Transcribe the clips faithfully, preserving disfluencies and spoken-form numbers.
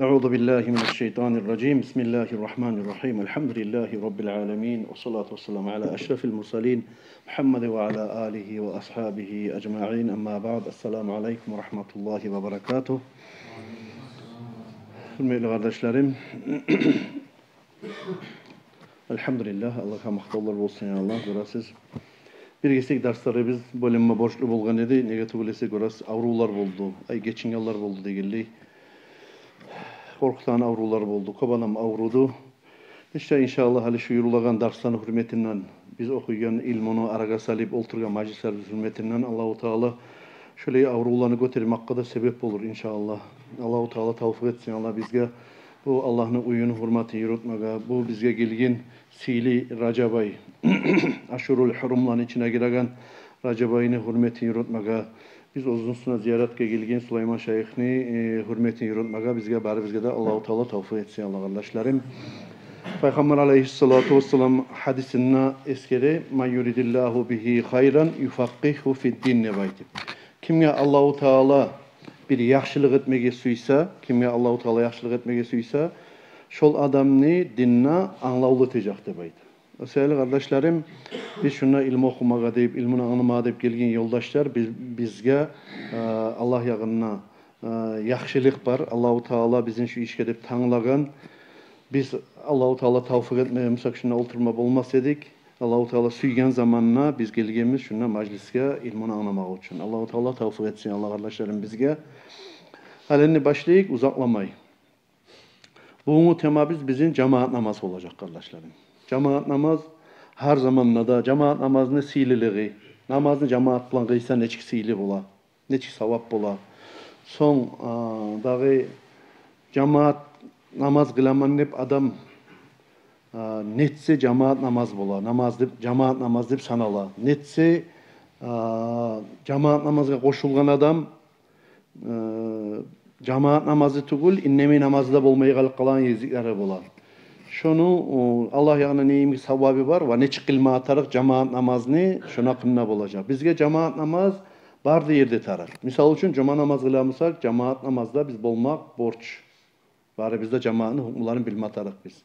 أعوذ بالله من الشيطان الرجيم. بسم الله الرحمن الرحيم. الحمد لله رب العالمين. والصلاة والسلام على أشرف المرسلين محمد وعلى آله وأصحابه أجمعين. أما بعد. السلام عليكم ورحمة الله وبركاته. Гьюрметли къардашларым, альгьамдулиллагь, Аллагьгъа макътавлар болсун, я Аллагь, гёресиз. Бир гесек дарсларыбыз бёлюнме борчлу болгъан эди. Неге тюгюл эсе, гёресиз, аврувлар болду, ай, гечингенлер болду дегенлей. Къоркъутагъан аврувлар болду, кёп адам авруду. Иште, иншааллагь, гьали шу юрюлеген дарсланы гьюрметинден, биз охуйгъан илмуну арагъа салып олтургъан мажлислерибиз гьюрметинден Аллагьу Таала шолай аврувланы гётермекге де себеп болур, иншааллагь. Аллагьу Таала тавфикъ этсин, Аллагь, бизге бу Аллагьны уьюню гьюрметин юрютмеге, бу бизге гелген сыйлы Ражаб ай, ашурул гьурумланы ичине гиреген Ражаб айны гьюрметин юрютмеге, биз оьзюню уьстюне зияратгъа гелген Сулайман шайыхны, э, гьюрметин юрютмеге бизге, барыбызгъа да Аллагьу Таала тавфикъ этсин, Аллагь, къардашларым. Пайхаммар алайгьиссалату вассалам гьадисинде эсгере: «Ман юридиллагьу бигьи хайран юфакъкъигьгьу фиддин», – деп айтып. Кимге Аллагьу Таала бир яхшылыкъ этмеге сюйсе, кимге Аллагьу Таала яхшылыкъ этмеге сюйсе, шол адамны динде англавлу этежек, деп айта. О саялы, къардашларым, биз шунда илму охумагъа деп, илмуну англамагъа деп гелген ёлдашлар, биз, бизге, э, Аллагь ягъында, э, яхшылыкъ бар. Аллагьу Таала бизин шу ишге деп танглагъан. Биз, Аллагьу Таала тавфикъ этмеген буса, шунда олтурма болмас эдик. Аллагьу Таала сюйген заманда биз гелгенбиз шунда мажлисге илмуну англамакъ учун. Аллагьу Таала тавфикъ этсин, Аллагь, къардашларым, бизге. Гьали энни башлайыкъ, узакъламай. Бугюнгю темабыз бизин жамаат намаз болажакъ, къардашларым. Жамаат намаз гьар заманда да, жамаат намазны сыйлылыгъы, намазны жамаат булан къылса нечик сыйлы бола, нечик савап бола. Сонг, а, дагъы жамаат намаз къыламан деп адам, а, нетсе жамаат намаз бола, намаз деп, жамаат намаз деп санала. Нетсе, а, жамаат намазгъа къошулгъан адам, э, жамаат намазы тюгюл, индемей намазы да болмай къалып къалагъан гезиклери бола. Шону, о, Аллагь ягъындан не йимик савабы бар ва нечик къылма тарыкъ жамаат намазны, шону гьакъында болажакъ. Бизге жамаат намаз бары да ерде тарыкъ. Мисал учун, жума намаз къыламысакъ, жамаат намазда биз болмакъ борч. Барыбыз да жамаатны гьукмуларын билме тарыкъбыз.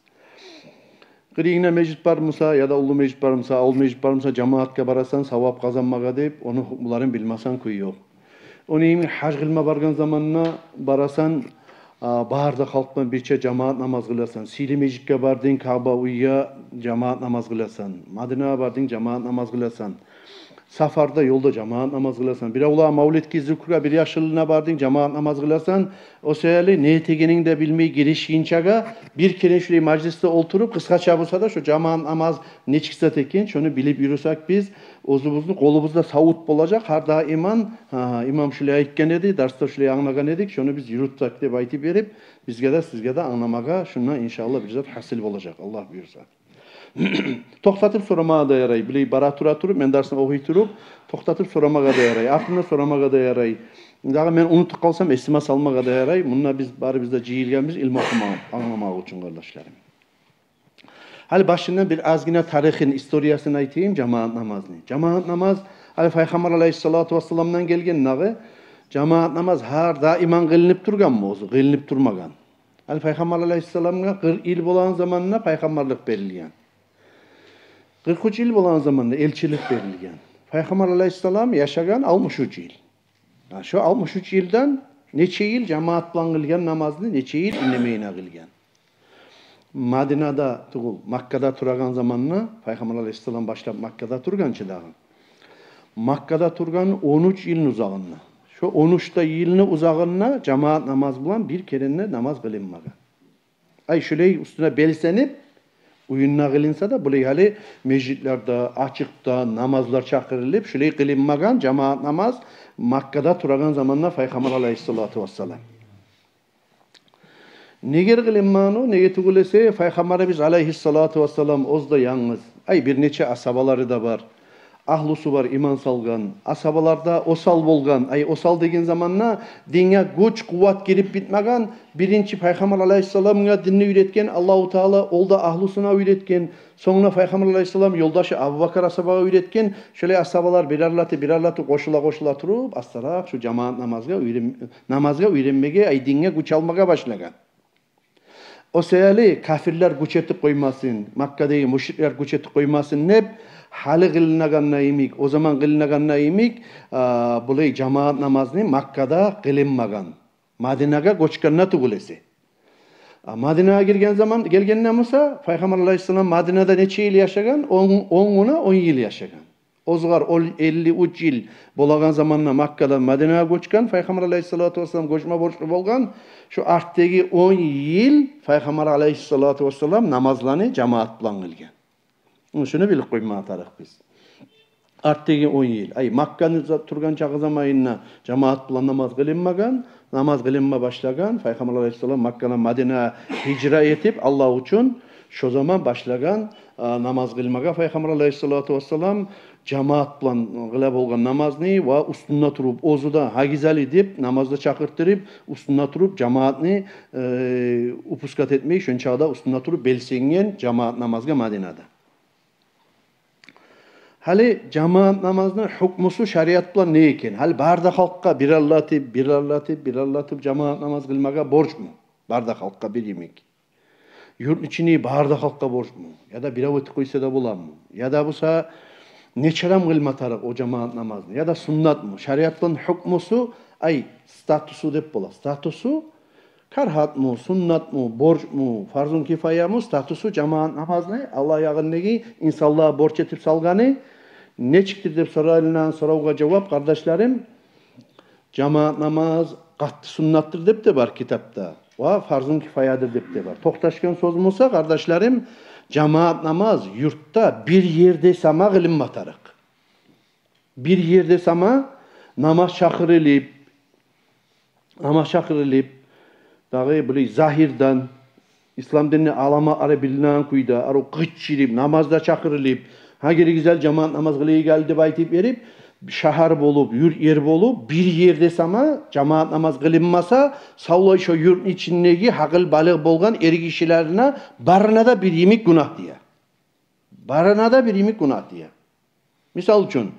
Къырыйынгда межит бармыса, яда уллу межит бармыса, авул межит бармыса, жамаатгъа барасан савап къазанмагъа деп, ону гьукмуларын билмесенг кюй ёкъ. Ону йимик гьаж къылма баргъан заманда барасан, а, бары да халкъ булан бирче жамаат намаз къыласан. Сыйлы межитге бардынг, Каъба уьйге, жамаат намаз къыласан. Мадинагъа бардынг, жамаат намаз къыласан. Сапарда, ёлда жамаат намаз къыласан. Биревлеге мавлетге, зикругъа, бир яш йылына бардынг, жамаат намаз къыласан. О саялы не этегенинг де билмей гиришгинчеге, бир керен шулай мажлисде олтуруп, къысгъача буса да, шо жамаат намаз нечик зат экен, шону билип юрюсек биз, оьзюбюзню къолубузда савут болажакъ. Гьар даим, гьа, имам шулай айтгъан эди, дарсда шулай англагъан эдик, шону биз юрютсек деп айтып берип, бизге де, сизге де англамагъа шундан, иншааллагь, бир зат гьасил болажакъ, Аллагь буюрса. Токътатып сорамагъа да ярай. Билей, бара тура туруп, мен дарсны охуй туруп, токътатып сорамагъа да ярай. Артында сорамагъа да ярай. Дагъы мен унутуп къалсам, эсиме салмагъа да ярай. Мунда биз барыбыз да жыйылгъанбыз илму охумагъа, англамакъ учун, къардашларым. Гьали башындан бир азгъына тарихин, историясын айтайым жамаат намазны. Жамаат намаз гьали Пайхаммар алайгьиссалату вассаламдан гелген дагъы. Жамаат намаз гьар даим къылынып тургъанмы оьзю? Къылынып турмагъан. Гьали Пайхаммар алайгьиссаламгъа къыркъ йыл болагъан заманда пайхаммарлыкъ берилген. Къыркъ уьч йыл болагъан заманда элчилик берилген. Пайхаммар алайгьиссалам яшагъан алтмыш уьч йыл. Гьа, шо алтмыш уьч йылдан нече йыл жамаат булан къылгъан намазны, нече йыл индемейине къылгъан? Мадинада тюгюл, Маккада турагъан заманда, Пайхаммар алайгьиссалам башлап Маккада тургъанчы дагъы. Маккада тургъан он уьч йылны узагъында. Шо он уьч де йылны узагъында жамаат намаз булан бир керен де намаз къылынмагъан. Ай, шулай уьстюне белсенип, уьюнде къылынса да, булай гьали межитлерде, ачыкъда намазлар чакъырылып, шулай къылынмагъан жамаат намаз Маккада турагъан заманда Пайхаммар алайгьиссалату вассалам. Неге къылынмагъан о? Неге тюгюл эсе, Пайхаммарыбыз алайгьиссалату вассалам оьзю де янгыз. Ай, бир нече асгьабалары да бар. Агьлюсю бар, иман салгъан. Асгьабалар да осал болгъан. Ай, осал деген заманда динге гюч, къуват гирип битмеген. Биринчи Пайхаммар алайгьиссаламгъа динни уьйретген Аллагьу Таала, ол да агьлюсюне уьйретген. Сонг да Пайхаммар алайгьиссалам ёлдашы Абубакар асгьабагъа уьйретген. Шолай асгьабалар бирерлати, бирерлати къошула-къошула туруп, астаракъ шу жамаат намазгъа уьйрен-, намазгъа уьйренмеге, ай, динге гюч алмагъа башлагъан. О саялы капирлер гюч этип къоймасын, Маккадагъы мушриклер гюч этип къоймасын деп, гьали къылынагъанда йимик, о заман къылынагъанда йимик, а, булай жамаат намазны Маккада къылынмагъан. Мадинагъа гёчгенде тюгюл эсе. А Мадинагъа гирген заман, гелгенде буса, Пайхаммар алайгьиссалам Мадинада нече йыл яшагъан? Он, он гюню он йыл яшагъан. Оьзюгер ол элли уьч йыл болагъан заманда Маккадан Мадинагъа гёчген, Пайхаммар алайгьиссалату вассалам гёчме борчлу болгъан. Шо артдагъы он йыл Пайхаммар алайгьиссалату вассалам намазланы жамаат булан къылгъан. Шуну билип къойма тарыкъ биз. Артдагъы он йыл. Ай, Макканы за-, тургъан чагъы заманында жамаат булан намаз къылынмагъан, намаз къылынма башлагъан, Пайхаммар алайгьиссалам Маккадан Мадинагъа гьижра этип, Аллагь учун, шо заман башлагъан, а, намаз къылмагъа Пайхаммар алайгьиссалату вассалам жамаат булан къыла болгъан намазны ва уьстюнде туруп, оьзю де гьагизали деп, намазда чакъыртдырып, уьстюнде туруп, жамаатны, э, упускать этмей, шончагъы да уьстюнде туруп белсенген жамаат намазгъа Мадинада. Гьали жамаат намазны гьукмусу шариат булан не экен? Гьали бары да халкъгъа бирерлетип, бирерлетип, бирерлетип жамаат намаз къылмагъа борчму? Бары да халкъгъа бир йимик. Юртну ичиндеги бары да халкъгъа борчму? Яда бирев этип къойса да боламы? Яда буса нече адам къылма тарыкъ о жамаат намазны? Яда суннатмы? Шариат булан гьукмусу, ай, статусу деп бола. Статусу, карагьатмы, суннатмы, борчму, фарзун кифаямы статусу жамаат намазны Аллагь ягъындагъы инсанлагъа борч этип салгъаны нечикдир деп соралгъан соравгъа жавап, къардашларым, жамаат намаз къатты суннатдыр деп де бар китапда, ва фарзун кифаядыр деп де бар. Токъташгъан сёз буса, къардашларым, жамаат намаз юртда бир ерде сама къылынма тарыкъ. Бир ерде сама намаз чакъырылып, намаз чакъырылып, дагъы булай загьирден, ислам динни аламатлары билинеген кюйде, арив къычырып, намаз да чакъырылып, гьа, гелигиз гьали, жамаат намаз къылайыкъ гьали деп айтып берип, шагьар болуп, юрт ер болуп, бир ерде сама жамаат намаз къылынмаса, савлай шо юртну ичиндеги гьакъыл-балыкъ болгъан эркишилерине барына да бир йимик гюнагь тие. Барына да бир йимик гюнагь тие. Мисал учун,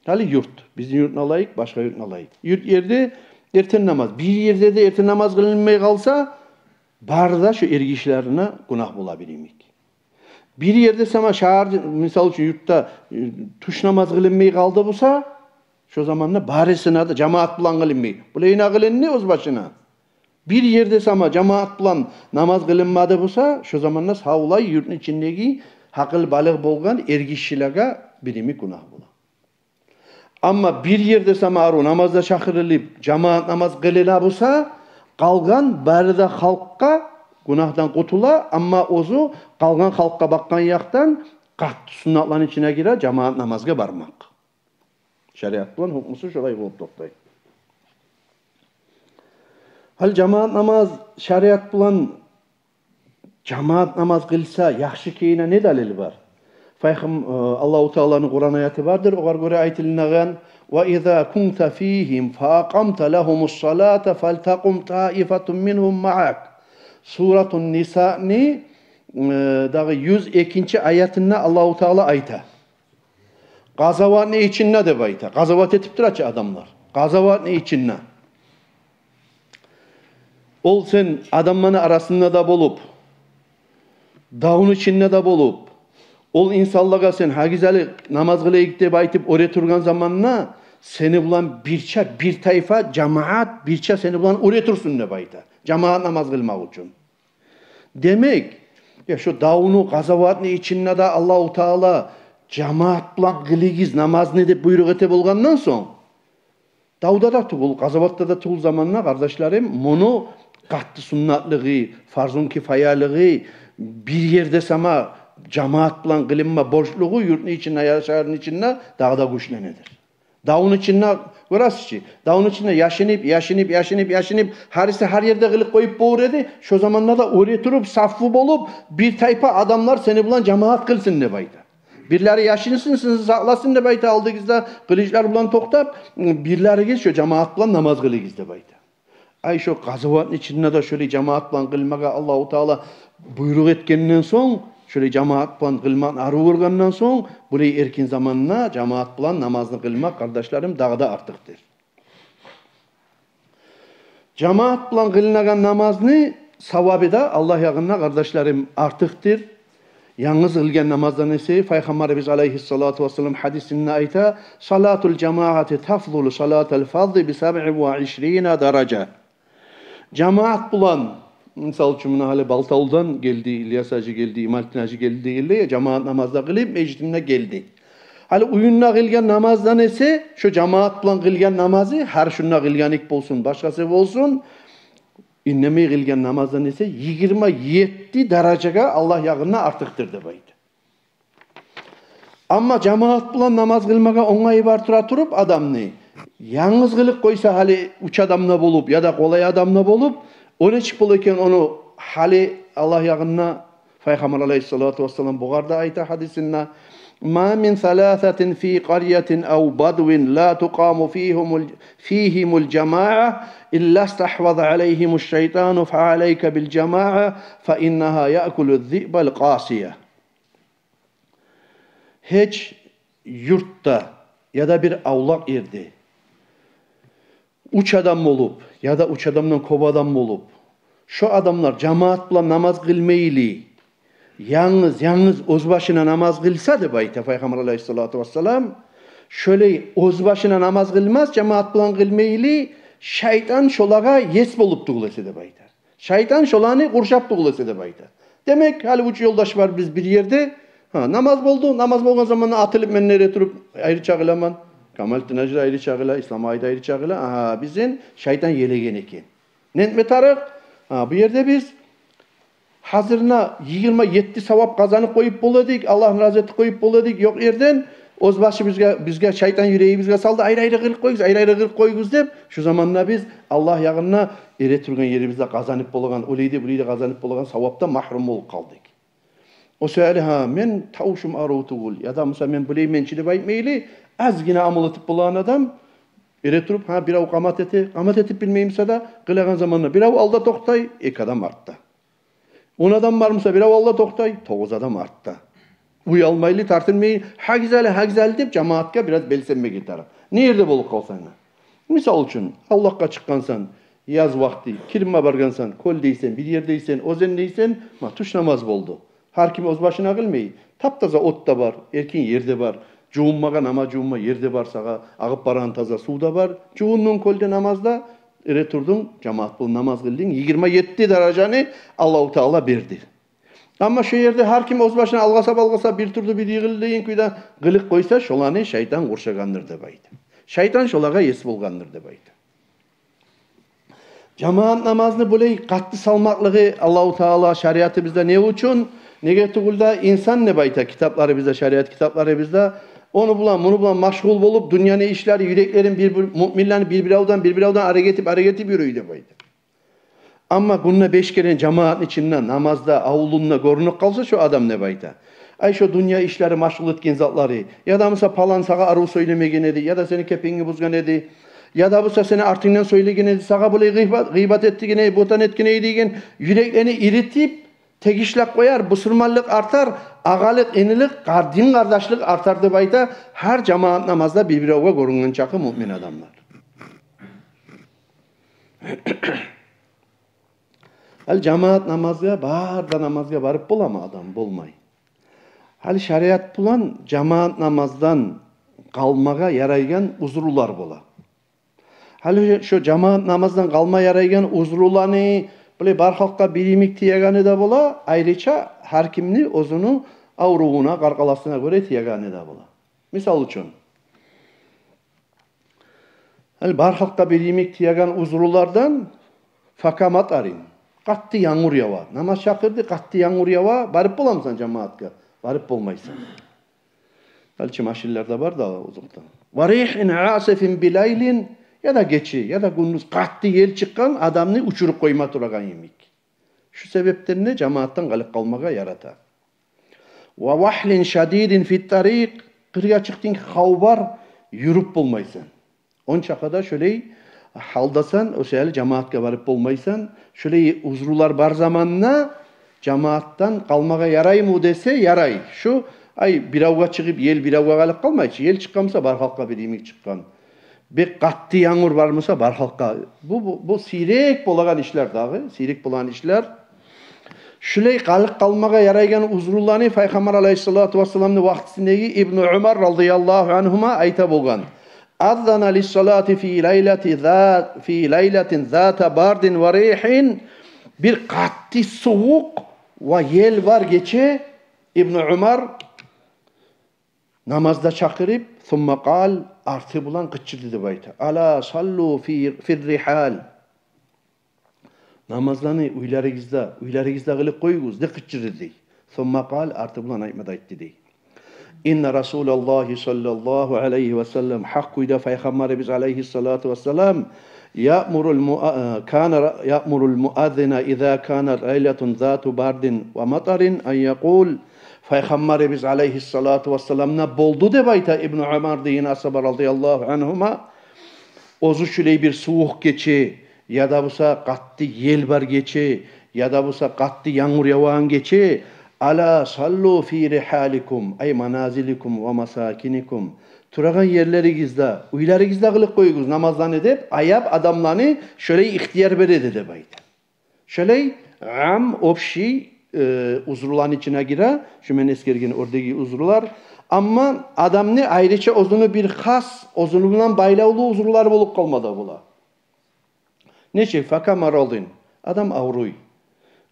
гьали юрт, бизин юртну алайыкъ, башгъа юртну алайыкъ. Юрт ерде эртен намаз, бир ерде де эртен намаз къылынмай къалса, бары да шо эркишилерине гюнагь бола бир йимик. Бир ерде сама шагьар, мисал учун, юртда, э, тюш намаз къылынмай къалды буса, шо заманда барысына да жамаат булан къылынмай, булайына къылынды оьз башына. Бир ерде сама жамаат булан намаз къылынмады буса, шо заманда савлай юртну ичиндеги гьакъыл-балыкъ болгъан эркишилеге бир йимик гюнагь бола. Амма бир ерде сама арив намаз да чакъырылып, жамаат намаз къылына буса, къалгъан бары да халкъгъа гюнагьдан къутула, амма оьзю къалгъан халкъгъа бакъгъан якъдан къатты суннатланы ичине гире жамаат намазгъа бармакъ. Шариат булан гьукмусу шолай болуп токътай. Гьали жамаат намаз шариат булан, жамаат намаз къылса яхшы экенине не далил бар? Пайхам-, э, Аллагьу Тааланы Къуран аяты бардыр, огъар гёре айтылынагъан: «Ва иза кунта фигьим фа акъамта лагьумус салата фалтакъум таифатун мингьум маъак». Суратун Нисаны, э, дагъы юз экинчи аятында Аллагьу Таала айта. Къазаватны ичинде деп айта. Къазават этип тура чы адамлар. Къазаватны ичинде. Ол сен адамланы арасында да болуп, давну ичинде де болуп, ол инсанлагъа сен: «Гьагиз гьали намаз къылайыкъ», – деп айтып оьре тургъан заманда, сени булан бирче, бир тайпа жамаат бирче сени булан оьре турсун деп айта. Жамаат намаз къылмакъ учун. Демек, я шо давну, къазаватны ичинде де Аллагьу Таала «жамаат булан къылыгъыз намазны» деп буйрукъ эте болгъандан сонг, давда да тюгюл, къазаватда да тюгюл заманда, къардашларым, муну къатты суннатлыгъы, фарзун кифаялыгъы, бир ерде сама жамаат булан къылынма борчлугъу юртну ичинде, я шагьарны ичинде дагъы да гючленип. Давну ичинде, гёресиз чи, давну ичинде яшынып, яшынып, яшынып, яшынып, гьариси гьар ерде къылып къоюп болур эди. Шо заманда да оьре туруп, сафву болуп, бир тайпа адамлар сени булан жамаат къылсын деп айта. Бирлери яшынсын, сизин сакъласын деп айта, алдыгъызда къылычлар булан токътап, бирлеригиз шо жамаат булан намаз къылыгъыз деп айта. Ай, шо къазаватны ичинде де шолай жамаат булан къылмагъа Аллагьу Таала буйрукъ этгенден сонг, шолай жамаат булан къылмакъны арив гёргенден сонг, булай эркин заманда жамаат булан намазны къылмакъ, къардашларым, дагъы да артыкъдыр. Жамаат булан къылынагъан намазны савабы да Аллагь ягъында, къардашларым, артыкъдыр янгыз къылгъан намаздан эсе. Пайхаммарыбыз алайгьиссалату вассалам гьадисинде айта: «Салатул жамаати тафзулу салатал фаззи би сабъи ва ишрина даража». Жамаат булан, мисал учун, муна гьали Балтавулдан гелди, Ильяс гьажи гелди, Ималтин гьажи гелди дегенлей, жамаат намаз да къылып, межитинде гелди. Гьали уьюнде къылгъан намаздан эсе, шо жамаат булан къылгъан намазы, гьар шунда къылгъан йимик болсун, башгъасы болсун, индемей къылгъан намаздан эсе йигирма етти даражагъа Аллагь ягъында артыкъдыр деп айта. Амма жамаат булан намаз къылмагъа онгайы бар тура туруп адамны, янгыз къылып къойса, гьали уьч адам да болуп яда къолай адам да болуп, о нечик бола экен ону гьалы Аллагь ягъында? Пайхаммар алайгьиссалату вассалам бугъар да айта гьадисинде: «Ма мин саласатин фи къарьятин ав бадвин ла тукъаму фигьимул, фигьимул жамаа илла стагьваза алайгьимуш шайтану фа алайка бил жамаа фа иннагьа яъкулуз зибал къасия». Гьеч юртда яда бир авлакъ ерде уьч адам болуп, яда уьч адамдан кёп адам болуп, шо адамлар жамаат булан намаз къылмайлы, янгыз, янгыз оьз башына намаз къылса деп айта Пайхаммар алайгьиссалату вассалам, шолай оьз башына намаз къылмас, жамаат булан къылмайлы, шайтан шолагъа ес болуп тюгюл эсе деп айта. Шайтан шоланы къуршап тюгюл эсе деп айта. Демек, гьали уьч ёлдаш бар биз бир ерде. Гьа, намаз болду, намаз болгъан заманда атылып мен де эретуруп айрыча къыламан. Камалтин гьажи айрыча къыла, Ислам агъай да айрыча къыла. Агьа, бизин шайтан елеген экен. Нетме тарыкъ? Гьа, бу ерде биз гьазирге йигирма етти савап къазанып къоюп бола эдик, Аллагьны рази этип къоюп бола эдик, ёкъ ерден оьз башы бизге, бизге шайтан юрегибизге салды: «Айры-айры къылып къоюгъуз, айры-айры къылып къоюгъуз», — деп. Шу заманда биз Аллагь ягъында эретургъан ерибизде къазанып болагъан, олай да, булай да къазанып болагъан савапдан магьрюм болуп къалдыкъ. О саялы, гьа, мен тавушум арив тюгюл, яда буса мен билеймен чи деп айтмайлы, азгъына амал этип болагъан адам эретуруп, гьа, бирев къамат эте, къамат этип билмей буса да, къылагъан заманда бирев алда токътай, эки адам артда. Он адам бар буса, бирев алда токътай, тогъуз адам артда. Уялмайлы, тартынмай, гьагиз гьали, гьагиз гьали деп жамаатгъа бираз белсенмеге тарыкъ. Не ерде болуп къалсанг да. Мисал учун, авлакъгъа чыкъгъансан, яз вакъти, киринме баргъансан, кёл дейсен, бир ер дейсен, оьзен дейсен, ма, тюш намаз болду. Гьар ким оьз башына къылмай. Тап-таза от да бар, эркин ер де бар, жувунмагъа, намаз жувунма ер де бар сагъа, агъып барагъан таза сув да бар. Жувундунг кёлде намазда, эретурдунг, жамаат булан намаз къылдынг, йигирма етти даражаны Аллагьу Таала берди. Амма шо ерде гьар ким оьз башына алгъасап-алгъасап, бир турду, бир йыгъылды деген кюйде къылып къойса, шоланы шайтан къуршагъандыр деп айта. Шайтан шолагъа ес болгъандыр деп айта. Жамаат намазны булай къатты салмакълыгъы Аллагьу Таала шариатыбызда не учун? Неге тюгюл де инсан, деп айта китапларыбызда, шариат китапларыбызда, ону булан, муну булан машгъул болуп, дюньяны ишлери, юреклерин бир-бир, муъминлени бир-биревден, бир-биревден арек этип, арек этип юрюй деп айта. Амма гюнде беш керен жамаатны ичинде, намазда, авлунда гёрюнюп къалса шо адам, деп айта, ай, шо дюнья ишлери, машгъул этген затлары, яда буса палан сагъа арив сёйлемеген эди, яда сени кепингни бузгъан эди, яда буса сени артынгдан сёйлеген эди, сагъа булай гъыйбат, гъыйбат этген эди, бугьтан этген эди деген, юреклени иритип, тегишлеп къояр, бусурманлыкъ артар, агъалыкъ, инилик, къар-, дин къардашлыкъ артар деп айта гьар жамаат намазда бир-биревге гёрюнген чакъы муъмин адамлар. Гьали жамаат намазгъа, бар да намазгъа барып боламы адам? Болмай. Гьали шариат булан жамаат намаздан къалмагъа ярайгъан узрулар бола. Гьали шо жамаат намаздан къалма ярайгъан узруланы булай бар халкъгъа бир йимик тиегени де бола, айрыча гьар кимни оьзюню аврувуна, къаркъарасына гёре тиегени де бола. Мисал учун, гьали бар халкъгъа бир йимик тиеген узрулардан фака матарин. Къатты янгур ява. Намаз чакъырды, къатты янгур ява. Барып боламысан жамаатгъа? Барып болмайсан. Гьали чи машинлер де бар да озокъда. Ва ригьин асифин билайлин, яда гече, яда гюндюз къатты ел чыкъгъан, адамны учуруп къойма турагъан йимик. Шу себепден де жамаатдан къалып къалмагъа ярата. Ва вагьлин шадидин фит тарикъ, къыргъа чыкъдынг, хав бар, юрюп болмайсан. Ончакъы да шолай гьалдасан, о саялы жамаатгъа барып болмайсан. Шолай узрулар бар заманда жамаатдан къалмагъа ярайму десе, ярай. Шу, ай, биревге чыгъып, ел биревге къалып къалмай чы. Ел чыкъгъан буса, бар халкъгъа бир йимик чыкъгъан. бек къатты янгур бар буса, бар халкъгъа. Бу, бу, бу сийрек болагъан ишлер дагъы, сийрек болагъан ишлер. Шулай къалып къалмагъа ярайгъан узруланы Пайхаммар алайгьиссалату вассаламны вакътисиндеги Ибну Умар радияллагьу ангьума айта болгъан. Аззана лиссалати фи лайлати за-, фи лайлатин зата бардин ва рихин. Бир къатты сувукъ ва ел бар гече Ибну Умар намазда чакъырып, сумма къал, арты булан къычырды деп айта. Ала саллу фи, фир рихал. Намазланы уьйлеригизде, уьйлеригизде къылып къоюгъуз деп къычырды дей. Сумма къал, арты булан айтма да айтды дей. Инна Расулаллагьи саллаллагьу алайгьи ва саллам, гьакъ кюйде Пайхаммарыбыз алайгьиссалату вассалам, яъмурул муа-, кана ра-, яъмурул муаззина иза канат лайлатун зату бардин ва матарин ан якъул. Пайхаммарыбыз алайгьиссалату вассаламны болду деп айта Ибну Умар деген асгьаба радияллагьу ангьума. Оьзю шулай бир сувукъ гече, яда буса къатты ел бар гече, яда буса къатты янгур явагъан гече, ала саллу фи рихаликум, ай маназиликум ва масакиникум. Турагъан ерлеригизде, уьйлеригизде къылып къоюгъуз намазланы деп, аяп адамланы шолай ихтияр береди деп айта. Шолай ам, общий, э, узруланы ичине гире, шу мен эсгерген оьрдеги узрулар. Амма адамны айрыча оьзюню бир хас, оьзюню булан байлавлу узрулар болуп къалма да бола. Нечик? Фака марадин. Адам авруй.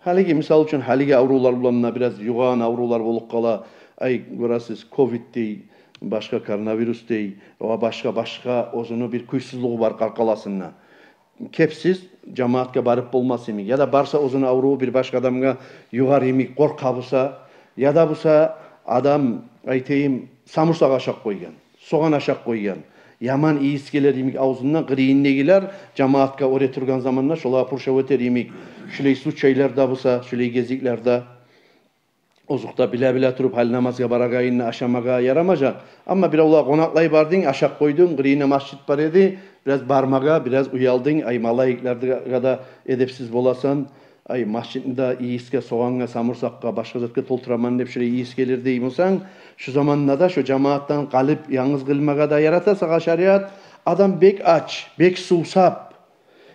Гьалиги, мисал учун, гьалиги аврувлар булан да бираз югъагъан аврувлар болуп къала. Ай, гёресиз, ковид дей, башгъа коронавирус дей, ва башгъа, башгъа оьзюню бир кюйсюзлюгю бар къаркъарасында. Кепсиз жамаатгъа барып болмас йимик. Яда барса, оьзюню авруву бир башгъа адамгъа югъар йимик къоркъа буса, яда буса адам, айтайым, самурсакъ ашап къойгъан, согъан ашап къойгъан, яман ийис гелер йимик авзундан, къырыйындагъылар жамаатгъа оьре тургъан заманда шолагъа пуршав этер йимик. Шулай случайларда буса, шулай гезиклерде, озокъда, биле-биле туруп гьали намазгъа барагъанына ашамагъа ярамажакъ. Амма биревлер къонакълай бардынг, ашап къойдунг, къырыйында масжит бар эди, бираз бармагъа, бираз уялдынг, ай, малайиклеге де эдепсиз боласан, ай, масжитни де ийисге, согъангъа, самурсакъгъа, башгъа затгъа толтураман деп, шулай ийис гелир дей бусанг, шу заманда да шу жамаатдан къалып, янгыз къылмагъа да ярата сагъа шариат. Адам бек ач, бек сувсап,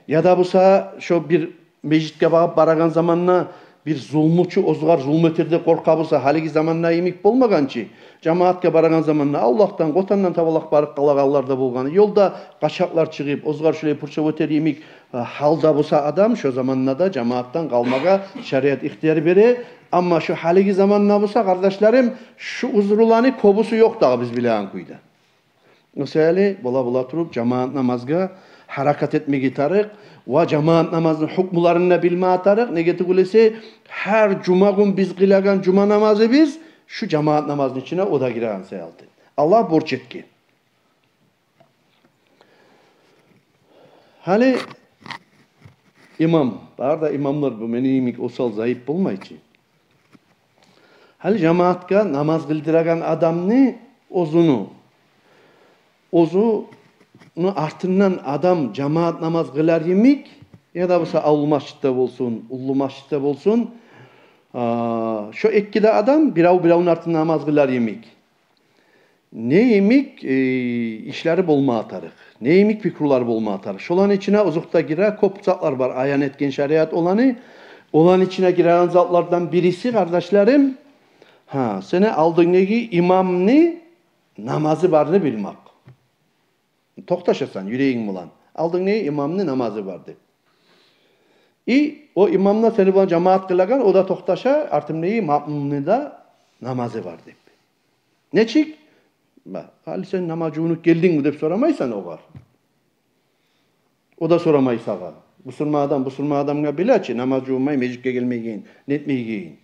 яда буса шо бир межитге багъып барагъан заманда бир зулмучу оьзюгер зулму этер деп къоркъа буса, гьалиги заманда йимик болмагъан чы, жамаатгъа барагъан заманда авлакъдан, къотандан табалакъ барып къалагъанлар да болгъан. Ёлда къачакълар чыгъып, оьзюгер шулай пуршав этер йимик, э, гьалда буса адам, шо заманда да жамаатдан къалмагъа шариат ихтияр бере. Амма шо гьалиги заманда буса, къардашларым, шу узруланы кёбюсю ёкъ дагъы биз билеген кюйде. О саялы бола-бола туруп жамаат намазгъа гьаракат этмеге тарыкъ ва жамаат намазны гьукмуларын да билмеге тарыкъ. Неге тюгюл эсе, гьар жума гюн биз къылагъан жума намазыбыз шу жамаат намазны ичине о да гиреген саялы. Аллагь борч этген. Гьали имам, бары да имамлар бу мени йимик осал, заип болмай чы. Гьали жамаатгъа намаз къылдырагъан адамны оьзюню, оьзюню артындан адам жамаат намаз къылар йимик, яда буса авул масжитде болсун, уллу масжитде болсун, а, шо эки де адам бирев-биревню артындан намаз къылар йимик не йимик, э, ишлери болмагъа тарыкъ, не йимик пикрулар болмагъа тарыкъ. Шоланы ичине озокъда гире кёп затлар бар, аян этген шариат оланы. Оланы ичине гиреген затлардан бириси, къардашларым, гьа, сени алдынгдагъы имамны намазы барны билмек. Токъташасан юрегинг булан, алдынгдагъы имамны намазы бар деп. И о имам да сени булан жамаат къылагъан, о да токъташа, артымдагъы маъмумну да намазы бар деп. Нечик? Ба, гьали сен намаз жувунуп гелдингми деп сорамайсан огъар. О да сорамай сагъа. Бусурман адам бусурман адамгъа биле чи, намаз жувунмай межитге гелмейген, нетмейген.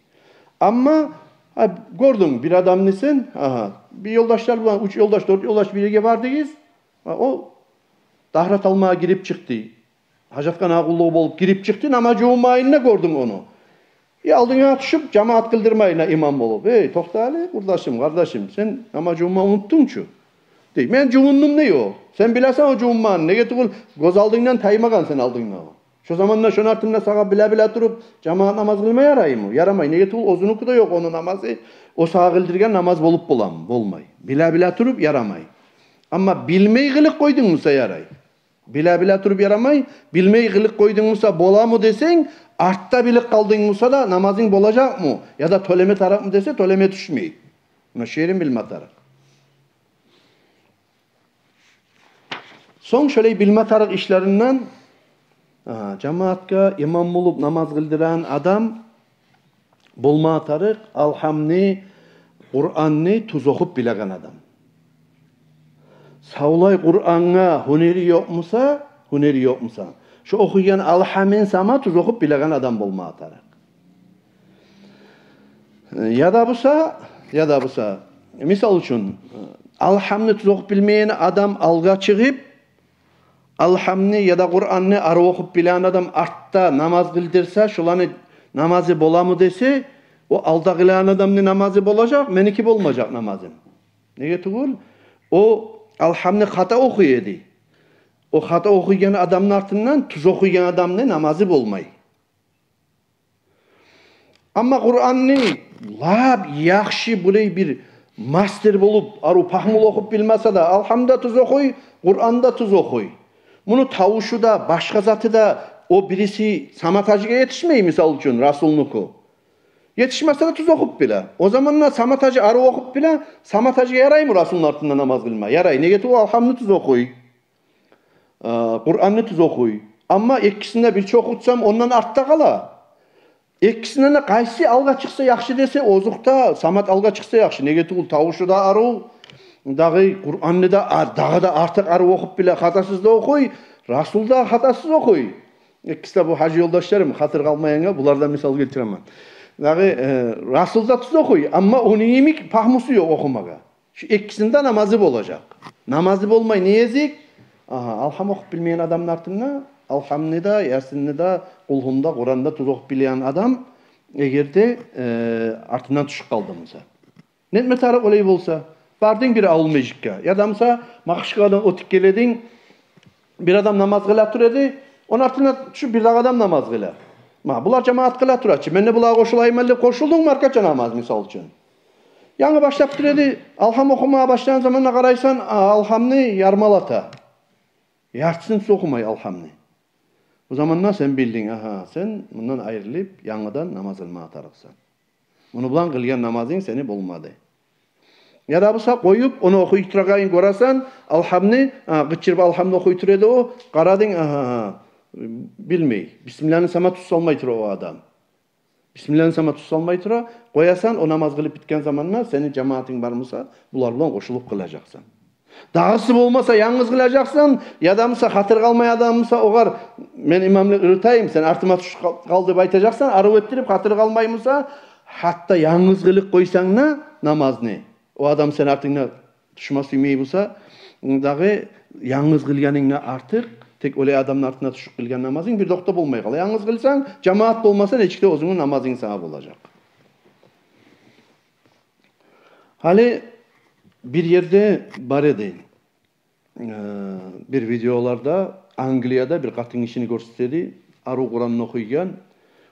Амма, гьа, гёрдюнг бир адамны сен, агьа, бир ёлдашлар булан, уьч ёлдаш, дёрт ёлдаш бир ерге бардыгъыз. Гьа, о тагьарат алмагъа гирип чыкъды. Гьажатханагъа къуллукъ болуп гирип чыкъды, намаз жувунмайын да гёрдюнг ону. Э, алдынга тюшюп, жамаат къылдырмайын да имам болуп. Эй, токъта гьали, къурдашым, къардашым, сен намаз жувунма унутдунг чу. Дей, мен жувундум дей о. Сен билесен о жувунмагъанны, неге тюгюл гёз алдынгдан таймагъан сен алдынгда о. Шо заманда шону артында сагъа биле-биле туруп жамаат намаз къылма яраймы? Ярамай. Неге тюгюл оьзюнюки де ёкъ ону намазы. О сагъа къылдыргъан намаз болуп боламы? Болмай. Биле-биле туруп ярамай. Амма билмей къылып къойдунг буса, ярай. Биле-биле туруп ярамай, билмей къылып къойдунг буса, боламы десенг, артда билип къалдынг буса да, намазынг болажакъмы? Яда тёлеме тарыкъмы десе, тёлеме тюшмей. Муна шу ерин билме тарыкъ. Сонг шолай билме тарыкъ ишлеринден, а, жамаатгъа имам болуп намаз къылдырагъан адам болма тарыкъ, Алгьамны, Къуранны тюз охуп билеген адам. Савлай Къурангъа гьюнери ёкъ буса, гьюнери ёкъ буса, шо охуйгъан Алгьамын сама тюз охуп билеген адам болма тарыкъ. Яда буса, яда буса, мисал учун, Алгьамны тюз охуп билмейген адам алгъа чыгъып, Алгьамны яда Къуранны арив охуп билеген адам артда намаз къылдырса, шоланы намазы боламы десе, о алда къылагъан адамны намазы болажакъ, меники болмажакъ намазым. Неге тюгюл? О Алгьамны хата охуй эди. О хата охуйгъан адамны артындан тюз охуйгъан адамны намазы болмай. Амма Къуранны лап яхшы, булай бир мастер болуп, арив, пагьмулу охуп билмесе де, Алгьамны да тюз охуй, Къуранны да тюз охуй. Муну тавушу да, башгъа заты да о бириси Самат-гьажиге етишмей, мисал учун, Расулнуку. Етишмесе де, тюз охуп биле. О заманда Самат-гьажи арив охуп биле, Самат-гьажиге яраймы Расулну артында намаз къылма? Ярай. Неге тюгюл, Алгьамны тюз охуй. Э, Къуранны тюз охуй. Амма экисин де бирче охутсам, ондан артда къала. Экисинден де къайсы алгъа чыкъса яхшы десе, озокъда, Самат алгъа чыкъса яхшы. Неге тюгюл, тавушу да арив, дагъы Къуранны да а-, дагъы да артыкъ арив охуп биле, хатасыз да охуй, Расул да хатасыз охуй. Экиси де бу гьажи ёлдашларым, хатир къалмайгъангъа, булардан мисал гелтиремен. Дагъы, э, Расул да тюз охуй, амма ону йимик пагьмусу ёкъ охумагъа. Шу экисини де намазы болажакъ. Намазы болмай не эзик? Агьа, Алгьам охуп билмейген адамны артында, Алгьамны да, Ясинни де, Къулгьуну да, Къуранны да тюз охуп билеген адам, эгер де, э, артындан тюшюп къалды буса. Нетме тарыкъ олай болса? Бардынг бир авул межитге, яда буса Магьачкъаладан оьтюп гелединг, бир адам намаз къыла тура эди, ону артындан тюшюп бир дагъы адам намаз къыла. Ма, булар жамаат къыла тура чы, мен де булагъа къошулайым деп къошулдунг маркача намаз, мисал учун. Янгы башлап тура эди, Алгьам охумагъа башлагъан заманда къарайсан, а, Алгьамны ярмалата. Яртысын тюз охумай Алгьамны. Бу заманда сен билдинг, агьа, сен мундан айрылып, янгыдан намаз къылмагъа тарыкъсан. Муну булан къылгъан намазынг сени болмады. Яда буса къоюп, ону охуй турагъанын гёресен, Алгьамны, а, къычырып Алгьамны охуй тура эди о, къарадынг, агьа, агьа, билмей. Бисмилланы сама тюз салмай тура о адам. Бисмилланы сама тюз салмай тура, къоясан, о намаз къылып битген заманда сени жамаатынг бар буса, булар булан къошулуп къылажакъсан. Дагъысы болмаса, янгыз къылажакъсан, яда буса хатир къалмай адам буса, огъар мен имамлыкъ юрютейим, сен артыма тюшюп къал, къал деп айтажакъсан, арив этдирип, хатир къалмай буса, гьатта янгыз къылып къойсанг да намазны, о адам сени артынгда тюшме сюймей буса, дагъы янгыз къылгъанынг да артыкъ, тек олай адамны артына тюшюп къылгъан намазынг бир де окъда болмай къала. Янгыз къылсанг, жамаат болмаса, нечик де оьзюнгню намазынг сагъа болажакъ. Гьали бир ерде бар эди, э, бир видеоларда Англияда бир къатынгишини гёрсете эди, арив Къуранны охуйгъан,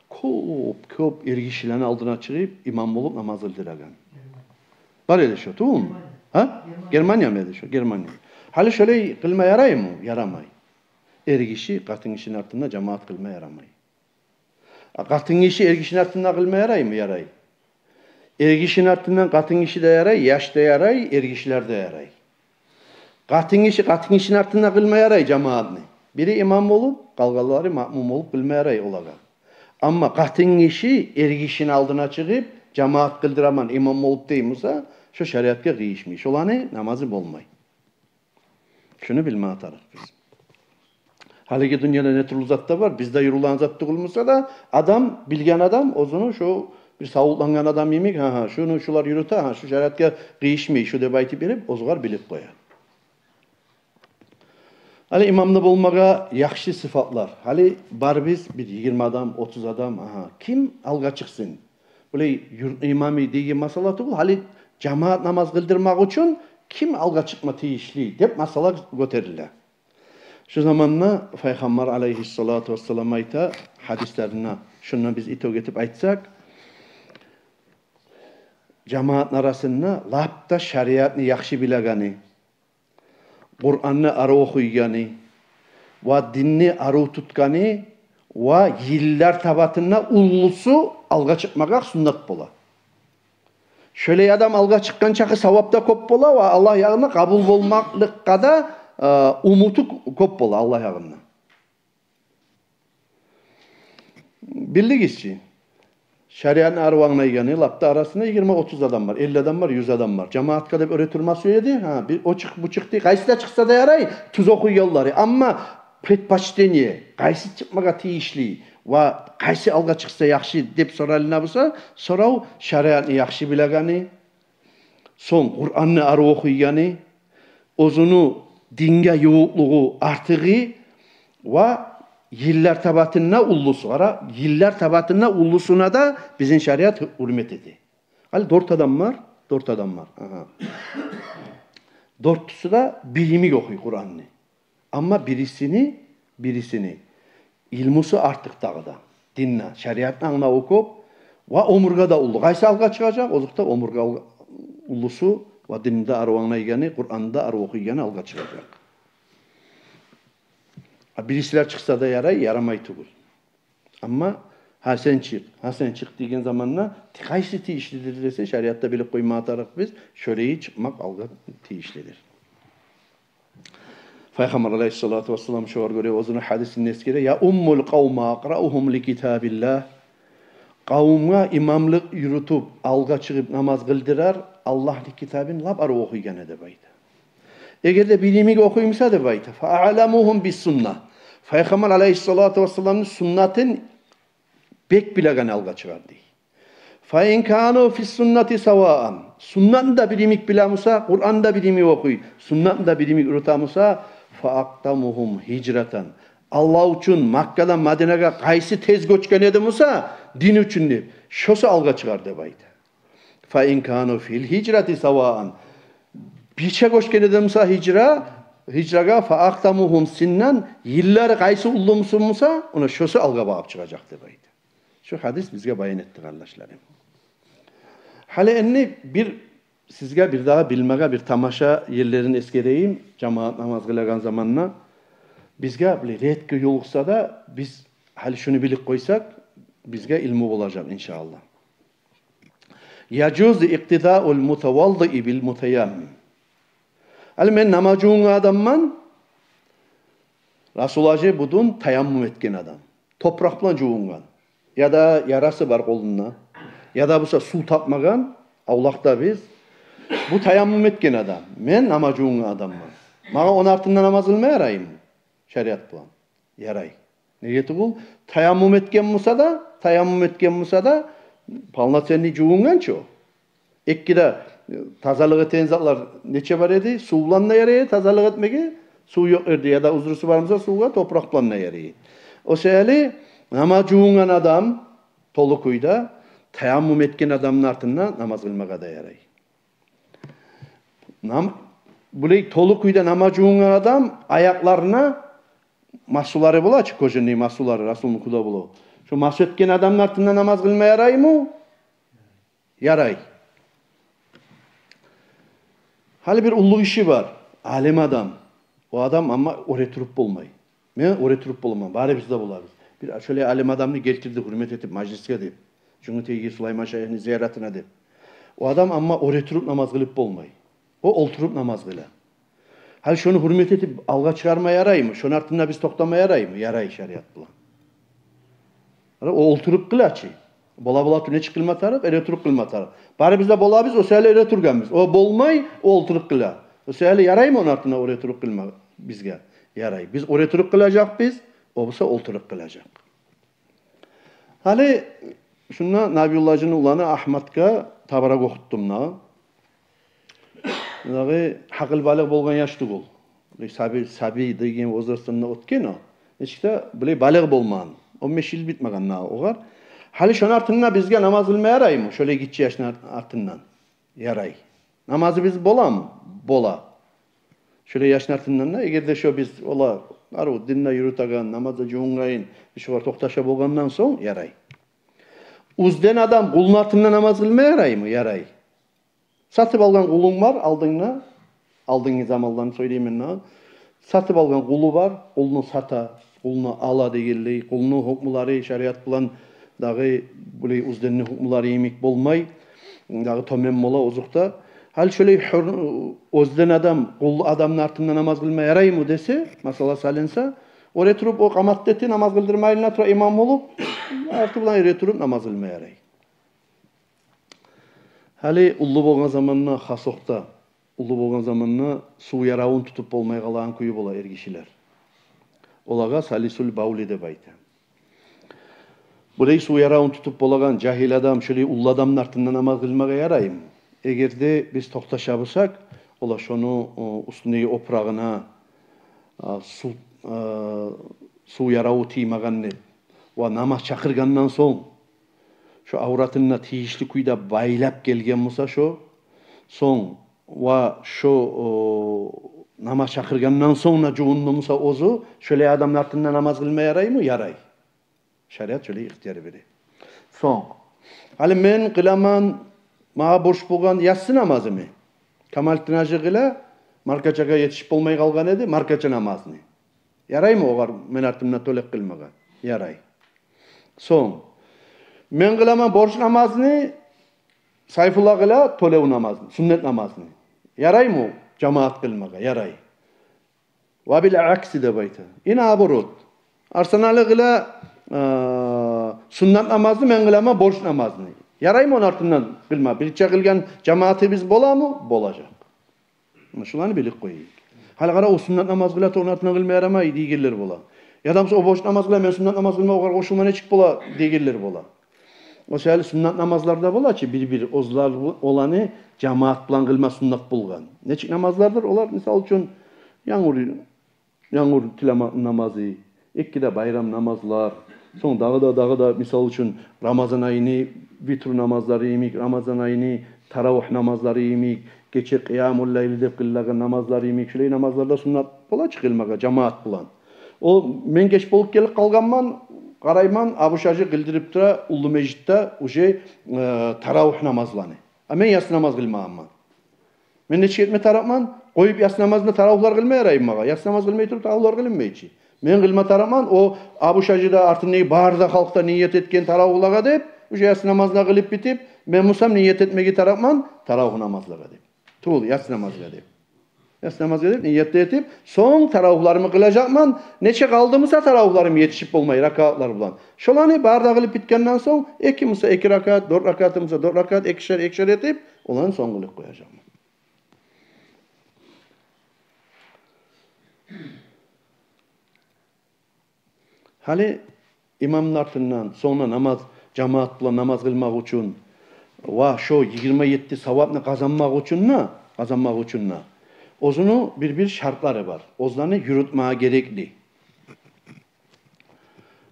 кёп, кёп эргишилени алдына чыгъып, имам болуп намаз къылдырагъан. Бар эди шо, тюгюлмю? Гьа? Германиямы эди шо? Германия. Гьали шолай къылма яраймы? Ярамай. Эргиши къатынгишини артында жамаат къылма ярамай. А къатынгиши эргишини артында къылма яраймы? Ярай. Эргишини артындан къатынгиши де ярай, яш да ярай, эргишилер де ярай. Къатынгиши къатынгишини артында къылма ярай жамаатны. Бири имам болуп, къалгъанлары маъмум болуп къылма ярай олагъа. Амма къатынгиши эргишини алдына чыгъып, жамаат къылдыраман, имам болуп дей буса, шо шариатгъа къыйышмай. Шоланы намазы болмай. Шуну билме тарыкъ биз. Гьалиги дюньяда не тюрлю зат да бар, бизде юрюлеген зат тюгюл буса да, адам, билген адам, оьзюню шо бир савутлангъан адам йимик, гьа, гьа, шуну шулар юрюте, гьа, шу шариатгъа къыйышмай, шу деп айтып берип, оьзюгер билип къоя. Гьали имамны болмагъа яхшы сыфатлар. Гьали бар биз бир йигирма адам, отуз адам, агьа, ким алгъа чыкъсын? Булай юртну имамы деген масъала тюгюл, гьали жамаат намаз къылдырмакъ учун ким алгъа чыкъма тийишли деп масъала гётериле. Шу заманда Пайхаммар алайгьиссалату вассалам айта гьадислеринде, шундан биз итог этип айтсакъ, жамаатны арасында лап да шариатны яхшы билегени, Къуранны арив охуйгъаны ва динни арив тутгъаны ва йыллар табатында уллусу алгъа чыкъмагъа суннат бола. Шолай адам алгъа чыкъгъан чакъы савап да кёп бола ва Аллагь ягъында къабул болмакълыкъгъа да, э, умуту кёп бола Аллагь ягъында. Билдигиз чи, шариатны арив англайгъаны лап да арасында йигирма-отуз адам бар, элли адам бар, юз адам бар. Жамаатгъа деп оьре турма сюе эди. Гьа, бир о чыкъ, бу чыкъ дей, къайсы да чыкъса да ярай, тюз охуйгъанлары. Амма предпочтение, къайсы чыкъмагъа тийишли ва къайсы алгъа чыкъса яхшы деп соралына буса, сорав шариатны яхшы билегени, сонг Къуранны арив охуйгъаны, оьзюню динге ювукълугъу, артыгъы ва йыллар табатында уллусу. Къара, йыллар табатында уллусуна да бизин шариат гьюрмет эте. Гьали дёрт адам бар, дёрт адам бар. Агьа. Дёртюсю де бир йимик охуй Къуранны. Амма бирисини, бирисини илмусу артыкъ дагъы да. Динде, шариатны англаву кёп ва оьмюрге де уллу. Къайсы алгъа чыгъажакъ? Озокъда, оьмюрге ал-, уллусу ва динни де арив англайгъаны, Къуранны да арив охуйгъаны алгъа чыгъажакъ. А бирисилер чыкъса да ярай, ярамай тюгюл. Амма «гьа сен чыкъ, гьа сен чыкъ» деген заманда къайсы тийишлидир десе, шариатда билип къоймагъа тарыкъ биз, шолайы чыкъмакъ алгъа тийишлидир. Пайхаммар алайгьиссалату вассалам шогъар гёре оьзюню гьадисинде эсгере: «Яуммул къавма акъраухум ли китабиллагь». Къавумгъа имамлыкъ юрютюп, алгъа чыгъып намаз къылдырар, Аллагьны китабын лап арив охуйгъаны деп айта. Эгер де бир йимик охуй буса деп айта, «фа аъламухум бис сунна». Пайхаммар алайгьиссалату вассаламны суннатын бек билегени алгъа чыгъар дей. «Фа ин кану фис суннати саваан». Суннатны да бир йимик биле буса, Къуранны да бир йимик охуй, суннатны да бир йимик юрюте буса, «фа акъдамухум гьижратан». Аллагь учун Маккадан Мадинагъа къайсы тез гёчген эди буса, дин учун деп, шосу алгъа чыгъар деп айта. «Фа ин кану фил гьижрати саваан». Бирче гёчген эди буса гьижра, гьижрагъа, «фа акъдамухум синнан», йыллары къайсы уллу буса, ону шосу алгъа багъып чыгъажакъ деп айта. Шу гьадис бизге баян этди, къардашларым. Гьали энни бир сизге бир дагъы билмеге бир тамаша ерлерин эсгерейим, жамаат намаз къылагъан заманда. Бизге биле редко ёлукъса да, биз гьали шуну билип къойсакъ, бизге илму болажакъ, иншааллагь. «Яжузу икътидаул мутаваддиъи бил мутаяммим». Гьали мен намаз жувунгъан адамман, Расул гьажи бугюн таяммум этген адам. Топуракъ булан жувунгъан. Яда ярасы бар къолунда, яда буса сув тапмагъан, авлакъда биз. Бу таяммум этген адам. Мен намаз жувунгъан адамман. Магъа ону артында намаз къылма яраймы шариат булан? Ярай. Неге тюгюл? Таяммум этген буса да, таяммум этген буса да, полноценный жувунгъан чы о. Эки де, э, тазалыкъ этеген затлар нече бар эди? Сув булан да ярай тазалыкъ этмеге, сув ёкъ ерде, яда узрусу бар буса сувгъа, топуракъ булан да ярай. О саялы намаз жувунгъан адам толу кюйде таяммум этген адамны артында намаз къылмагъа да ярай. Нам-, булай толу кюйде намаз жувунгъан адам аякъларына масулары бола чы, кожаный масулары, Расулну кюйде бола. Шо масу этген адамны артында намаз къылма яраймы? Ярай. Гьали бир уллу гиши бар, алим адам. О адам амма оьре туруп болмай. Мен оьре туруп боламан, барыбыз да болабыз. Бир шолай алим адамны гелтирди гьюрмет этип мажлисге деп, Жюнгютейге Сулайман шайыхны зияратына деп. О адам амма оьре туруп намаз къылып болмай. О олтуруп намаз къыла. Гьали шону гьюрмет этип алгъа чыгъарма яраймы? Шону артында биз токътама яраймы? Ярай шариат булан. О олтуруп къыла чы. Бола-бола тюне чыкъ къылма тарыкъ, эре туруп къылма тарыкъ. Барыбыз да болабыз, о саялы эре тургъанбыз. О болмай, о олтуруп къыла. О саялы яраймы ону артында оьре туруп къылма бизге? Ярай. Биз оьре туруп къылажакъбыз, о буса олтуруп къылажакъ. Гьали шунда Набиуллагь гьажини уланы Агьматгъа табарак охутдум да. Дагъы гьакъылбалыкъ болгъан яш тюгюл. Сабий, сабий деген возрастында оьтген о. Нечик де биле балыкъ болмагъан. Он беш йыл битмеген дагъы огъар. Гьали шону артында бизге намаз къылма яраймы? Шолай гиччи яшны арт-, артындан. Ярай. Намазыбыз боламы? Бола. Шолай яшны артындан да, эгер де шо биз, ола, арив динде юрютеген, намазда жувунгъайын, биз шогъар токъташа болгъандан сонг, ярай. Уьзден адам къулну артында намаз къылма яраймы? Ярай. Сатып алгъан къулунг бар алдынгда, Алдынгы заманланы сёйлеймен дагъы. Сатып алгъан къулу бар, къулну сата, къулну ала дегенлей, къулну гьукмулары шариат булан дагъы булай оьзденни гьукмулары йимик болмай, дагъы тёбен бола озокъда. Гьали шолай гьюр, оьзден адам къул адамны артында намаз къылма яраймы десе, масъала салынса, оьре туруп о къамат эте, намаз къылдырмайлы тура имам болуп, арты булан оьре туруп намаз къылма ярай. Гьали уллу болгъан заманда, хасокъда, уллу болгъан заманда сув яравун тутуп болмай къалагъан кюю бола эргишилер. Олагъа салисул бавли деп айта. Булай сув яравун тутуп болагъан жагьил адам шолай уллу адамны артында намаз къылмагъа яраймы? Эгер де биз токъташа бусакъ, ола шону, о, уьстюндеги опурагъына, а, сув, а, сув яраву тиймеген деп, ва намаз чакъыргъандан сонг, шо авратын да тийишли кюйде байлап гелген буса шо, сонг, ва шо, о, намаз чакъыргъандан сонг да жувунду буса оьзю, шолай адамны артында намаз къылма яраймы? Ярай. Шариат шолай ихтияр бере. Сонг, гьали мен къыламан, магъа борч болгъан яссы намазымы. Камалитдин гьажи къыла, маркачагъа етишип болмай къалгъан эди, маркача намазны. Яраймы огъар мен артымда тёлеп къылмагъа? Ярай. Сонг, мен къыламан борч намазны, Сайфулла къыла тёлев намазны, суннат намазны. Яраймы жамаат къылмагъа? Ярай. Ва бил акси деп айта. И наоборот. Арсанали къыла, э, суннат намазны, мен къыламан борч намазны. Яраймы ону артындан къылма? Бирче къылгъан жамаатыбыз боламы? Болажакъ. Муна шуланы билип къояйыкъ. Гьали къара, о суннат намаз къыла, ону артындан къылма ярамай дейгенлер бола. Яда буса о борч намаз къыла, мен суннат намаз къылма огъар къошулма нечик бола дейгенлер бола. О саялы суннат намазлар да бола чы, бир-бир оьзлер, оланы жамаат булан къылма суннат болгъан. Нечик намазлардыр олар? Мисал учун, янгур, янгур тилеме намазы, эки де байрам намазлар, сонг дагъы да, дагъы да, мисал учун, Рамазан айны витру намазлары йимик, Рамазан айны таравигь намазлары йимик, гече къиямул лайли деп къылагъан намазлары йимик, шулай намазлар да суннат бола чы къылмагъа жамаат булан. О, мен геч болуп гелип къалгъанман, къарайман, Абуш гьажи къылдырып тура уллу межитде уже, э, таравигь намазланы. А мен яссы намаз къылмагъанман. Мен нечик этме тарыкъман? Къоюп яссы намазны, таравигьлар къылма яраймы магъа? Яссы намаз къылмай туруп, таравигьлар къылынмай чы. Мен къылма тарыкъман, о Абуш гьажи де, артындагъы бары да халкъ да ният этген таравигьлагъа деп, уже яссы намазны къылып битип, мен бусам ният этмеге тарыкъман таравигь намазлагъа деп. Тюгюл, яссы намазгъа деп. Яссы намазгъа деп ният этип, сонг таравигьларымны къылажакъман. Нече къалды буса таравигьларым етишип болмай ракатлар булан, шоланы бары да къылып битгенден сонг, эки буса эки ракат, дёрт ракат буса дёрт ракат, экишер, экишер этип, оланы сонг къылып къояжакъман. Гьали имамны артындан сонг да намаз, жамаат булан намаз къылмакъ учун ва шо йигирма етти савапны къазанмакъ учун да, къазанмакъ учун да оьзюню бир-бир шартлары бар. Оьзлени юрютмеге герекли.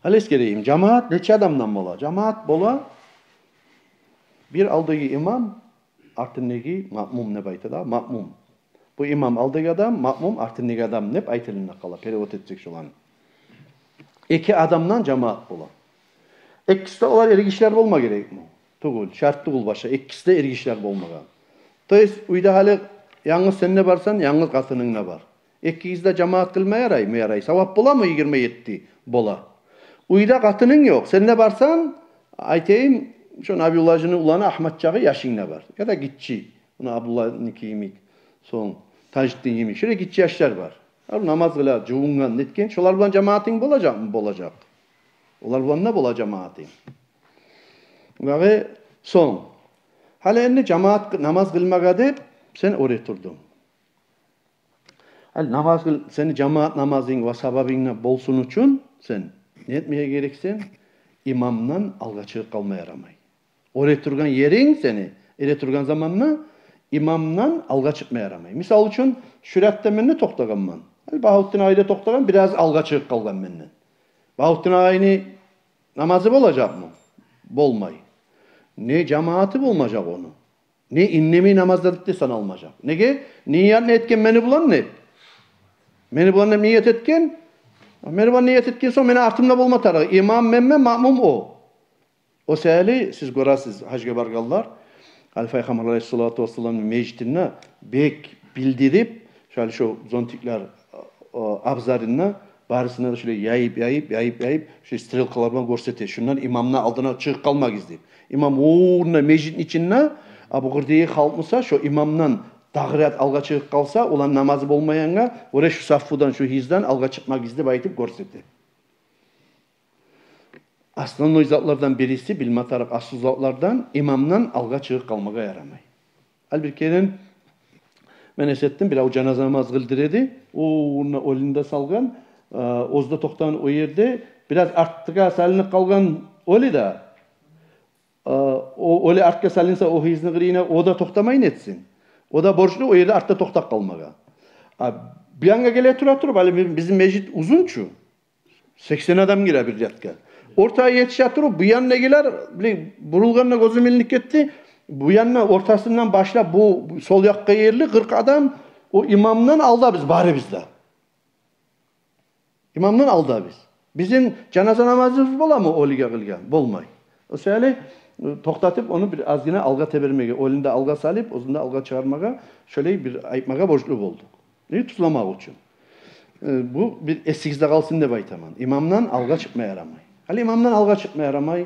Гьали эсгерейим, жамаат нече адамдан бола? Жамаат бола бир алдагъы имам, артындагъы маъмум деп айта да, маъмум. Бу имам алдагъы адам, маъмум артындагъы адам деп айтылына къала, перевод этсек шоланы. Эки адамдан жамаат бола. Экиси де олар эргишилер болма герекми? Тюгюл, шарт тюгюл башгъа, экиси де эргишилер болмагъа. То есть, уьйде гьали янгыз сен де барсан, янгыз къатынынг да бар. Экигиз де жамаат къылма яраймы? Ярай. Савап боламы йигирма етти? Бола. Уьйде къатынынг ёкъ, сен де барсан, айтайым, шо Набиулла гьажини уланы Агьматжагъы яшынг да бар. Яда гиччи, муна Абдулланики йимик, сонг Тажитдин йимик. Шолай гиччи яшлар бар. Гьали намаз къыла, жувунгъан, нетген, шолар булан жамаатынг болажакъмы? Болажакъ. Олар булан да бола жамаатынг. Дагъы сонг. Гьали энни жамаат къы-, намаз къылмагъа деп сен оьре турдунг. Гьали намаз къыл-, сени жамаат намазынг ва савабынг да болсун учун сен не этмеге герексен? Имамдан алгъа чыгъып къалма ярамай. Оьре тургъан еринг сени, эре тургъан заманда имамдан алгъа чыкъма ярамай. Мисал учун, шу рядда мен де токътагъанман. Гьали Багьавутдин агъай да токътагъан, бираз алгъа чыгъып къалгъан менден. Багьавутдин агъайны намазы болажакъмы? Болмай. Не жамааты болмажакъ ону, не индемей намазлар да саналмажакъ. Неге? Ниятны этген мени булан деп. Мени булан деп ният этген. Мени булан ният этген сонг, мени артымда болма тарыкъ. Имам менмен, маъмум о. О саялы сиз гёресиз, гьажгъа баргъанлар, гьали Пайхаммар алайгьиссалату вассаламны межитинде бек билдирип, Шолай шо зонтиклер, о, абзарында барысына да шолай яйып, яйып, яйып, яйып, шолай стрелкалар булан гёрсете. Шундан имамны алдына чыгъып къалмагъыз деп. Имам орнунда межитни ичинде, а бу къырдагъы халкъ буса, шо имамдан дагъы ряд алгъа чыгъып къалса, оланы намазы болмайгъангъа гёре шу саффудан, шу гьыздан алгъа чыкъмагъыз деп айтып гёрсете. Основной затлардан бириси, билме тарыкъ аслу затлардан, имамдан алгъа чыгъып къалмагъа ярамай. Ал бир керен мен эс этдим, бирев жаназа намаз къылдыра эди, о, онда оьлюню де салгъан, э, оьзю де токътагъан о ерде, бираз артгъа салынып къалгъан оьлю де, э, о оьлю артгъа салынса, о гьызны къырыйына, о да токътамай не этсин? О да борчлу о ерде артда токътап къалмагъа. А бу янгъа геле тура туруп, гьали би-, бизин межит узун чу. Сексен адам гире бир рядгъа. Ортагъа етише туруп, бу янгъа гелер, били, бурулгъанда гёзюм илинип гетди. Бу янгъа ортасындан башлап, бу сол якъгъа ерли къыркъ адам, о имамдан алда биз барыбыз да. Имамдан алда биз. Бизин жаназа намазыбыз боламы оьлюге къылгъан? Болмай. О саялы, э, токътатып, ону бир азгъына алгъа тебермеге, оьлюню де алгъа салып, оьзюн де алгъа чыгъармагъа, шолай бир айтмагъа борчлу болдукъ. Неге, тюзлемек учун. Э, бу бир эсигизде къалсын деп айтаман. Имамдан алгъа чыкъма ярамай. Гьали имамдан алгъа чыкъма ярамай.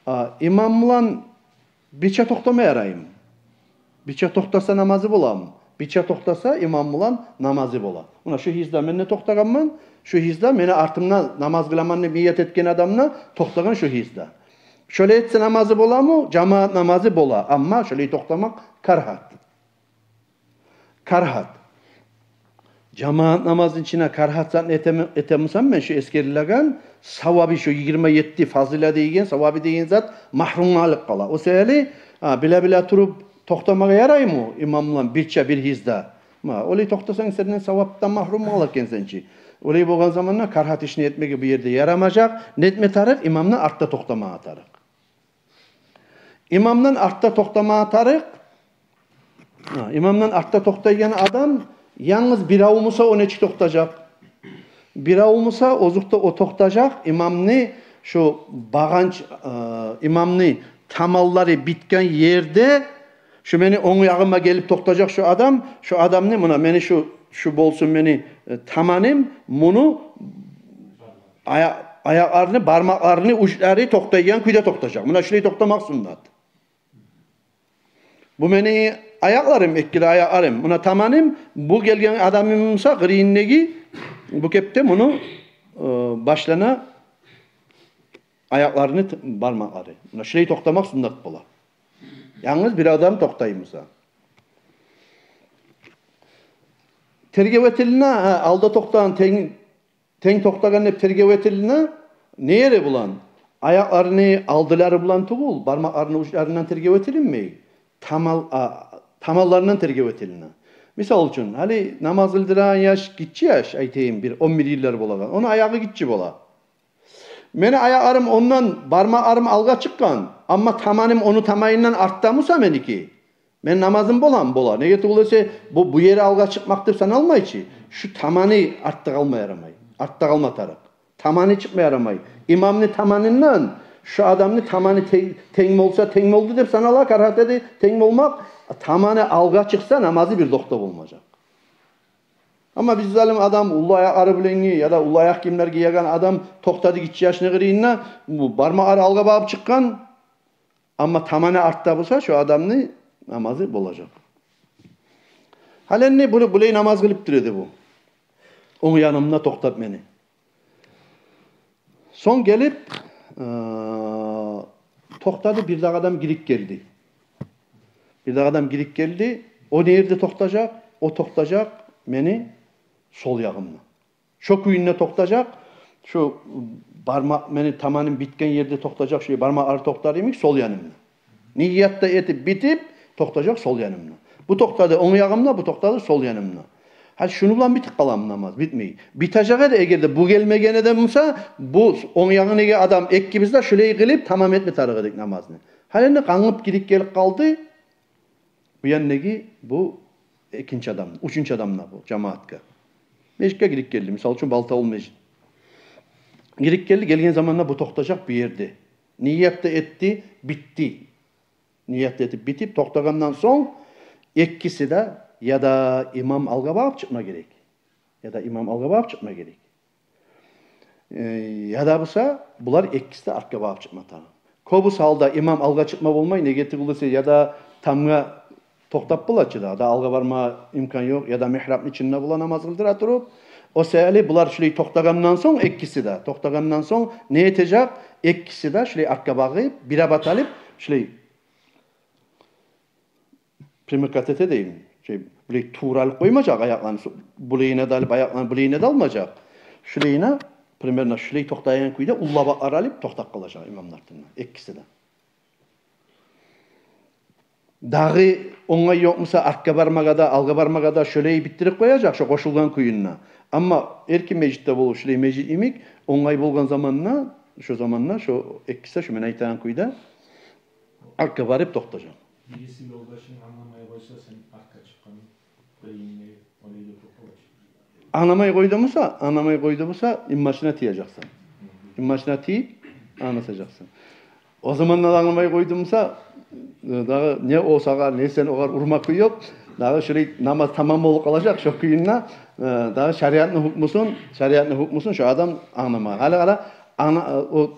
А, имам булан бирче токътама яраймы? Бирче токътаса намазы боламы? Бирче токътаса, имам булан намазы бола. Муна шу гьызда мен де токътагъанман, шу гьызда мени артымда намаз къыламан деп ният этген адам да токътагъан шу гьызда. Шолай этсе намазы боламы? Жамаат намазы бола. Амма шолай токътамакъ карагьат. Карагьат. Жамаат намазны ичине карагьат затны этеме-, этемисем мен, шу эсгерилеген савабы, шу йигирма етти фазила деген, савабы деген зат магьрум къалып къала. О саялы, а, биле-биле туруп токътамагъа яраймы имам булан бирче бир гьызда? Ма, олай токътасанг, сенден савапдан магьрум къала экенсен чи. Олай болгъан заманда карагьат ишни этмеге бу ерде ярамажакъ. Не этме тарыкъ? Имамдан артда токътамагъа тарыкъ. Имамдан артда токътамагъа тарыкъ. Гьа, имамдан артда токътайгъан адам янгыз бирев буса, о нечик токътажакъ? Бирев буса, озокъда, о токътажакъ имамны шу багъанч, э, имамны таманлары битген ерде, шу мени онг ягъыма гелип токътажакъ шу адам, шу адамны, муна мени шу, шу болсун мени, э, таманым, муну ая-, аякъларыны, бармакъларыны учлары токътайгъан кюйде токътажакъ. Муна шулай токътамакъ суннат. Бу мени аякъларым, эки де аякъларым. Муна таманым, бу гелген адамым буса, къырыйындагъы, бу кепде муну, э, башлана аякъларыны т-, бармакълары. Муна шулай токътамакъ суннат бола. Янгыз бир адам токътай буса. Тергев этилине, гьа, алда токътагъан тенг, тенг токътагъан деп тергев этилине, не ери булан? Аякъларыны алдылары булан тюгюл, бармакъларыны учларындан тергев этилинмей. Таман, а, таманларындан тергев этилине. Мисал учун, гьали намаз къылдырагъан яш, гиччи яш, айтайым, бир он бир йыллар болагъан. Ону аягъы гиччи бола. Мени аякъларым ондан, бармакъларым алгъа чыкъгъан, амма таманым ону таманындан артда буса меники, мени намазым боламы? Бола. Неге тюгюл эсе, бу, бу ери алгъа чыкъмакъ деп саналмай чы. Шу таманы артда къалма ярамай. Артда къалма тарыкъ. Таманы чыкъма ярамай. Имамны таманындан шу адамны таманы тенг, тенг болса, тенг болду деп санала, карагьат эди тенг болмакъ. Таманы алгъа чыкъса, намазы бир де токътап болмажакъ. Амма бир залим адам, уллу аякълары булангъы яда уллу аякъгийимлер гиеген адам токътады гиччи яшны къырыйында, бу бармакълары алгъа багъып чыкъгъан, амма таманы артда буса, шу адамны намазы болажакъ. Гьали энни бу, булай намаз къылып тура эди бу. Онг янымда токътап мени. Сонг гелип, э, токътады, бирдагъы адам гирип гелди. Бирдагъы адам гирип гелди. О не ерде токътажакъ? О токътажакъ мени сол ягъымда. Шо кюйде токътажакъ. Шо бармакъ, мени таманым битген ерде токътажакъ, шо бармакълары токътар йимик, сол янымда. Ният да этип битип, токътажакъ сол янымда. Бу токътады онг ягъымда, бу токътады сол янымда. Гьа, шуну булан битип къаламы намаз? Битмей. Битежек эди, эгер де бу гелмеген эди буса, бу онг ягъындагъы адам экибиз де шулай къылып тамам этме тарыкъ эдик намазны. Гьали энни къангып гирип гелип къалды. Бу яндагъы, бу экинчи адам, уьчюнчю адам да бу жамаатгъа. Межитге гирип гелди, мисал учун, Балтавул межит. Гирип гелди, гелген заманда бу токътажакъ бу ерде. Ният да этди, битди. Ният этип битип токътагъандан сонг, экиси де Яда имам алгъа багъып чыкъма герек. Яда имам алгъа багъып чыкъма герек. Э, яда буса, булар экиси де артгъа багъып чыкъма тарыкъ. Кёбюсю гьалда имам алгъа чыкъма болмай, неге тюгюл эсе, яда тамгъа токътап бола чы да, да алгъа барма имкан ёкъ, яда мигьрабны ичинде бола намаз къылдыра туруп. О саялы булар шулай токътагъандан сонг, экиси де токътагъандан сонг не этежек? Экиси де шулай артгъа багъып, бир абат алып, шулай примыкать эте дейим. Шулай, булай тувра алып къоймажакъ аякъланы, со-, булайына да алып, аякъланы булайына да алмажакъ. Шулайына, примерно шулай токътайгъан кюйде уллу абатлар алып токътап къалажакъ имамны артында, экиси де. Дагъы онгай ёкъ буса, артгъа бармагъа да, алгъа бармагъа да шолай битдирип къояжакъ, шо къошулгъан кюйюнде. Амма эркин межитде болуп, шолай межит йимик, онгай болгъан заманда, шо заманда шо экиси де шо мен айтагъан кюйде артгъа барып токътажакъ. Бириси ёлдашынг англамай къойса, сен артгъа чыкъгъанынг, биринг олай да токътап къалажакъ. Англамай къойду буса, англамай къойду буса, иммашына тиежексен. Иммашына тийип, англатажакъсан. О заманда да англамай къойду буса, э, дагъы не о сагъа, не сен огъар урма кюй ёкъ. Дагъы шулай намаз тамам болуп къалажакъ шо кюйюнде. Э, дагъы шариатны гьукмусун, шариатны гьукмусун шо адам англамагъан. Гьали къара, англа-, э, о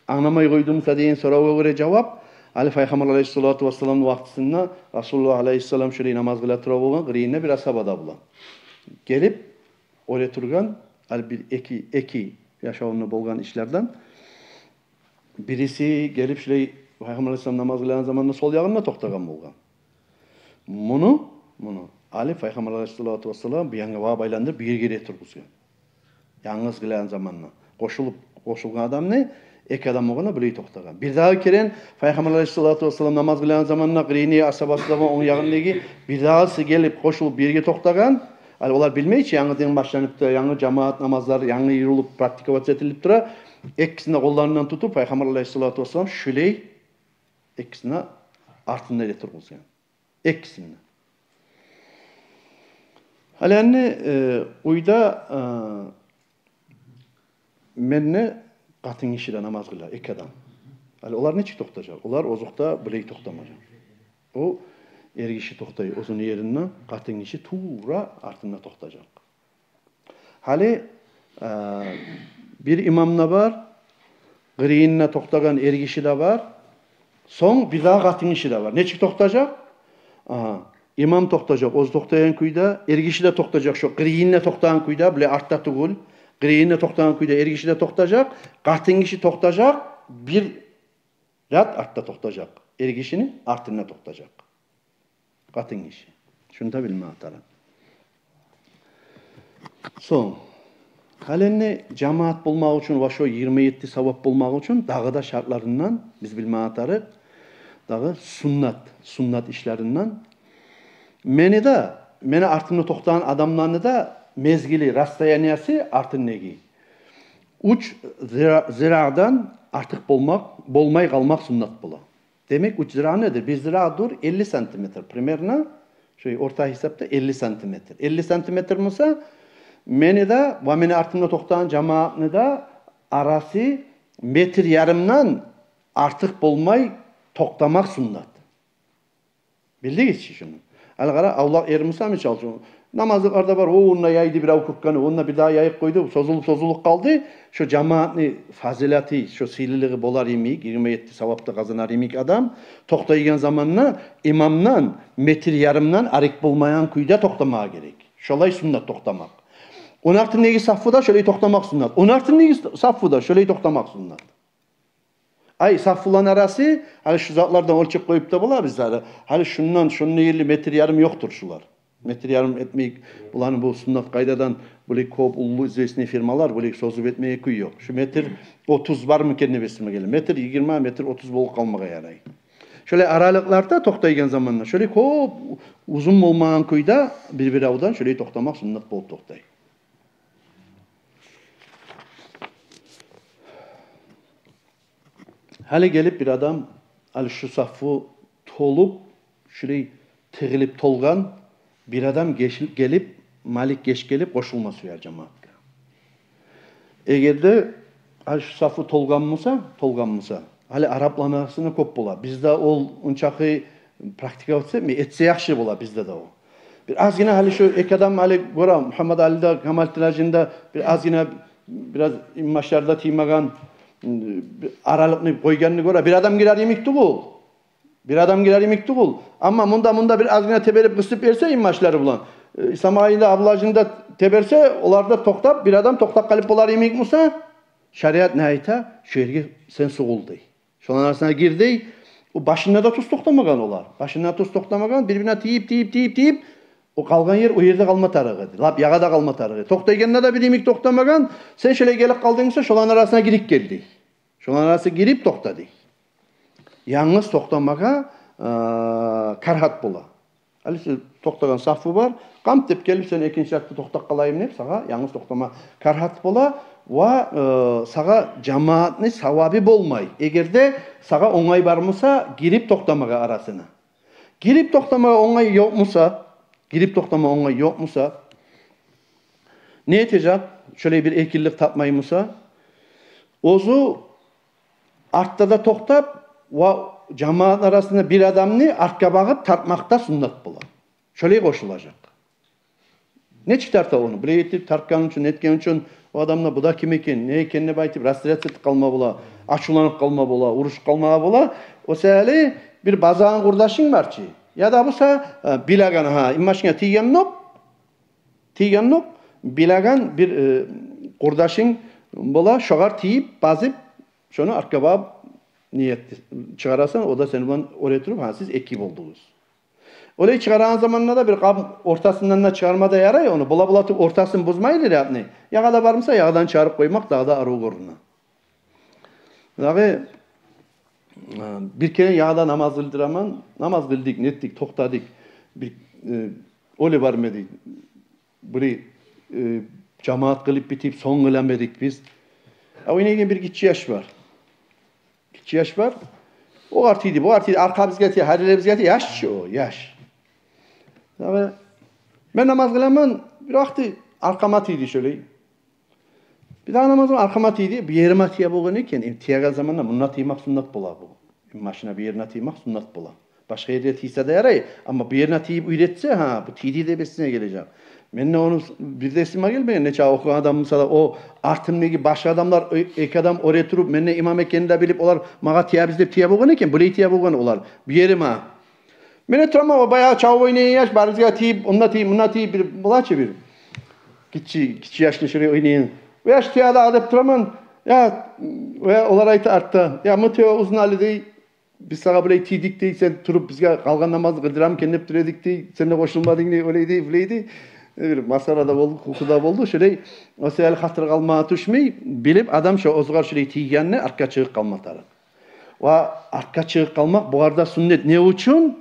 англамай къойду буса деген соравгъа гёре жавап. Гьали Пайхаммар алайгьиссалату вассаламны вакътисинде Расулуллагь алайгьиссалам шулай намаз къыла тура болгъан, къырыйында бир асгьаба да бола. Гелип, оьре тургъан, гьали бир эки, эки яшавунда болгъан ишлерден. Бириси гелип шулай Пайхаммар алайгьиссалам намаз къылагъан заманда сол ягъында токътагъан болгъан. Муну, муну гьали Пайхаммар алайгьиссалату вассалам бу янгъа багъып айландырып, бир ерге тургъузгъан. Янгыз къылагъан заманда. Къошулуп, къошулгъан адамны, эки адам болгъанда булай токътагъан. Бирдагъы керен Пайхаммар алайгьиссалату вассалам намаз къылагъан заманда къырыйны асгьабасы да бар, онг ягъындагъы, бирдагъысы гелип, къошулуп бир ерге токътагъан. Гьали олар билмей чи, янгыдан башланып да, янгы жамаат намазлар, янгы юрюлюп, практиковать этилип тура. Экисин де къолларындан тутуп, Пайхаммар алайгьиссалату вассалам шулай экисин де артында эретуруп къойгъан. Экисин де. Гьали энни, э, уьйде, э, мен де, къатын гиши де намаз къыла, эки адам. Гьали олар нечик токътажакъ? Олар озокъда булай токътамажакъ. О эргиши токътай оьзюню еринде, къатын гиши тувра артында токътажакъ. Гьали, э, бир имам да бар, къырыйында токътагъан эргиши де бар, сонг бирдагъы къатын гиши де бар. Нечик токътажакъ? Агьа, имам токътажакъ оьзю токътайгъан кюйде, эргиши де токътажакъ шо къырыйында токътагъан кюйде, булай артда тюгюл, къырыйында токътагъан кюйде эргиши де токътажакъ, къатын гиши токътажакъ, бир ряд артда токътажакъ, эргишини артында токътажакъ къатын гиши. Шуну да билме тарыкъ. Сонг, гьали энни жамаат болмакъ учун ва шо йигирма етти савап болмакъ учун дагъы да шартларындан биз билме тарыкъ. Дагъы суннат, суннат ишлеринден. Мени де, мени артымда токътагъан адамланы да мезгили, расстояниясы артындагъы уьч зира-, зирагъдан артыкъ болмакъ, болмай къалмакъ суннат бола. Демек, уьч зира недир? Бир зира дюр элли сантиметр, примерно, шо орта гьисапда элли сантиметр. Элли сантиметр буса, мени де ва мени артымда токътагъан жамаатны да арасы метр ярымдан артыкъ болмай токътамакъ суннат. Билдигиз чи шуну? Гьали къара, авлакъ ер буса, мисал учун, намазлыкълар да бар, о, онда яйды бирев кюрткени, онда бирдагъы яйып къойду, созулуп, созулуп къалды. Шо жамаатны фазилаты, шо сыйлылыгъы болар йимик, йигирма етти савапны къазанар йимик адам токътайгъан заманда имамдан метр ярымдан арек болмайгъан кюйде токътамагъа герек. Шолай суннат токътамакъ. Ону артындагъы саффу да шолай токътамакъ суннат. Ону артындагъы саффу да шолай токътамакъ суннат. Ай, саффуланы арасы, гьали шу затлардан оьлчеп къоюп да бола бизлер. Гьали шундан, шунда элли метр ярым ёкъдур шулар. Метр ярым этмейик. Буланы бу суннат къайдадан, булай кёп уллу известный фирмалар булай созуп этмеге кюй ёкъ. Шу метр отуз бармы экен деп эсиме геле. Метр йигирма, метр отуз болуп къалмагъа ярай. Шолай аралыкъларда токътайгъан заманда, шолай кёп узун болмагъан кюйде бир-бир авдан шолай токътамакъ суннат болуп токътай. Гьали гелип бир адам, гьали шу саффу толуп, шулай тыгъылып толгъан, бир адам геш-, гелип, малик геч гелип къошулма сюер жамаатгъа. Эгер де гьали шу саффу толгъан буса, толгъан буса, гьали арапланы арасында кёп бола. Бизде ол ончакъы практиковать этме, этсе яхшы бола бизде де о. Бир азгъына гьали шо эки адам гьали гёре, Мугьаммадалиде, Камалитдин-гьажиде бир азгъына, бираз инбашлары да тиймеген, бир аралыкъны къойгъанны гёре, бир адам гирер йимик тюгюл. Бир адам гирер йимик тюгюл. Амма мунда, мунда бир азгъына теберип, къысып берсе инбашлары булан, э, Исмагьилни де, Абдулгьажини де теберсе, олар да токътап, бир адам токътап къалып болар йимик буса, шариат не айта? Шо ерге сен сугъул дей. Шоланы арасына гир дей. О башында да тюз токътамагъан олар. Башында тюз токътамагъан, бир-бирине тийип, тийип, тийип, тийип, о къалгъан ер о ерде къалма тарыкъ эди. Лап ягъада къалма тарыкъ эди. Токътайгъанда да бир йимик токътамагъан, сен шолай гелип къалдынг буса, шоланы арасына гирип гел дей. Шоланы арасына гирип токъта дей. Янгыз токътамагъа, э, карагьат бола. Гьали сиз токътагъан сафу бар, къамт деп гелип, сен экинчи рядда токътап къалайым деп, сагъа янгыз токътама карагьат бола ва, э, сагъа жамаатны савабы болмай. Эгер де сагъа онгай бар буса, гирип токътамагъа арасына. Гирип токътамагъа онгай ёкъ буса, гирип токътама онгай ёкъ буса, не этежек? Шолай бир эркинлик тапмай буса, оьзю артда да токътап ва жамаат арасында бир адамны артгъа багъып тартмакъ да суннат бола. Шолай къошулажакъ. Нечик тарта ону? Булай этип тартгъан учун, нетген учун, о адам да, бу да ким экен, не экен деп айтып, расстреляться этип къалма бола, ачувланып къалма бола, урушуп къалмагъа бола. О саялы бир базагъан къурдашынг бар чы, яда буса, э, билеген, гьа, инбашынга тийгенокъ, тийгенокъ, билеген бир, э, къурдашынг бола, шогъар тийип, базып, шону артгъа багъып ният чыгъарасан, о да сени булан оьре туруп, гьа, сиз эки болдугъуз. Олай чыгъарагъан заманда да бир къап ортасындан да чыгъарма да ярай ону. Бола-бола туруп ортасын бузмайлы рядны. Ягъада бар буса, ягъадан чыгъарып къоймакъ дагъы да арив гёрюне. Дагъы, э, бир керен ягъада намаз къылдыраман, намаз къылдыкъ, нетдик, токътадыкъ. Бир, э, олай бармы эди. Бир, э, жамаат къылып битип, сонг къыламы эдик биз. А ойнайгъан бир гиччи яш бар. Гиччи яш бар. Огъар тийди, бугъар тийди, аркъабызгъа тийди, гьар ерибизге тийди. Яш чы о, яш. Дагъы мен намаз къыламан, бир вакъти аркъама тийди шолай. Бир дагъы намаз къыламан, аркъама тийди, бир ериме тие болгъан экен. Эм, тиеген заманда мунда тиймек суннат бола бу. Машина бир ерине тиймек суннат бола. Башгъа ерге тийсе де ярай, амма бир ерине тийип уьйретсе, гьа, бу тийди деп эсине гележек. Мен де ону бир де эсиме гелмеген, нече охугъан адам, мисал, о артымдагъы башгъа адамлар, э-, эки адам оьре туруп, мен де имам экенни де билип, олар магъа тиебиз деп тие болгъан экен, булай тие болгъан олар. Бир ериме. Мен де тураман, о баягъы чавуп ойнайгъан яш, барыбызгъа тийип, онда тийип, мунда тийип, бир бола чы бир. Гиччи, гиччи яшны шолай ойнайгъан. О яш тие дагъы деп тураман. Я, я, олар айта артда: «Я, муте узун али, — дей, — биз сагъа булай тийдик, — дей, — сен туруп бизге къалгъан намазны къылдырамы экен деп тура эдик, — дей, — сен де къошулмадынг», — дей, олай дей, булай дей. Бир масхара да болду, кюлкю де болду. Шолай, о саялы хатир къалмагъа тюшмей, билип, адам шо оьзюгер шолай тийгенни артгъа чыгъып къалма тарыкъ. Ва артгъа чыгъып къалмакъ бугъар да суннат. Не учун?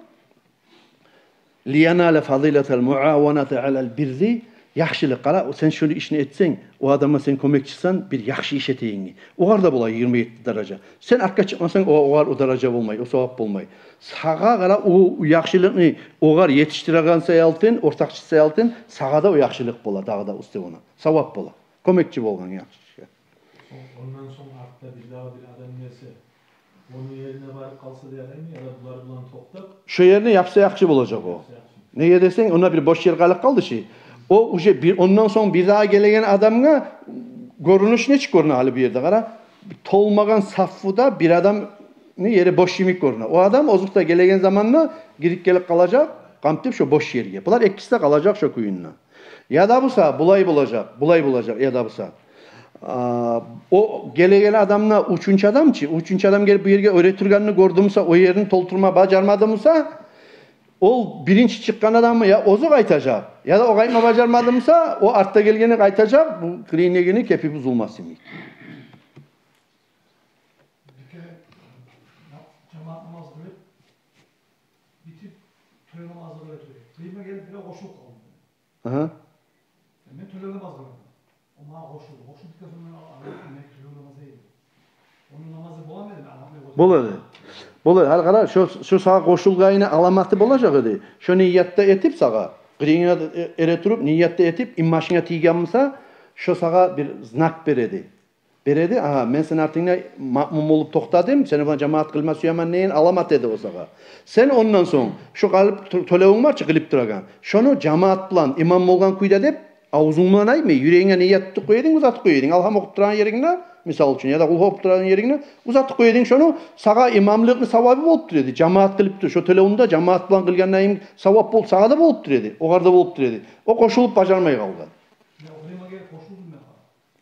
«Лиянала фадилатал муаванати алал бирри». Яхшылыкъ, къара, сен шону ишни этсенг, о адамгъа сен кёмекчисен бир яхшы иш этегенге, огъар да бола йигирма етти даража. Сен артгъа чыкъмасанг, о, огъар о даража болмай, о савап болмай. Сагъа, къара, о, о яхшылыкъны огъар етишдиреген саялтын, ортакъчы саялтын, сагъа да о яхшылыкъ бола, дагъы да уьстевюне савап бола. Кёмекчи болгъан яхшы ишге. Ондан сонг артда бир дагъы бир адам гелсе, ону ерине барып къалса да яраймы, яда булар булан токътап? Шо ерни япса яхшы болажакъ о. Япса яхшы. Неге десенг, онда бир бош ер къалып къалды чы. О уже бир, ондан сонг бир дагъы гелеген адамгъа гёрюнюш нечик гёрюне гьали бу ерде, къара. Толмагъан сафуда бир адамны ери бош йимик гёрюне. О адам озокъда гелеген заманда гирип гелип къалажакъ, къамтып шо бош ерге. Булар экиси де къалажакъ шо кюйюнде. Яда буса, булай болажакъ, булай болажакъ, яда буса. А, о гелеген адам да уьчюнчю адам чы, уьчюнчю адам гелип бу ерге оьре тургъанны гёрдю буса, о ерин толтурма бажармады буса, ол биринчи чыкъгъан адамны я оьзю къайтажакъ, яда о къайтма бажармады буса, о артда гелгени къайтажакъ, бу киринегени кепи бузулмас йимик. Бир керен жамаат намаз къылып битип, тёле намазы къыла тура эди. Къыйма гелип, бирев къошулуп къалды. Агьа. Мен тёле намаз къыламан. О магъа къошулду. Къошулду дегенде, мен тёле намаз этдим. Ону намазы боламы эди, мен англатмай къойдум. Бола эди. Бола эди. Гьали къара, шо, шо сагъа къошулгъанны аламаты болажакъ эди. Шо ниятда этип сагъа, къырыйынга эре туруп, ниятда этип, инбашынга тийген буса, шо сагъа бир знак бере эди. Береди, агьа, мен сени артынгда маъмум болуп токътадым, сени булан жамаат къылма сюемен деген аламат эди о сагъа. Сен ондан сонг, шо къалып ту-, тёлевюнг бар чы къылып турагъан, шону жамаат булан имам болгъан кюйде деп, авзунг булан айтмай, юрегинге ният тутуп къоя эдинг, узатып къоя эдинг. Алгьам охуп турагъан ерингде, мисал учун, яда къулгьу охуп турагъан ерингде узатып къоя эдинг шону, сагъа имамлыкъны савабы болуп тура эди. Жамаат къылып тур, шо тёлевюнг де жамаат булан къылгъанда йимик савап бол-, сагъа да болуп тура эди, огъар да болуп тура эди. О къошулуп бажармай къалгъан. Я, о имамгъа къошулдум мен.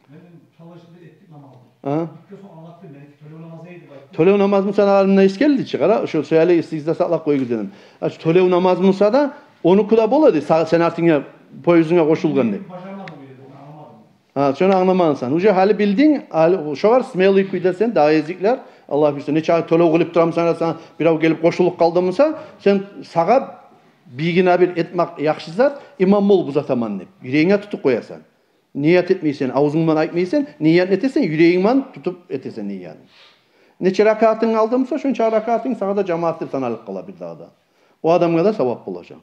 Мен талашып этдим намазны. Агьа. Битген сонг англатды, меники тёлев намаз эди деп айтды. Тёлев намаз буса да, алимлер эсгерди чи, къара, шо саялы эсигизде сакълап къоюгъуз дедим. Гьа, шо тёлев намаз буса да, онуки де бола эди, са-, сени артынга, поездинге къошулгъан деп. Бажармадым, ону англамадым. Гьа, шону англамагъансан. Уже гьали билдинг, гьали шогъар смелый кюйде сен дагъы эзиклер, Аллагь буюрса, нечакъы тёлев къылып турамысан, сагъа бирев гелип къошулуп къалды буса, сен сагъа биргине бир этмек яхшы зат, имам болуп узатаман деп, юрегинге тутуп къоясан. Ният этмейсен, авзунг булан айтмайсан, ният этесен, юрегинг булан тутуп этесен ниятны. Нече ракаатынг къалды буса, шонча ракаатынг сагъа да жамаат деп саналып къала бир дагъы да. О адамгъа да савап болажакъ.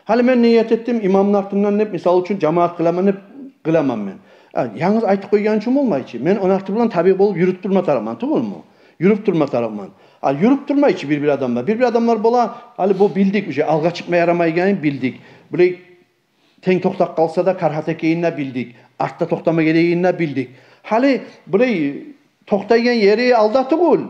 Гьали мен ният этдим, имамны артындан деп, мисал учун, жамаат къыламан деп къыламан мен. Гьа, янгыз айтып къойгъан учун болмай чы. Мен ону арты булан табиъ болуп юрюп турма тарыкъман, тюгюлмю? Юрюп турма тарыкъман. А юрюп турмай чы бир-бир адамлар. Бир-бир адамлар бола, гьали бу билдик уже, алгъа чыкъма ярамайгъанын билдик. Булай тенг токътап къалса да карагьат экенин де билдик. Артда токътама герегин де билдик. Гьали булай токътайгъан ери алда тюгюл,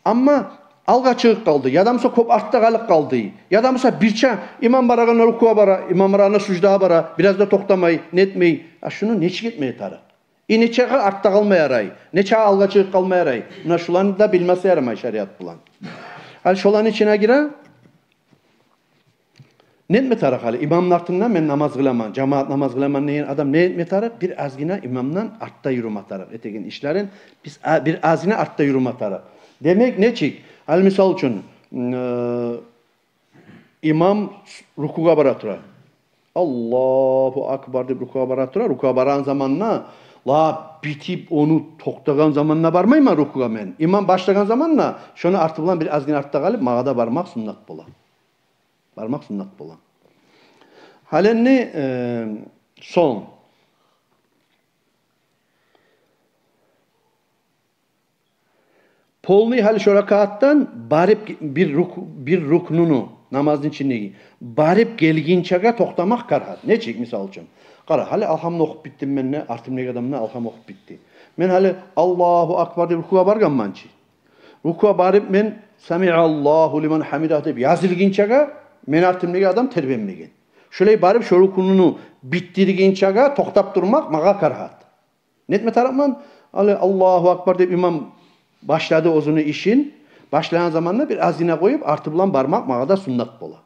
амма алгъа чыгъып къалды, яда буса кёп артда къалып къалды, яда буса бирче имам барагъанда рукугъа бара, имам барагъанда суждагъа бара, бираз да токътамай, нетмей. А шуну нечик этме тарыкъ? И нечакъы артда къалма ярай, нечакъы алгъа чыгъып къалма ярай. Муна шуланы да билмесе ярамай шариат булан. Гьали шоланы ичине гире. Нетме тарыкъ гьали? Имамны артында мен намаз къыламан, жамаат намаз къыламан деген адам нетме тарыкъ? Бир азгъына имамдан артда юрюме тарыкъ. Этеген ишлерин биз а-, бир азгъына артда юрюме тарыкъ. Демек, нечик? Гьали, мисал учун, э, имам рукугъа бара тура. «Аллагьу акбар» деп рукугъа бара тура. Рукугъа барагъан заманда, лап битип, ону токътагъан заманда бармайман рукугъа мен. Имам башлагъан заманда, шону арты булан бир азгъына артда къалып, магъа да бармакъ суннат бола. Бармакъ суннат бола. Гьали энни, э, сонг. Полный гьали шо ракаатдан барып бир рук-, бир рукнуну, намазны ичиндеги, барып гелгинчеге токътамакъ карагьат. Нечик, мисал учун? Къара, гьали алгьамны охуп битдим мен де, артымдагъы адам да алгьам охуп битди. Мен гьали «Аллагьу акбар» деп рукугъа баргъанман чы. Рукугъа барып мен «Самиаллагьу лиман гьамидагь» деп язылгъынчагъа мен артымдагъы адам тербенмеген. Шолай барып шо рукнуну битдиргинчеге токътап турмакъ магъа карагьат. Нетме тарыкъман? Гьали «Аллагьу акбар» деп имам башлады оьзюню ишин. Башлагъан заманда бир азгъына къоюп, арты булан бармакъ магъа да суннат бола.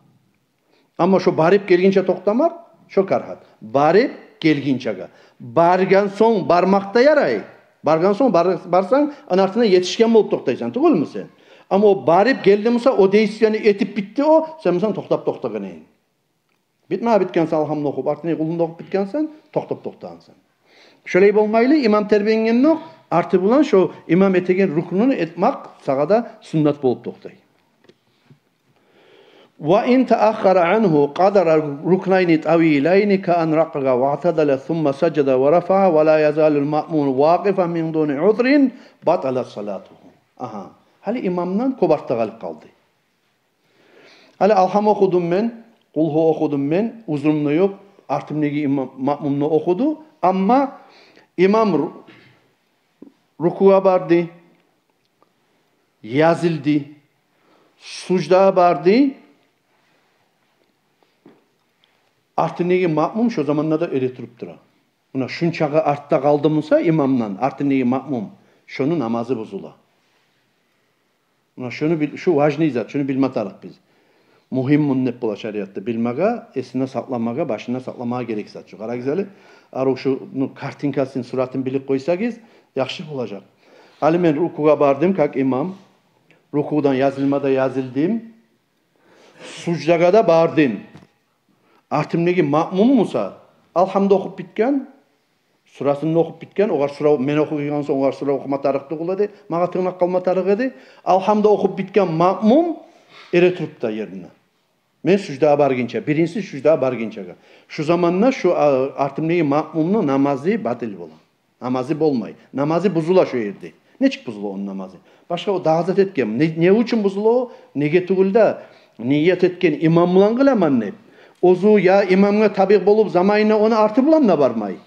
Амма шо барып гелгинче токътамакъ, шо карагьат. Барып гелгинчеге. Баргъан сонг бармакъ да ярай. Баргъан сонг бар-, барсанг, ону артына етишген болуп токътайсан, тюгюлмю сен? Амма о барып гелди буса, о действияны этип битди о, сен буса токътап токътагъан эдинг. Битме битгенсен, алгьамны охуп, артына къулгьуну да охуп битгенсен, токътап токътагъансан. Шолай болмайлы, имам тербенгендокъ, арты булан шо имам этеген рукнуну этмакъ сагъа да суннат болуп токътай. «Ва ин тааххара ангьу къадара рукнайни тавилайни каан ракъа ва атадала сумма сажада ва рафаа ва ла язалул маъмуму вакъифан мин дуни узрин баталат салатугьу». Агьа. Гьали имамдан кёп артда къалып къалды. Гьали алгьам охудум мен, къулгьу охудум мен, узрум да ёкъ, артымдагъы имам, маъмум да охуду. Амма имам ру-, рукугъа барды, язылды, суждагъа барды, артындагъы маъмум шо заманда да эретуруп тура. Муна шунчагъы артда къалды буса имамдан артындагъы маъмум, шону намазы бузула. Муна шуну бил-, шу важный зат, шуну билме тарыкъ биз. Мугьиммун деп бола шариатда билмеге, эсинде сакъламагъа, башында сакъламагъа герек зат шу. Къарагъыз гьали, арив шуну картинкасын, суратын билип къойсагъыз, яхшы болажакъ. Гьали мен рукугъа бардым, как имам. Рукудан язылма да язылдым. Суждагъа да бардым. Артымдагъы маъмум буса, алгьамда охуп битген, сурасын да охуп битген, огъар сура, мен охуйгъан сонг огъар сура охума тарыкъ тюгюл эди, магъа тынглап къалма тарыкъ эди. Алгьамда охуп битген маъмум эретуруп да ерине. Мен суждагъа баргъынча, биринчи суждагъа баргъынчагъа. Шу заманда шу, а, артымдагъы маъмумну намазы батыл бола. Намазы болмай. Намазы бузула шо ерде. Нечик бузула ону намазы? Башгъа о дагъы зат этген. Не, не учун бузула о? Неге тюгюл де, ният этген имам булан къыламан деп. Оьзю я имамгъа табиъ болуп, заманына ону арты булан да бармай.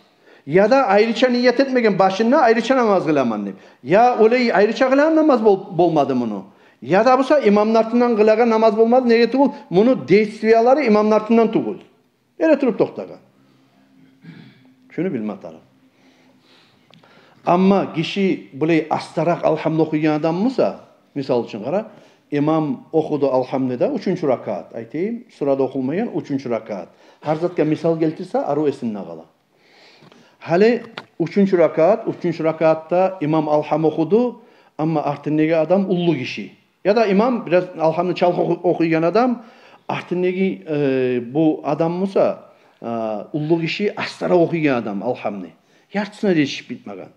Я да айрыча ният этмеген башында, айрыча намаз къыламан деп. Я олай айрыча къылагъан намаз бол-, болмады муну. Я да буса имамны артындан къылагъан намаз болмады. Неге тюгюл? Муну действиялары имамны артындан тюгюл. Эретуруп токътагъан. Шуну билме тарыкъ. Амма гиши булай астаракъ Алгьамны охуйгъан адам буса, мисал учун къара, имам охуду Алгьамны да уьчюнчю ракаат, айтайым, сура да охулмайгъан уьчюнчю ракаат. Гьар затгъа мисал гелтирсе, арив эсинде къала. Гьали уьчюнчю ракаат, уьчюнчю ракаатда имам Алгьам охуду, амма артындагъы адам уллу гиши. Я да имам бираз Алгьамны чалт оху-, охуйгъан адам, артындагъы, э, бу адам буса, э, уллу гиши астаракъ охуйгъан адам Алгьамны. Яртысына да етишип битмеген.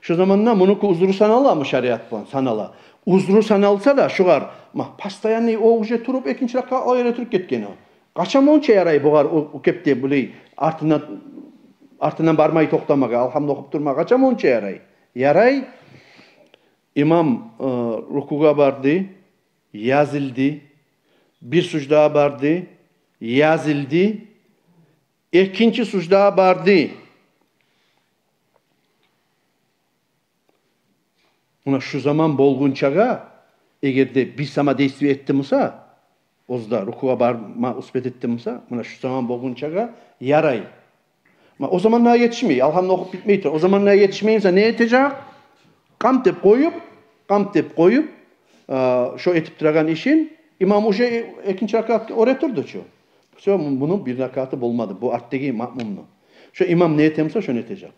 Шо заманда мунуку узру саналамы шариат булан? Санала. Узру саналса да, шугъар, ма, постоянный о уже туруп, экинчи ракаатгъа эретуруп гетген о. Къачан мунча ярай бугъар о, о кепде булай артындан, артындан бармай токътамагъа, Алгьамны охуп турмагъа, къачан мунча ярай? Ярай, имам, э, рукугъа барды, язылды, бир суждагъа барды, язылды, экинчи суждагъа барды. Муна шу заман болгъунчагъа, эгер де бир сама действие этди буса, оьзю де рукугъа барма успеть этди буса, муна шу заман болгъунчагъа ярай. Ма о заман да етишмей, Алгьамны охуп битмей тура. О заман да етишмей буса, не этежек? Къамт деп къоюп, къамт деп къоюп, э, шо этип турагъан ишин, имам уже экинчи ракаатгъа эретурду чу. Всё, муну бир ракааты болмады, бу артдагъы маъмумну. Шо имам не эте буса, шону этежек.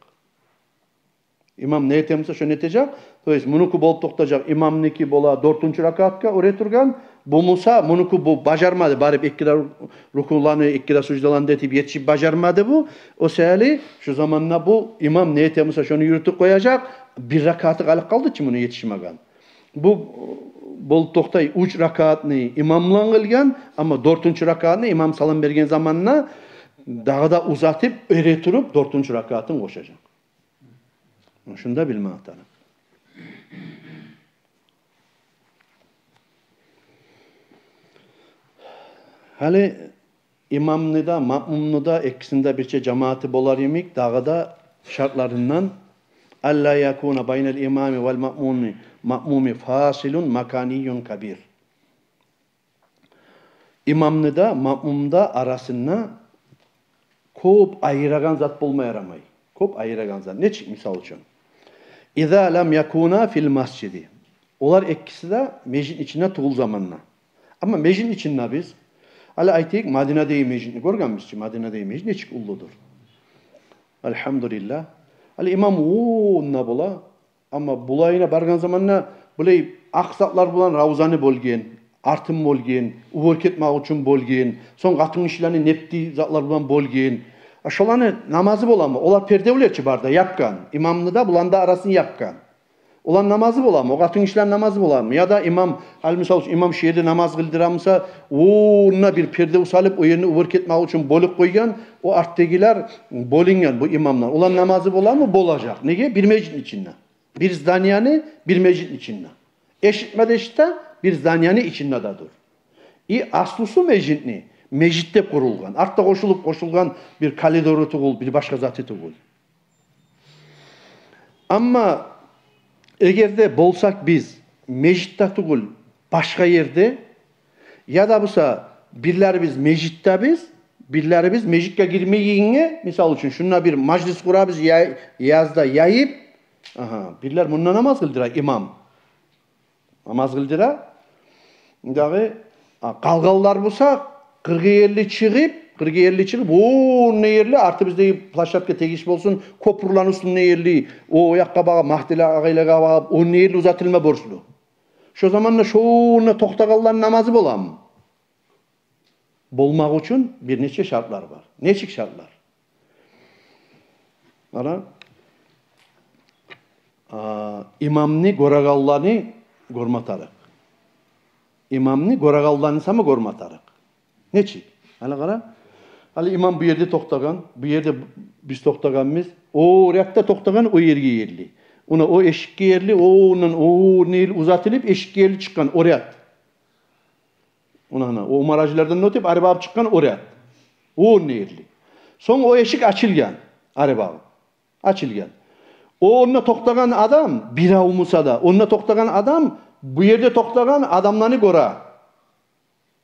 Имам не эте буса, шону этежек. То есть, мунуку болуп токътажакъ, имамныки бола дёртюнчю ракаатгъа эретургъан. Бу буса, мунуку бу бажармады, барып эки де ру-, рукуланы, эки де суждаланы да этип етишип бажармады бу. О саялы, шу заманда бу имам не эте буса, шону юрютюп къояжакъ. Бир ракааты къалып къалды чы муну етишмеген. Бу болуп токътай, уьч ракаатны имам булан къылгъан, амма дёртюнчю ракаатны имам салам берген заманда дагъы да узатып, эретуруп, дёртюнчю ракаатын къошажакъ. Шуну да билме тарыкъ. Гьали имамны да, маъмумну да, экисини де бирче жамааты болар йимик, дагъы да шартларындан: «Алла якуна байнал имами вал маъмуми, маъмуми фасилун маканиюн кабир». Имамны да, маъмумну да арасында кёп айырагъан зат болма ярамай. Кёп айырагъан зат. Нечик, мисал учун? «Иза лам якуна фил масжиди». Олар экиси де межитни ичинде тюгюл заманда. Амма межитни ичинде биз, гьали айтайыкъ, Мадинадагъы межитни гёргенбиз чи, Мадинадагъы межит нечик уллудур. Альгьамдулиллагь. Гьали имам онда бола, амма булайына баргъан заманда булай акъ затлар булан равзаны болгъан, артын болгъан, уьбюр гетмек учун болгъан, сонг къатынгишилени непти затлар булан болгъан. А шоланы намазы боламы? Олар пердевлер чи бары да япгъан. Имамны да, буланы да арасын япгъан. Оланы намазы боламы? О къатынгишилени намазы боламы? Я да имам, гьали мисал учун, имам шу ерде намаз къылдыра буса, онда бир пердев салып, о ерни уьбюр гетмек учун бёлюп къойгъан, о артдагъылар бёлюнген бу имамлар. Оланы намазы боламы? Болажакъ. Неге? Бир межитни ичинде. Бир зданияны, бир межитни ичинде. Эшитме де эшите, бир зданияны ичинде де дур. И аслусу межитни, межит деп къурулгъан. Артда къошулуп, къошулгъан бир коридору тюгюл, бир башгъа заты тюгюл. Амма эгер де болсакъ биз межитде тюгюл, башгъа ерде, я да буса бирлерибиз межитдебиз, бирлерибиз межитге гирмейгенге, мисал учун, шунда бир мажлис къурабыз, я-, язда яйып, агьа, бирлер мунда намаз къылдыра имам. Намаз къылдыра. Дагъы, а, къалгъанлар буса, къыргъа ерли чыгъып, къыргъа ерли чыгъып, онда ерли, артыбыздагъы площадка тегиш болсун, кёпюрлени уьстюнде ерли, о якъгъа багъып, Магьдилер агъайлагъа багъып, онда ерли узатылма борчлу. Шо заманда шонда токътагъанланы намазы боламы? Болмакъ учун бир нече шартлар бар. Нечик шартлар? Ана, а, имамны гёрегенлени гёрме тарыкъ. Имамны гёрегенлени сама гёрме тарыкъ. Нечик? Ана къара. Гьали имам бу ерде токътагъан, бу ерде биз токътагъанбыз. О рядда токътагъан о ерге ерли. Она о эшикге ерли, о ондан о не ерли узатылып, эшикге ерли чыкъгъан о ряд. Она, она, о Умар-гьажилерден оьтюп, ари багъып чыкъгъан о ряд. О не ерли. Сонг о эшик ачылгъан, ари багъып. Ачылгъан. О онда токътагъан адам, бирев буса да, онда токътагъан адам бу ерде токътагъан адамланы гёре.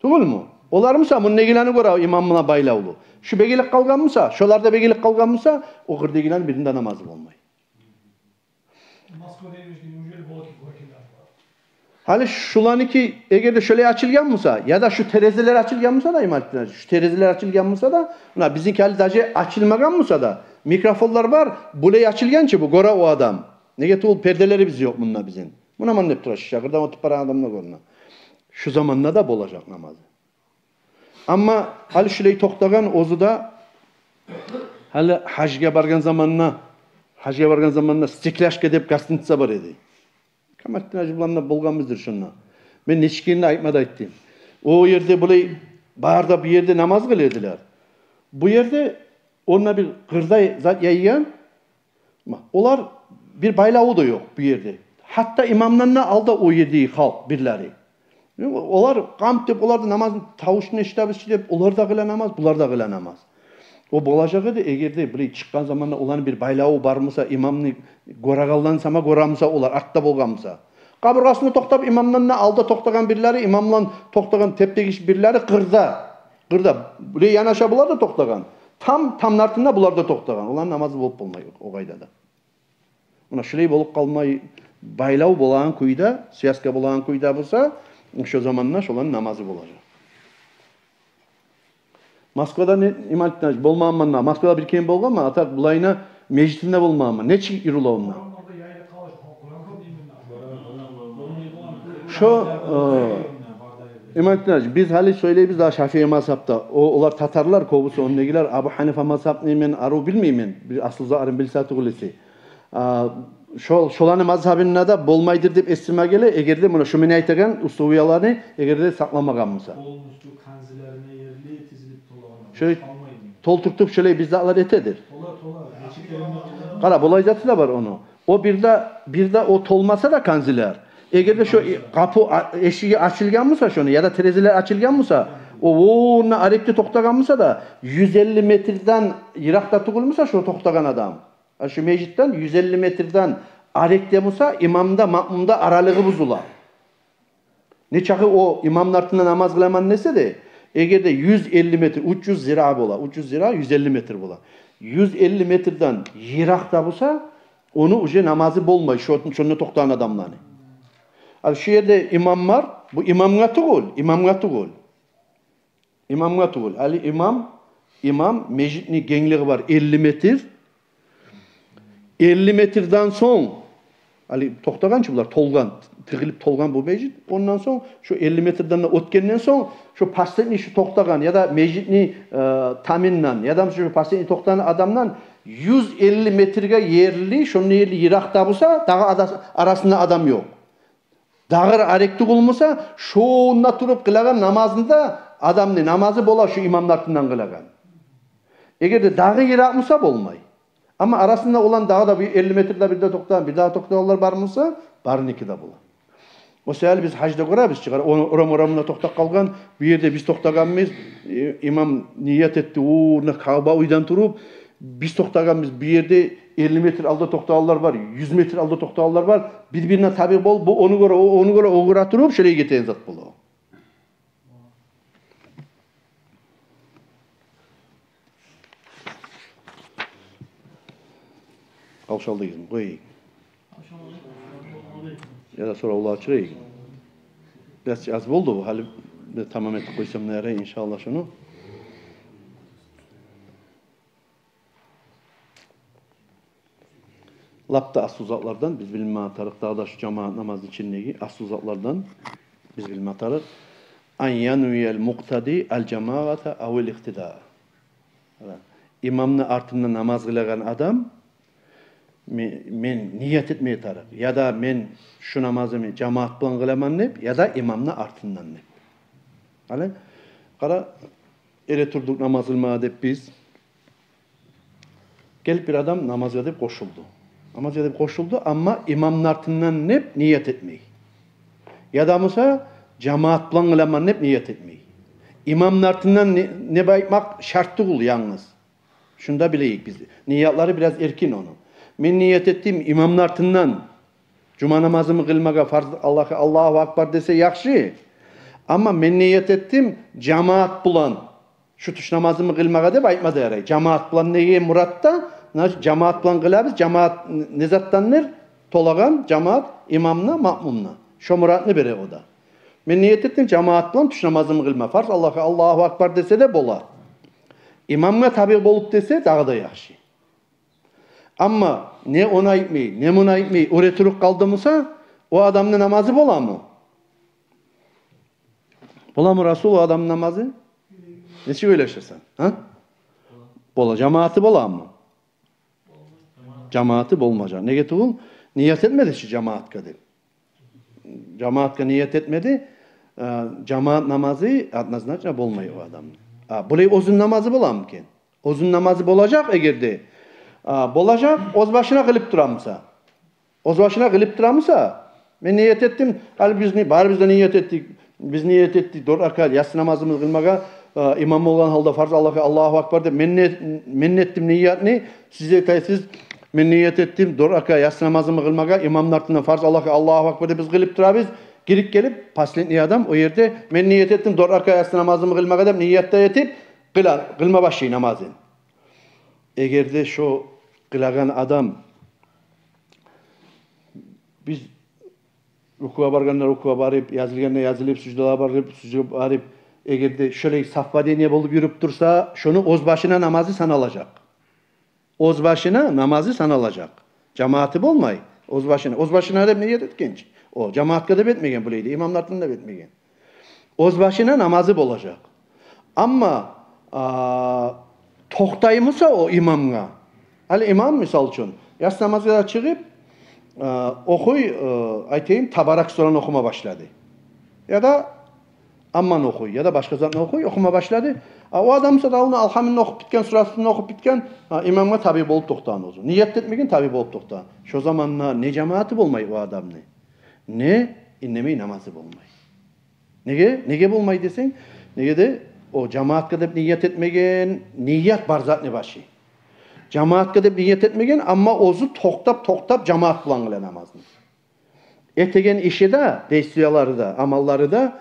Тюгюлмю? Олар буса мундагъыланы гёре, имам булан байлавлу. Шу бегилип къалгъан буса, шолар да бегилип къалгъан буса, о къырдагъыланы бирини де намазы болмай. Москвада, неужели бола ки, гёргенлер бар? Гьали шуланыки, эгер де шолай ачылгъан буса, яда шу терезелер ачылгъан буса да, имам айтды, шу терезелер ачылгъан буса да, муна бизинки гьали даже ачылмагъан буса да, микрофонлар бар, булай ачылгъан чы бу, гёре о адам. Неге тюгюл, перделерибиз ёкъ мунда бизин. Муна ман деп тура, шу шагъырдан оьтюп барагъан адамлар гёрюне. Шу заманда да болажакъ намазы. Амма гьали шулай токътагъан оьзю де, гьали гьажгъа баргъан заманда, гьажгъа баргъан заманда Стекляшка деп гостиница бар эди. Камалетдин-гьажи булан да болгъанбыздыр шонда. Мен нечик экенин де айтма да айтдым. О ерде булай, бары да бу ерде намаз къыла эдилер. Бу ерде онда бир къырдай зат яйгъан. Ма, олар бир байлаву да ёкъ бу ерде. Гьатта имамдан да алда о ердеги халкъ бирлери. Олар къамт деп, олар да намазны тавушун эшитебиз чи деп, олар да къыла намаз, булар да къыла намаз. О болажакъ эди, эгер де бир чыкъгъан заманда оланы бир байлаву бар буса, имамны гёрегенлени сама гёре буса, олар артда болгъан буса. Къабургъасында токътап, имамдан да алда токътагъан бирлери, имамдан токътагъан теп-тегиш бирлери къырда. Къырда. Булай янаша булар да токътагъан. Там, тамны артында булар да токътагъан. Оланы намазы болуп болмай о къайдада. Муна шулай болуп къалмай, байлав болагъан кюйде, связка болагъан кюйде буса, шо заманда шоланы намазы болажакъ. Москвада не, имам айтды, болмагъанман да. Москвада бир керен болгъанман, а так булайына межитинде болмагъанман. Нечик юрюле онда? Шо, э, имам айтды, биз гьали сёйлейбиз да Шафии мазгьапда. О, олар татарлар, кёбюсю ондагъылар, Абу Гьанифа мазгьапны мен арив билмеймен. Бир аслу затларын билсе тюгюл эсе. А, шо, шоланы мазгьабында да болмайдыр деп эсиме геле, эгер де муна шу мен айтагъан условияланы эгер де сакъламагъан буса. Полностью канзилерине ерли тизилип турагъан. Шолай толтуртуп, шолай бизде алар этедир. Тола, тола. Нечик еринде тола? Къара, булай заты да бар ону. О бир де, бир де о толмаса да канзилер. Эгер де шо и-, къапу, а, эшиги ачылгъан буса шону, яда терезелер ачылгъан буса, о, о, онда арекде токътагъан буса да, юз элли метрден йыракъда тюгюл буса шо токътагъан адам. А шу межитден юз элли метрден арекде буса, имамда, маъмумда аралыгъы бузула. Нечакъы о имамны артында намаз къыламан десе де, эгер де юз элли метр, уьч юз зира бола, уьч юз зира, юз элли метр бола. Юз элли метрден йыракъда буса, ону уже намазы болмай, шо-, шонда токътагъан адамланы. А шу ерде имам бар, бу имамгъа тюгюл, имамгъа тюгюл. Имамгъа тюгюл. Гьали имам, имам, межитни генглиги бар элли метр. Элли метрден сонг, гьали токътагъан чы булар, толгъан, тыгъылып толгъан бу межит. Ондан сонг, шо элли метрден де оьтгенден сонг, шо последний, шо токътагъан, яда межитни, э, тамындан, яда шо последний токътагъан адамдан юз элли метрге ерли, шонда ерли йыракъда буса, дагъы ада-, арасында адам ёкъ. Дагъы арек тюгюл буса, шонда туруп къылагъан намазында адамны намазы бола, шу имамны артындан къылагъан. Эгер де дагъы йыракъ буса, болмай. Амма арасында оланы дагъы да бир элли метрде бир де токътагъан, бир дагъы токътагъанлар бар буса, барыныки де бола. О саялы биз гьажда гёребиз чыгъар, о-, орам-орамында токътап къалгъан, бу ерде биз токътагъанбыз, э, имам ният этди, о, муна Каъба уьйден туруп, биз токътагъанбыз, бу ерде элли метр алда токътагъанлар бар, юз метр алда токътагъанлар бар. Бир-бирине таби болуп, бу ону гёре, о ону гёре, о гёре туруп, шолай гетеген зат бола. Къавшалды экен, къой. Яда соравлар чыгъа экен. Бираз аз болду бу, гьали бир тамам этип къойсам да ярай, иншааллагь, шуну. Лап да аслу затлардан биз билме тарыкъ, дагъы да шу жамаат намазны ичиндеги аслу затлардан биз билме тарыкъ. Ан янвиял мукътади ал жамаата авил икътида. Имамны артында намаз къылагъан адам, мен, мен ният этмеге тарыкъ. Яда мен шу намазымны жамаат булан къыламан деп, яда имамны артындан деп. Гьали, къара, эретурдукъ намаз къылмагъа деп биз. Гелип бир адам намазгъа деп къошулду. Намазгъа деп къошулду, амма имамны артындан деп ният этмей. Яда буса жамаат булан къыламан деп ният этмей. Имамны артындан не, не айтмакъ шарт тюгюл янгыз. Шуну да билейик биз. Ниятлары бираз эркин ону. Мен ният этдим имамны артындан жума намазымны къылмагъа, фарз, Аллагьу, Аллагьу акбар десе яхшы. Амма мен ният этдим жамаат булан шу тюш намазымны къылмагъа деп айтма да ярай. Жамаат булан деген мурат да, значит, жамаат булан къылабыз, жамаат не затдандыр? Толагъан жамаат имамны, маъмумну. Шо муратны бере о да. Мен ният этдим жамаат булан тюш намазымны къылма. Фарз, Аллагьу, Аллагьу акбар десе де бола. Имамгъа табиъ болуп десе, дагъы да яхшы. Амма не ону айтмай, не муну айтмай, эретуруп къалды буса, о адамны намазы боламы? Боламы, Расул, о адамны намазы? Нечик ойлашасан, а? Бола, жамааты боламы? Жамааты болмажакъ. Неге тюгюл? Ният этмеди чи жамаатгъа деп. Жамаатгъа ният этмеди. Э, жамаат намазы однозначно болмай о адамны. А булай оьзюню намазы боламы экен? Оьзюню намазы болажакъ эгер де. А, болажакъ, оьз башына къылып тура буса. Оьз башына къылып тура буса, мен ният этдим, гьали биз ни-, барыбыз да ният этдик. Биз ният этдик дёрт ракаат яссы намазыбызны къылмагъа, а, имам болгъан гьалда фарз, Аллагьу, Аллагьу акбар деп. Мен не, мен этдим ниятны, сиз айтасыз, мен ният этдим дёрт ракаат яссы намазымны къылмагъа, имамны артындан фарз, Аллагьу, Аллагьу акбар деп биз къылып турабыз. Гирип гелип последний адам о ерде, мен ният этдим дёрт ракаат яссы намазымны къылмагъа деп ният да этип, къыла, къылма башлай намазын. Эгер де шо къылагъан адам, биз рукугъа баргъанда рукугъа барып, язылгъанда язылып, суждалагъа барып, суждагъа барып, эгер де шолай совпадение болуп юрюп турса, шону оьз башына намазы саналажакъ. Оьз башына намазы саналажакъ. Жамааты болмай, оьз башына. Оьз башына деп ният этген чи. О жамаатгъа деп этмеген булайды, имамны артындан деп этмеген. Оьз башына намазы болажакъ. Амма, а, токътай буса о имамгъа. Гьали имам, мисал учун, яссы намазгъа чыгъып, а, охуй, а, айтайым, Табарак сураны охума башлады. Яда Амманы охуй, яда башгъа затны охуй, охума башлады. А о адам буса да алдын Алгьамны охуп битген, сурасын охуп битген, а, имамгъа табиъ болуп токътагъан оьзю. Ният этмеген, табиъ болуп токътагъан. Шо заманда не жамааты болмай о адамны, не индемей намазы болмай. Неге? Неге болмай десенг, неге де о жамаатгъа деп ният этмеген, ният бар затны башы. Жамаатгъа деп ният этмеген, амма оьзю токътап, токътап жамаат булан къыла намазны. Этеген иши де, действиялары да, амаллары да,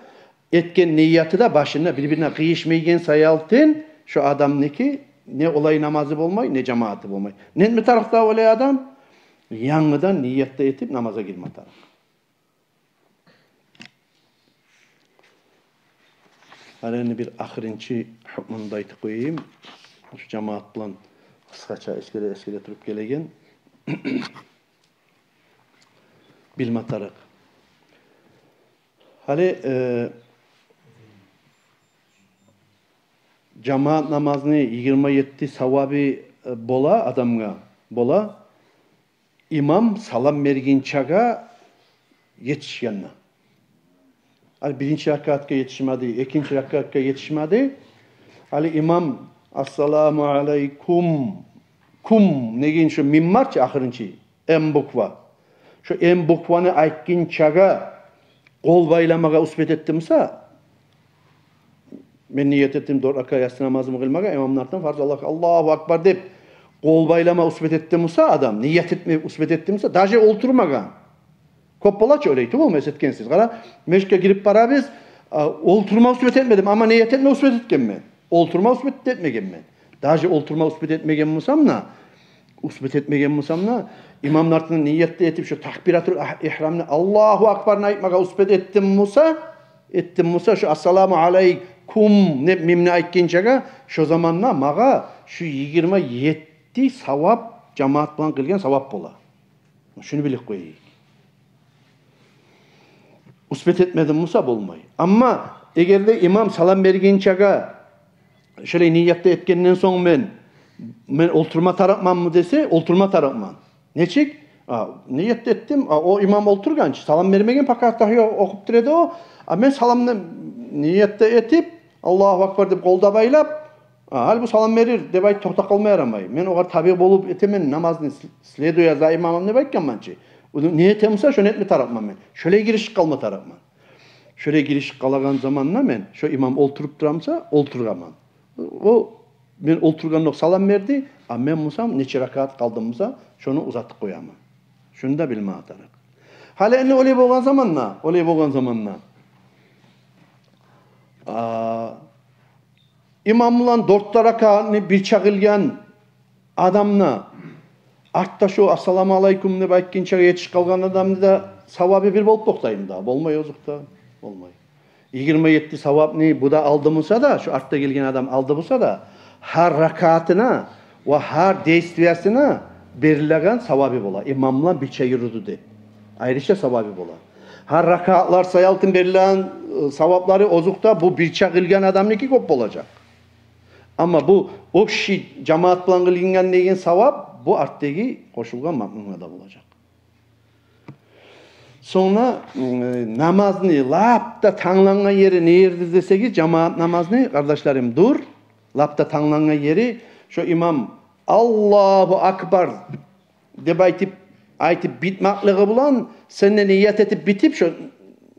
этген нияты да башында бир-бирине къыйышмайгъан саялтын, шо адамныки не олай намазы болмай, не жамааты болмай. Не этме тарыкъ да олай адам? Янгыдан ният да этип намазгъа гирме тарыкъ. Гьали энди бир ахырынчы гьукмун да айтып къояйым. Шу жамаат булан къысгъача эсгере, эсгере туруп гелеген. Билме тарыкъ. Гьали, э, жамаат намазны йигирма етти савабы, э, бола адамгъа, бола. Имам салам бергинчагъа етишгенде. Гьали биринчи ракаатгъа етишмеди, экинчи ракаатгъа етишмеди. Гьали имам «Ассаламу алайкум», «кум» деген шо мим бар чы, ахырынчы, М буква. Шо М букваны айтгъынчагъа къол байламагъа успеть этди буса, мен ният этдим дёрт ракаат яссы намазымны къылмагъа, имамны артындан фарз, Аллагь, Аллагьу акбар деп, къол байлама успеть этди буса адам, ният этме успеть этди буса, даже олтурмагъан. Кёп бола чы олай, тюгюлмю, эшитгенсиз. Къара, межитге гирип барабыз, а, олтурма успеть этмедим, амма ният этме успеть этгенмен. Олтурма успеть этмегенмен. Даже олтурма успеть этмеген бусам да, успеть этмеген бусам да, имамны артындан ният да этип, шо такбиратул ах-, ихрамны, Аллагьу акбарны айтмагъа успеть этдим буса, этдим буса, шо «Ассаламу алайкум» деп мимни айтгъынчагъа, шо заманда магъа шо йигирма етти савап, жамаат булан къылгъан савап бола. Шуну билип къояйыкъ. Успеть этмедим буса, болмай. Амма эгер де имам салам бергинчагъа шолай ният да этгенден сонг мен, мен олтурма тарыкъманмы десе, олтурма тарыкъман. Нечик? А, ният да этдим, а, о имам олтургъанчы, салам бермеген, пока тахия охуп тура эди о. А мен саламны ният да этип, Аллагьу акбар деп къол да байлап, А, гьали бу салам берир деп айтып токътап къалма ярамай. Мен огъар табиъ болуп этемен намазны, с-, следуя за имамом деп айтгъанман чы. О не этемуса, шону этме тарыкъман мен. Шолай гиришип къалма тарыкъман. Шолай гиришип къалагъан заманда мен, шо имам олтуруп турамуса, олтургъанман. О, мен олтургъандокъ салам берди, а мен мусам, нече ракаат къалдымуса, шону узатып къояман. Шуну да билме тарыкъ. Гьали энни олай болгъан заманда, олай болгъан заманда, а, имам булан дёрт де ракаатны бирче къылгъан адамны, артда шо «Ассаламу алайкум» деп айтгъынчагъа етишип къалгъан адамны да савабы бир болуп токътаймы дагъы? Болмай, озокъда, болмай. Йигирма етти савапны бу да алды буса да, шо артда гелген адам алды буса да, гьар ракаатына ва гьар действиясына берилеген савабы бола. Имам булан бирче юрюдю деп. Айрыча савабы бола. Гьар ракаатлар саялтын берилеген, э, саваплары, озокъда, бу бирче къылгъан адамныки кёп болажакъ. Амма бу общий жамаат булан къылынгъан деген савап, бу артдагъы къошулгъан маъмумгъа да болажакъ. Сонг, э, намазны лап да танглангъан ери не ердир десегиз, жамаат намазны, къардашларым, дур, лап да танглангъан ери, шо имам «Аллагьу акбар» деп айтып, айтып битмеклиги булан, сен де ният этип битип, шо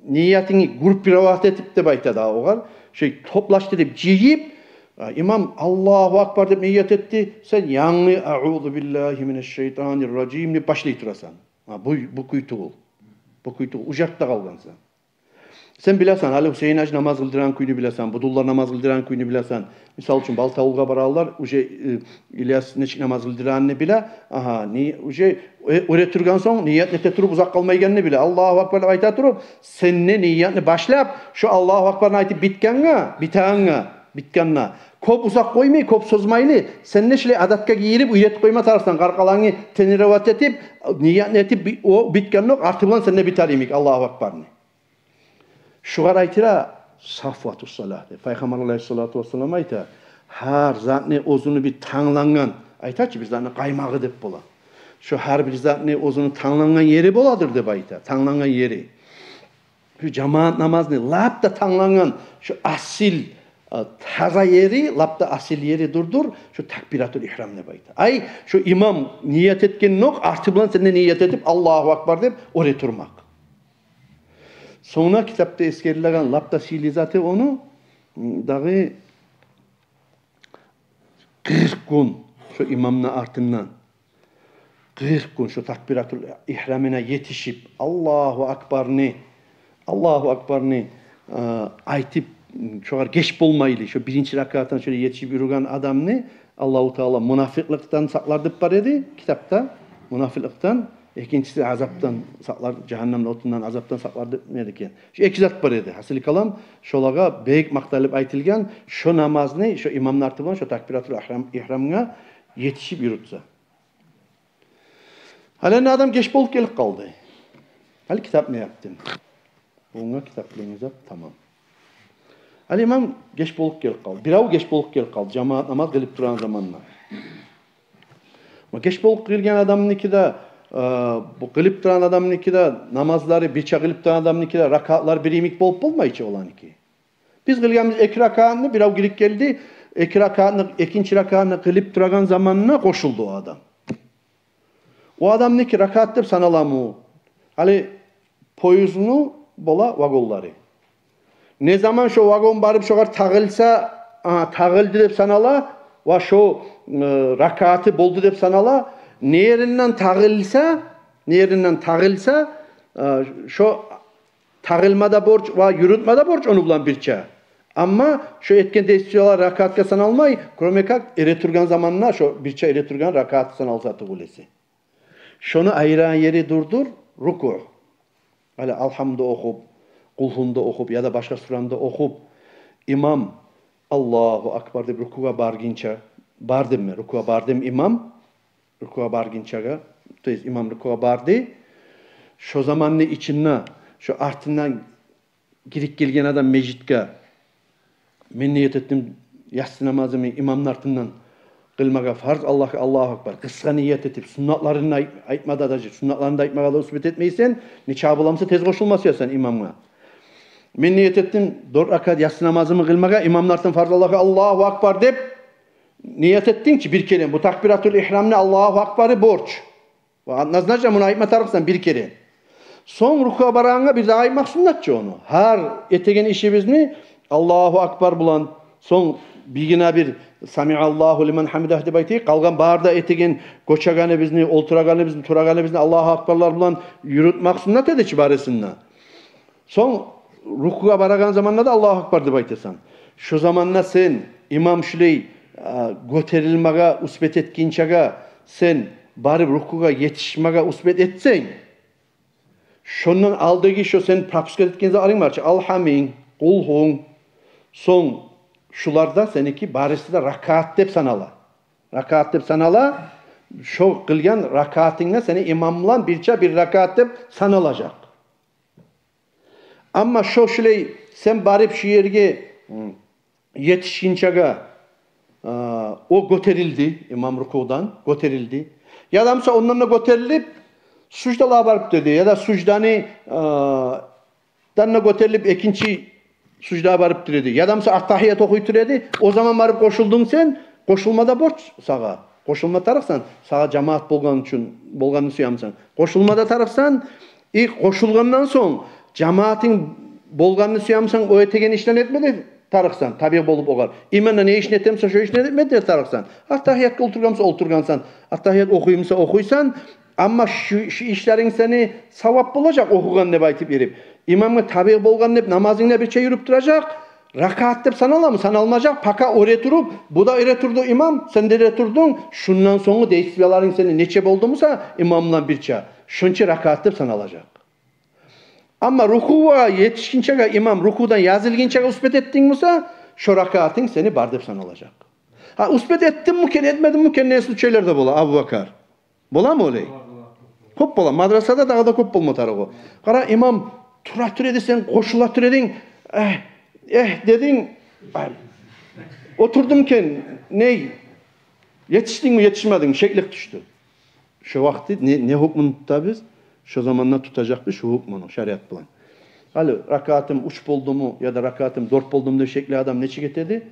ниятынгны группировать этип деп айта дагъы огъар, шо топлашдырып, жыйып, а, имам «Аллагьу акбар» деп ният этди, сен янгы «Аъузу биллагьи минаш-шайтанир-ражим» деп башлай турасан. А, бу, бу кюй тюгюл. Бу кюй тюгюл. Ужатда къалгъансан. Сен билесен, гьали Гьусейин гьажи намаз къылдырагъан кюйню билесен, будунлар намаз къылдырагъан кюйню билесен. Мисал учун, Балтавулгъа баралар, уже, э, Ильяс нечик намаз къылдырагъанны биле. Агьа, не, уже, э, оьре тургъан сонг, ниятны эте туруп, узакъ къалмайгъанны биле. «Аллагьу акбар» деп айта туруп, сен де ниятны башлап, шо «Аллагьу акбарны» айтып битгенге, битегенге, битгенге, кёп узакъ къоймай, кёп созмайлы, сен де шолай адатгъа гийирип, уьйретип къойма тарыкъсан, къаркъарангны тренировать этип, ниятны этип, би-, о битгендокъ, арты булан сен де битер йимик «Аллагьу акбарны». Шугъар айтыла сафватус-салагь деп. Пайхаммар алайгьиссалату вассалам айта, гьар затны оьзюню бир танглангъан, айта чы, бир затны къаймагъы деп бола. Шо гьар бир затны оьзюню танглангъан ери боладыр деп айта, танглангъан ери. Шо жамаат намазны лап да танглангъан, шо асил, э, таза ери, лап да асил ери дурдур, шо такбиратул ихрам деп айта. Ай, шо имам ният этгендокъ, арты булан сен де ният этип, «Аллагьу акбар» деп оьре турмакъ. Сонг китапда эсгерилеген лап да сыйлы заты ону, м, дагъы къыркъ гюн шо имамны артындан, къыркъ гюн шо такбиратул ихрамына етишип, «Аллагьу акбарны», «Аллагьу акбарны», э, айтып, шогъар геч болмайлы, шо биринчи ракаатдан шолай етишип юрюген адамны Аллагьу Таала мунафикъликден сакълар деп бар эди китапда. Мунафикъликден, экинчиси азапдан сакълар, жагьаннемни отундан, азапдан сакълар деп не экен. Шо эки зат бар эди. Гьасили калам, шолагъа бек макъталып айтылгъан, шо намазны, шо имамны арты булан, шо такбиратул ихрам, ихрамгъа етишип юрютсе. Гьали энни адам геч болуп гелип къалды. Гьали китап не яптым? Бугюнге китап булан язып тамам. Гьали имам геч болуп гелип къалды. Бирев геч болуп гелип къалды жамаат намаз къылып турагъан заманда. Ва геч болуп гелген адамныки де, э, бу къылып турагъан адамныки де намазлары, бирче къылып турагъан адамныки де ракаатлар бир йимик болуп болмай чы оланыки. Биз къылгъанбыз эки ракаатны, бирев гирип гелди, эки ракаатны, экинчи ракаатны къылып турагъан заманына къошулду о адам. О адамныки ракаат деп саналамы? Гьали поездну бола вагонлары. Не заман шо вагон барып шогъар тагъылса, а, тагъылды деп санала, ва шо, э, ракааты болду деп санала. Не еринден тагъылса, не еринден тагъылса, э, шо тагъылма да борч ва юрютме де борч ону булан бирче. Амма шо этген действиялар ракаатгъа саналмай, кроме как эретургъан заманда шо бирче эретургъан ракаат саналса тюгюл эсе. Шону айырагъан ери дурдур рукуъ. Гьали Алгьамда охуп, Къулгьуда охуп, яда башгъа сурада охуп, имам «Аллагьу акбар» деп рукуъгъа баргъынча, бардымы, рукуъгъа бардымы имам, рукуъгъа баргъынчагъа, то есть имам рукуъгъа барды. Шо заманны ичинде, шо артындан гирип гелген адам межитге, мен ният этдим яссы намазымны имамны артындан къылмагъа фарз Аллагьгъа, Аллагьу акбар. Къысгъа ният этип, суннатларын ай-, айтмагъа да, суннатларын да айтмагъа да успеть этмейсен, нечакъы боламыса тез къошулма сюесен имамгъа. Мен ният этдим дёрт ракаат яссы намазымны къылмагъа имамны артындан фарз Аллагьгъа, Аллагьу акбар деп, ният этдинг чи бир керен, бу такбиратул ихрамны, Аллагьу акбары борч. Ва однозначно муну айтма тарыкъсан бир керен. Сонг рукугъа барагъангъа бирдагъы айтмакъ суннат чы ону. Гьар этеген ишибизни Аллагьу акбар булан, сонг биргине бир «Самиаллагьу лиман гьамидагь» деп айтайыкъ, къалгъан бары да этеген, гёчегенибизни, олтурагъаныбызны, турагъаныбызны Аллагьу акбарлар булан юрютмек суннат эди чи барысын да. Сонг рукугъа барагъан заманда да «Аллагьу акбар» деп айтасан. Шо заманда сен имам шулай, а, гётерилмеге успеть этгинчеге сен барып рукугъа етишмеге успеть этсенг, шондан алдагъы шо сен пропускать этген затларынг бар чы, Алгьамынг, Къулгьунг, сонг шулар да сеники барысы да ракаат деп санала. Ракаат деп санала. Шо къылгъан ракаатынг да сени имам булан бирче бир ракаат деп саналажакъ. Амма шо шулай сен барып шу ерге, м, етишгинчеге, а, о гётерилди, имам рукудан гётерилди. Яда буса ондан да гётерилип, суждалагъа барып тюшдю. Яда сужданы, а, дан да гётерилип, экинчи суждагъа барып тура эди. Яда буса аттагьият охуй тура эди. О заман барып къошулдунг сен, къошулма да борч сагъа. Къошулма тарыкъсан, сагъа жамаат болгъан учун, болгъанны сюемисен, къошулма да тарыкъсан. И къошулгъандан сонг, жамаатынг болгъанны сюемисен, о этеген ишлени этме де тарыкъсан, табиъ болуп огъар. Именно не ишни этемисен, шо ишни этме де тарыкъсан. Аттагьиятгъа олтургъанмысан, олтургъансан. Аттагьият охуймусан, охуйсан. Амма шу, шу ишлеринг сени савап болажакъ, охугъан деп айтып берип, имамгъа табиъ болгъан деп намазынг да бирче юрюп туражакъ. Ракаат деп саналамы? Саналмажакъ. Пока о эретуруп, бу да эретурду имам, сен де эретурдунг. Шундан сонггъу действияларынг сени нече болдумуса имам булан бирче, шонча ракаат деп саналажакъ. Амма рукугъа етишгинчеге, имам рукудан язылгъынчагъа успеть этдинг буса, шо ракаатынг сени бар деп саналажакъ. Гьа, успеть этдимми экен, этмедимми экен, не случайлар да бола, Абубакар. Боламы олай? Кёп бола. Мадрасада дагъы да кёп болма тарыкъ о. Къара, имам тура тура эди, сен къошула тура эдинг. Эх, эх дединг. Ай, олтурдум экен, ней? Етишдингми, етишмедингми? Шеклик тюшдю. Шо вакъти не, не гьукмуну тутабыз? Шо заманда тутажакъбыз шо гьукмуну шариат булан. Гьали ракаатым уьч болдуму яда ракаатым дёрт болдуму деп шекли адам нечик этеди?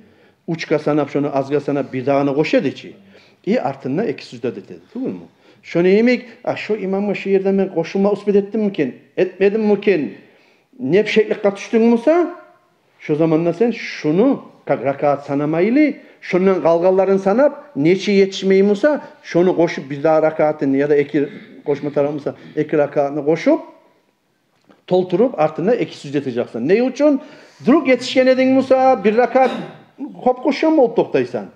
Уьчге санап, шону азгъа санап, бирдагъына къоша эди чи. И артында эки сужда да этеди, тюгюлмю? Шону йимик, а, шо имамгъа шо ерде мен къошулма успеть этдимми экен, этмедимми экен деп шекликге тюшдюнг буса, шо заманда сен шуну как ракаат санамайлы, шондан къалгъанларын санап, нече етишмей буса, шону къошуп, бирдагъы ракаатын яда эки къошма тарыкъ буса, эки ракаатны къошуп, толтуруп, артында эки сужда этежексен. Не учун? Вдруг етишген эдинг буса, бир ракаат кёп къошгъан болуп токътайсан.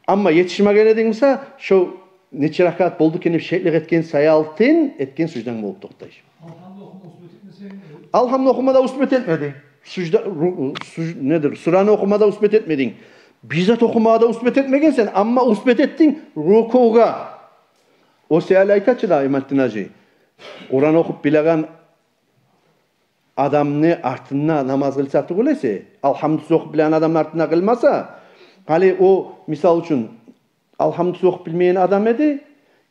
Амма етишмеген эдинг буса, шо нече ракаат болду экен деп шеклик этген саялтын этген сужданг болуп токътай. Алгьамны охума успеть этмесенг, Алгьамны охума да успеть этмединг. Сужда, ру-, суж-, недир, сураны охума да успеть этмединг. Бир зат охумагъа да успеть этмегенсен, амма успеть этдинг рукугъа. О саялы айта чы да Имамутдин гьажи, Къуран охуп билеген адамны артында намаз къылса тюгюл эсе, Алгьамдусуз охуп билеген адамны артында къылмаса, гьали о, мисал учун, Алгьамдусуз охуп билмейген адам эди,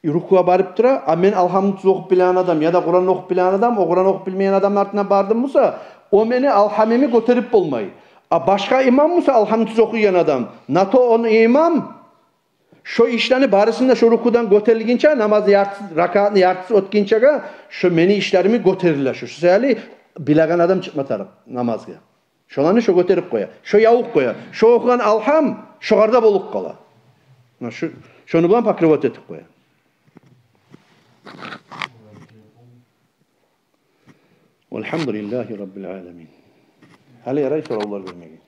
рукугъа барып тура, а мен Алгьамдусуз охуп билеген адам яда Къуран охуп билеген адам, о Къуран охуп билмейген адамны артындан бардым буса, о мени Алгьамымны гётерип болмай. А башгъа имам буса, Алгьамдусуз охуйгъан адам, на то он имам, шо ишлени барысын да шо рукудан гётерилгинче, намазны яртысы, ракаатны яртысы оьтгинчеге шо мени ишлеримни гётериле. Шо, шо саялы билеген адам чыкъма тарыкъ намазгъа. Шоланы шо гётерип къоя, шо ябып къоя. Шо охугъан Алгьам шогъар да болуп къала. Муна шу, шону булан покрывать этип къоя. Валгьамдулиллагьи раббил аламин. Гьали ярай соравлар бермеге.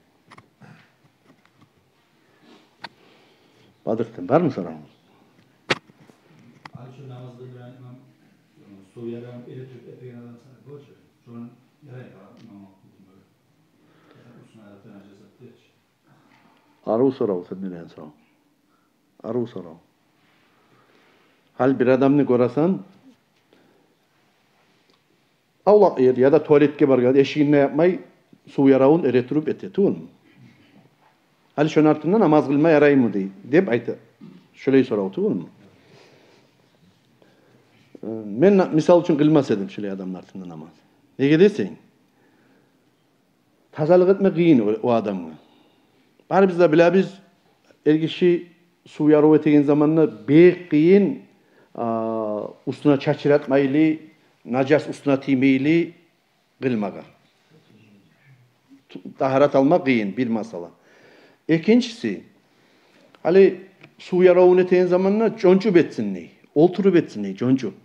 Бадрутдин, бармы соравугъуз? Гьали шо намаз къылдырагъан имам, э, сув ярагъан, эретуруп этеген адам саны болчу. Шону ярай имам къылдырмагъа. Арив сорав, сен берген сорав. Арив сорав. Гьали бир адамны гёресен, авлакъ ер яда туалетге баргъан, эшигин де япмай, сув яравун эретуруп эте, тюгюлмю? Гьали шону артында намаз къылма яраймы дей, деп айта. Шолай сорав, тюгюлмю? Э, мен, мисал учун, къылмас эдим шолай адамны артында намаз. Неге десенг, тазалыкъ этме къыйын о, о адамгъа. Барыбыз да билебиз, эркиши сув ярав этеген заманда бек къыйын, а, уьстюне чачыратмайлы, нажас уьстюне тиймейли къылмагъа. Ту-, тагьарат алма къыйын, бир масъала. Экинчиси, гьали сув яравун этеген заманда жонжуп этсин дей, олтуруп этсин дей, жонжуп.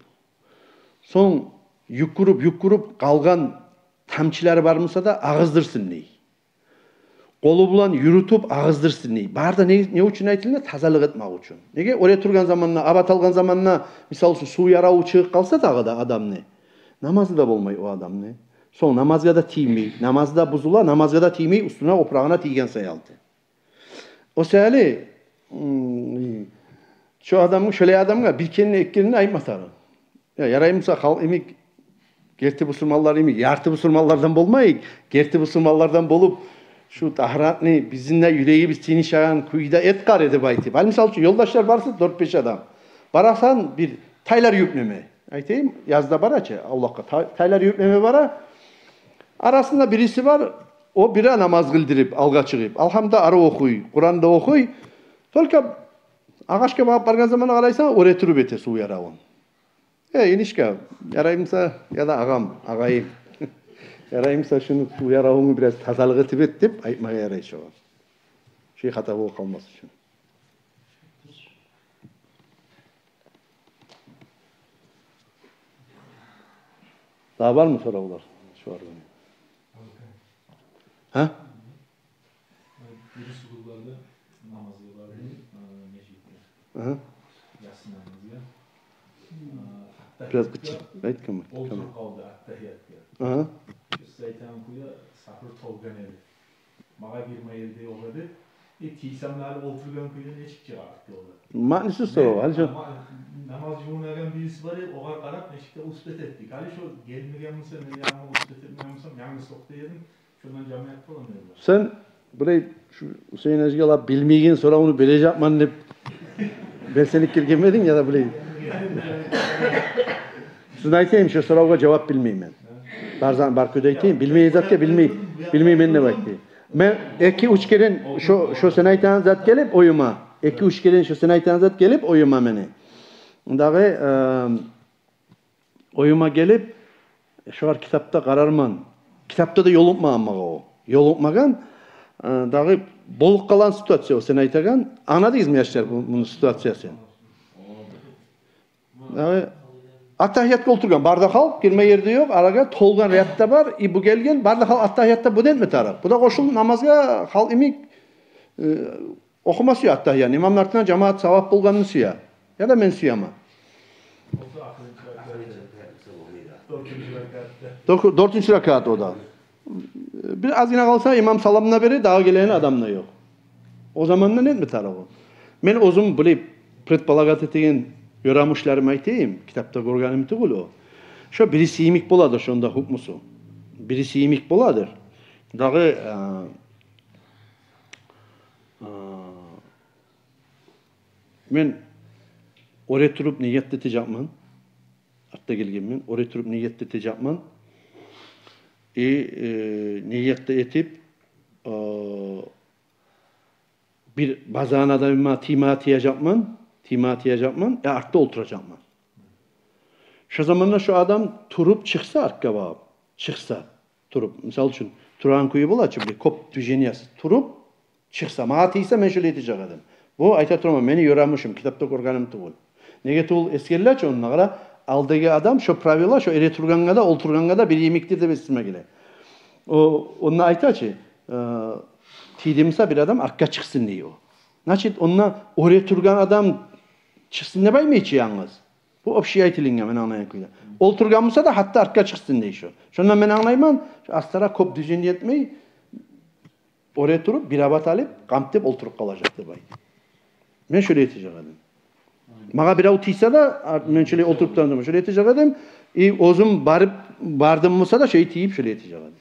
Сонг юкюрюп, юкюрюп, къалгъан тамчылары бар буса да агъыздырсын дей. Къолу булан юрютюп агъыздырсын дей. Бары да не, не учун айтылына? Тазалыкъ этмек учун. Неге? Оьре тургъан заманда, абат алгъан заманда, мисал учун, сув яраву чыгъып къалса дагъы да адамны, намазы да болмай о адамны. Сонг намазгъа да тиймей, намазы да бузула, намазгъа да тиймей, уьстюне, опурагъына тийген саялы. О саялы, м, шо адамгъа, шолай адамгъа бир керен, эки керен айтма тарыкъ. Я, ярай буса, халкъ йимик, герти бусурманлар йимик, ярты бусурманлардан болмайыкъ, герти бусурманлардан болуп, шу тагьаратны бизин де юрегибиз тынышагъан кюйде эт къара деп айтып. Гьали, мисал учун, ёлдашлар барсыз, дёрт-беш адам. Барасан бир тайлар ювюп неме. Айтайым, язда бара чы авлакъгъа, та-, тайлар ювюп неме бара. Арасында бириси бар, о бир намаз къылдырып, алгъа чыгъып, алгьамда ары охуй, Къуран да охуй. Только агъачгъа багъып баргъан заманда къарайсан, оьре туруп эте сув яравун. «Эй, инишка, ярай буса, яда агъам, агъайым, ярай буса, шуну, сув яравунгну бираз тазалыкъ этип эт», — деп айтмагъа ярай шогъар. Шей хата болуп къалмас учун. Дагъы бармы соравлар? Шулар. Гьа? Бириси къылгъанда намазгъа барды, э, межитге. Агьа. Яссы намазгъа. Э, бираз къычырып айтгъанман. Олтуруп къалды аттагьиятгъа. Агьа. Сиз айтагъан кюйде сапыры толгъан эди. Магъа гирме ер де ёкъ эди. Э, тийсем де, олтургъан кюйде нечик чыгъар ёлда? Маънасы сорав, гьали шо. Ма-, намаз жувунагъан бириси бар эди, огъар къарап, нечик де успеть этдик. Гьали шо гелмеген буса, мен ягъыма успеть этмеген бусам, янгыз токътай эдим. Шондан жамият боламы? Сен булай, шу Гьусейн гьажиге лап билмейген соравну бережекмен деп белсенип гелген эдинг, яда булай? Сизге айтайым, шо соравгъа жавап билмеймен. Бар зат, бар кюйде айтайым, билмейген затгъа билмей, билмеймен деп айтды. Мен эки-уьч керен шо, шо сен айтагъан зат гелип оюма, эки-уьч керен шо сен айтагъан зат гелип оюма мени. Дагъы, э, оюма гелип, шогъар китапда къарарман. Китапда да ёлукъмагъан магъа о. Ёлукъмагъан, э, дагъы болуп къалгъан ситуация о сен айтагъан. Англадыгъызмы, яшлар, бу, муну ситуациясын? Дагъы аттагьиятгъа олтургъан, бары да халкъ, гирме ер де ёкъ, арагъа толгъан ряд да бар, и бу гелген, бары да халкъ аттагьиятда бу да этме тарыкъ. Бу да къошулуп намазгъа, халкъ йимик, э, охума сюе аттагьиятны. Имамны артындан жамият савап болгъанны сюе. Яда мен сюемен. Дёрт-, дёртюнчю ракаат о да. Бир азгъына къалса, имам саламны бере, дагъы гелеген адам да ёкъ. О заманда не этме тарыкъ о? Мен оьзюм билип, предполагать этеген ёрамышларымны айтайым, китапда гёргеним тюгюл о. Шо бириси йимик боладыр, шонда гьукмусу. Бириси йимик боладыр. Дагъы, а, а, мен оьре туруп ният этежекмен. Артда гелгенмен, оьре туруп ният этежекмен. И, э, ният да этип, э, бир базагъан адамыма тийме тиежекмен, тийме тиежекмен, э, артда олтуражакъман. Шо заманда шо адам туруп чыкъса, артгъа багъып чыкъса, туруп, мисал учун, турагъан кюю бола чы, бир кёп движениясы, туруп чыкъса, магъа тийсе, мен шолай этежек эдим. Бу, айта тураман, мени ёрамышым, китапда гёргеним тюгюл. Неге тюгюл, эсгериле чи онда, къара, алдагъы адам, шо правила, шо эретургъангъа да, олтургъангъа да бир йимикдир деп эсиме геле. О, онда айта чы, э, тийдими буса бир адам, артгъа чыкъсын дей о. Значит, онда оьре тургъан адам чыкъсын деп айтмай чы янгыз. Бу общий айтылынгъан, мен англагъан кюйде. Олтургъан буса да, гьатта артгъа чыкъсын дей шо. Шондан мен англайман, шо астара кёп движение этмей, оьре туруп, бир абат алып, къамт деп олтуруп къалажакъ деп айта. Мен шолай этежек эдим. Магъа бирев тийсе де, ар-, мен шолай олтуруп тургъан заман шолай этежек эдим. И оьзюм барып, бардым буса да, шолай тийип, шолай этежек эдим.